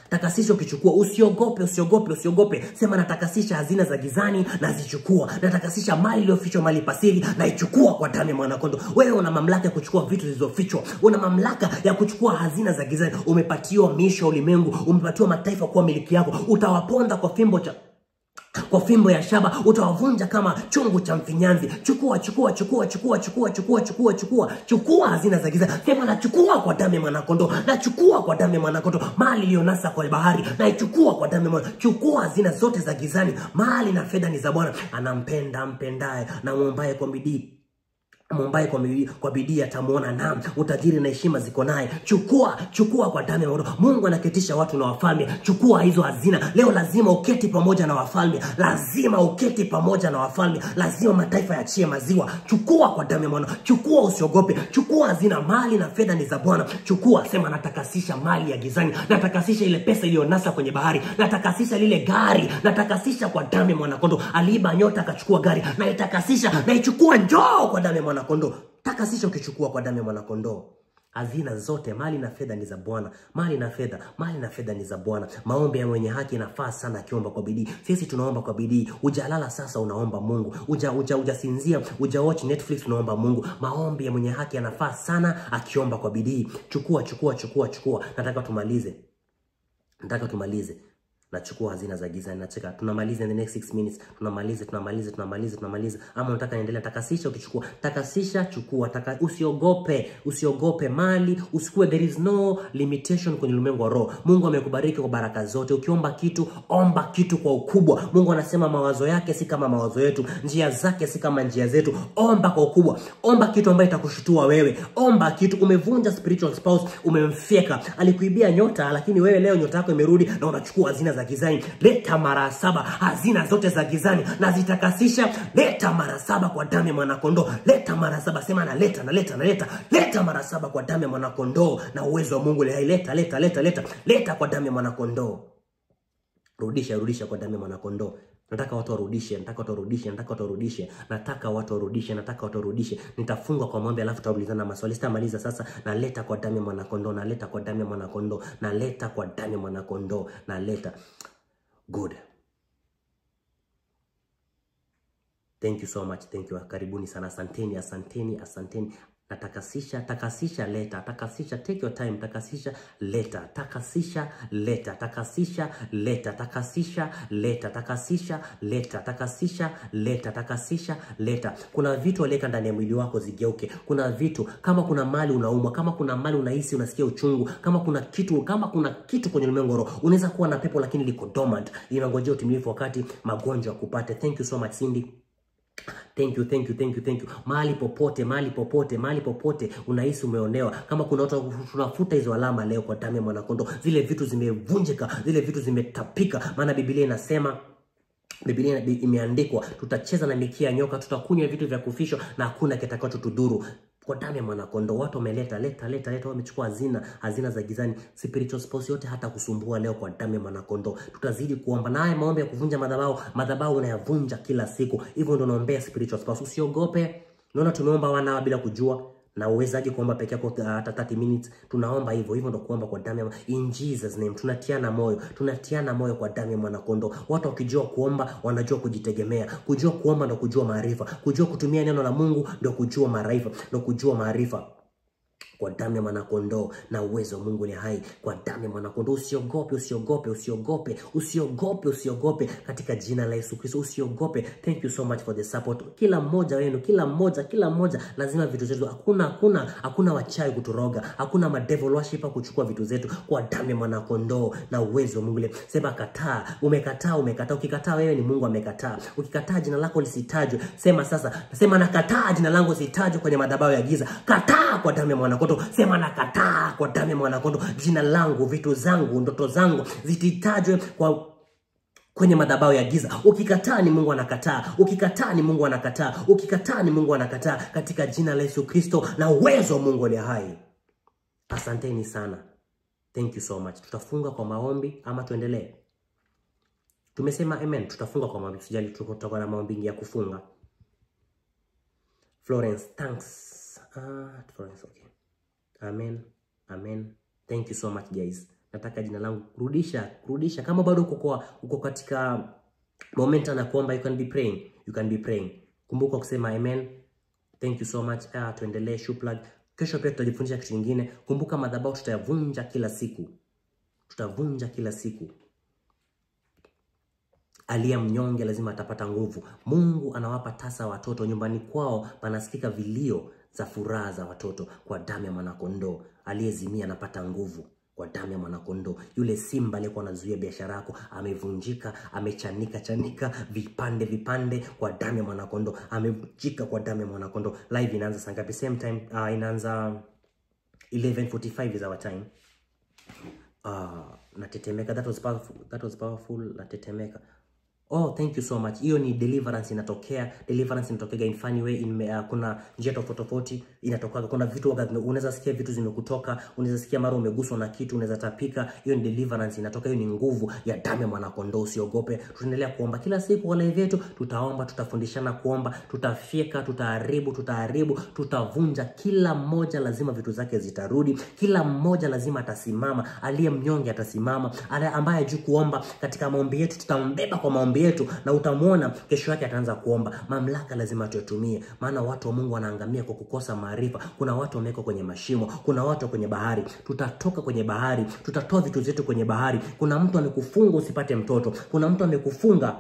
Takasisha ukichukua. Usiogope, usiogope, usiogope. Sema natakasisha hazina za gizani na zichukua. Natakasisha mali iliyofichwa mali pasiri na ichukua kwa damu ya mwana-kondoo. Wewe una mamlaka ya kuchukua vitu zilizofichwa. Una mamlaka ya kuchukua hazina za gizani. Umepatiwa miisho ulimwengu, umepatiwa mataifa kuwa miliki yako. Utawaponda kwa fimbo cha kwa fimbo ya shaba, utawavunja kama chungu cha mfinyanzi. Chukua, chukua, chukua, chukua, chukua, chukua, chukua, chukua, chukua hazina za giza. Sema nachukua kwa damu ya mwana-kondoo. Nachukua kwa damu ya mwana-kondoo. Mali iliyonasa kwa bahari naichukua kwa damu ya mwana. Chukua hazina zote za gizani. Mali na fedha ni za Bwana. Anampenda ampendaye na muombaye kwa bidii. Muombaye kwa bidii atamuona. Naam, utajiri na heshima ziko naye. Chukua, chukua kwa damu ya mwana. Mungu anaketisha watu na wafalme. Chukua hizo hazina. Leo lazima uketi pamoja na wafalme. Lazima uketi pamoja na wafalme. Lazima mataifa yaachie maziwa. Chukua kwa damu ya mwana. Chukua, usiogope. Chukua hazina. Mali na fedha ni za Bwana. Chukua. Sema natakasisha mali ya gizani. Natakasisha ile pesa iliyonasa kwenye bahari. Natakasisha lile gari. Natakasisha kwa damu ya mwana-kondoo. Aliiba nyota akachukua gari. Na itakasisha, na ichukua, njoo kwa damu ya mwana-kondoo. Takasisha ukichukua kwa damu ya mwana-kondoo. Hazina zote, mali na fedha ni za Bwana. Mali na fedha, mali na fedha ni za Bwana. Maombi ya mwenye haki inafaa sana akiomba kwa bidii. Sisi tunaomba kwa bidii. Hujalala sasa unaomba Mungu. Hujasinzia, huja watch Netflix unaomba Mungu. Maombi ya mwenye haki yanafaa sana akiomba kwa bidii. Chukua, chukua, chukua, chukua. Nataka tumalize. Nataka tumalize. Nachukua hazina za giza, nacheka. Tunamaliza in the next 6 minutes. Tunamaliza, tunamaliza, tunamaliza, tunamaliza. Ama unataka niendelee? Takasisha ukichukua. Takasisha, chukua. Usiogope, usiogope mali, usikue. There is no limitation kwenye ulimwengu wa roho. Mungu amekubariki kwa baraka zote. Ukiomba kitu, omba kitu kwa ukubwa. Mungu anasema mawazo yake si kama mawazo yetu, njia zake si kama njia zetu. Omba kwa ukubwa. Omba kitu ambaye itakushutua wewe. Omba kitu. Umevunja spiritual spouse, umemfyeka. Alikuibia nyota, lakini wewe leo nyota yako imerudi na unachukua hazina za gizani. Leta mara saba hazina zote za gizani na zitakasisha. Leta mara saba kwa damu ya mwana-kondoo. Leta mara saba. Sema na leta, na leta, na leta. Leta mara saba kwa damu ya mwana-kondoo na uwezo wa Mungu. Leta, leta, leta, leta. Leta kwa damu ya mwana-kondoo. Rudisha, rudisha kwa damu ya mwana-kondoo. Nataka watu warudishe, nataka watu warudishe, nataka watu warudishe, nataka watu warudishe, nataka watu warudishe. Nitafunga kwa maombi alafu tutaulizana maswali. Sitamaliza sasa. Naleta kwa damu ya mwana-kondoo, naleta kwa damu ya mwana-kondoo, naleta kwa damu ya mwana-kondoo, naleta. Good. Thank you so much. Thank you. Karibuni sana. Asanteni, asanteni, asanteni. Natakasisha, takasisha, leta, takasisha, take your time, takasisha, leta, takasisha, leta, takasisha, leta, takasisha, leta, takasisha, leta, takasisha, leta, takasisha, leta. Kuna vitu waliweka ndani ya mwili wako zigeuke. Kuna vitu, kama kuna mali unaumwa, kama kuna mali unahisi unasikia uchungu, kama kuna kitu, kama kuna kitu kwenye ulimwengu wa roho, unaweza kuwa na pepo lakini liko dormant, inangojea utimilifu wakati magonjwa kupate. Thank you so much Cindy. Thank you, thank you, thank you, thank you. Mahali popote, mahali popote, mahali popote unahisi umeonewa. Kama kuna watu, tunafuta hizo alama leo kwa damu ya mwana-kondoo. Zile vitu zimevunjika, zile vitu zimetapika. Maana Biblia inasema, Biblia imeandikwa, tutacheza na mikia nyoka, tutakunywa vitu vya kufishwa na hakuna kitakachotudhuru. Kwa damu ya mwana-kondoo watu wameleta, leta, leta, leta, wamechukua hazina, hazina za gizani. Spiritual spouse yote hata kusumbua leo kwa damu ya mwana-kondoo. Tutazidi kuomba. Na haya maombi ya kuvunja madhabahu, madhabahu unayavunja kila siku. Hivyo ndio naombea spiritual spouse. Usiogope. Naona tumeomba wana bila kujua. Na uwezaje kuomba peke yako hata 30 minutes? Tunaomba hivyo hivyo, ndio kuomba kwa damu in Jesus name. Tunatiana moyo, tunatiana moyo kwa damu ya mwana-kondoo. Watu wakijua kuomba wanajua kujitegemea. Kujua kuomba ndio kujua maarifa. Kujua kutumia neno la Mungu ndio kujua maarifa, ndio kujua maarifa. Kwa damu ya mwanakondoo na uwezo wa Mungu ni hai. Kwa damu ya mwanakondoo, usiogope, usiogope, usiogope, usiogope, usiogope, katika jina la Yesu Kristo, usiogope. Thank you so much for the support. Kila mmoja wenu, kila mmoja, kila mmoja, lazima vitu zetu, hakuna wachawi kuturoga, hakuna madevil worshiper kuchukua vitu zetu. Kwa damu ya mwanakondoo na uwezo wa Mungu ile. Sema kataa, umekataa, umekataa. Ukikataa wewe ni Mungu amekataa. Ukikataa jina lako lisitajwe. Sema sasa, sema nakataa jina langu lisitajwe kwenye madhabahu ya giza. Kataa kwa damu ya mwanakondoo. Sema nakataa kwa damu ya mwanakondoo, jina langu, vitu zangu, ndoto zangu zisitajwe kwa kwenye madhabahu ya giza. Ukikataa ni Mungu anakataa. Ukikataa ni Mungu anakataa. Ukikataa ni Mungu anakataa, katika jina la Yesu Kristo na uwezo wa Mungu aliye hai. Asanteni sana. Thank you so much. Tutafunga kwa maombi ama tuendelee? Tumesema amen, tutafunga kwa maombi. Usijali, tutakuwa na maombi ya kufunga. Florence, thanks. Florence, okay. Amen. Amen. Thank you so much guys. Nataka jina langu rudisha, rudisha. Kama bado uko katika momenta na kuomba, you can be praying. You can be praying. Kumbuka kusema amen. Thank you so much. Tuendelee shuplug. Kesho pia tutajifundisha kitu kingine. Kumbuka madhabahu tutayavunja kila siku. Tutavunja kila siku. Aliye mnyonge lazima atapata nguvu. Mungu anawapa tasa watoto. Nyumbani kwao panasikika vilio za furaha za watoto kwa damu ya mwanakondoo. Aliyezimia anapata nguvu kwa damu ya mwanakondoo. Yule simba aliyekuwa anazuia biashara yako amevunjika, amechanika chanika vipande vipande kwa damu ya mwanakondoo. Amevunjika kwa damu ya mwanakondoo. Live inaanza saa ngapi? Same time, inaanza 11:45 is our time. Natetemeka. That was powerful. That was powerful. Natetemeka. Oh, thank you so much. Hiyo ni deliverance inatokea. Deliverance inatokea in funny way. Kuna njia tofauti tofauti inatoka. Kuna vitu unaweza sikia vitu zimekutoka, unaweza sikia mara umeguswa na kitu, unaweza tapika. Hiyo ni deliverance inatoka. Hiyo ni nguvu ya damu ya mwanakondoo. Usiogope. Tutaendelea kuomba kila siku kwa live yetu. Tutaomba, tutafundishana kuomba, tutafyeka, tutaharibu, tutaharibu, tutavunja. Kila mmoja lazima vitu zake zitarudi. Kila mmoja lazima atasimama. Aliye mnyonge atasimama. Aliye ambaye hajui kuomba, katika maombi yetu tutambeba kwa maombi yetu, na utamuona kesho yake ataanza kuomba. Mamlaka lazima tuyatumie, maana watu wa Mungu wanaangamia kwa kukosa maarifa. Kuna watu wamewekwa kwenye mashimo, kuna watu kwenye bahari. Tutatoka kwenye bahari, tutatoa vitu zetu kwenye bahari. Kuna mtu amekufunga usipate mtoto, kuna mtu amekufunga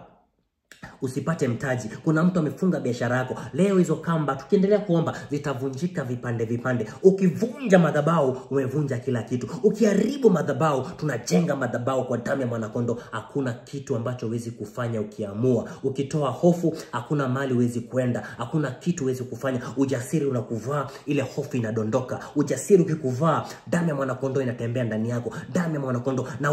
usipate mtaji, kuna mtu amefunga biashara yako. Leo hizo kamba tukiendelea kuomba zitavunjika vipande vipande. Ukivunja madhabahu umevunja kila kitu. Ukiharibu madhabahu, tunajenga madhabahu kwa damu ya mwanakondoo. Hakuna kitu ambacho huwezi kufanya ukiamua. Ukitoa hofu, hakuna mali huwezi kwenda, hakuna kitu huwezi kufanya. Ujasiri unakuvaa, ile hofu inadondoka. Ujasiri ukikuvaa, damu ya mwanakondoo inatembea ndani yako. Damu ya mwanakondoo na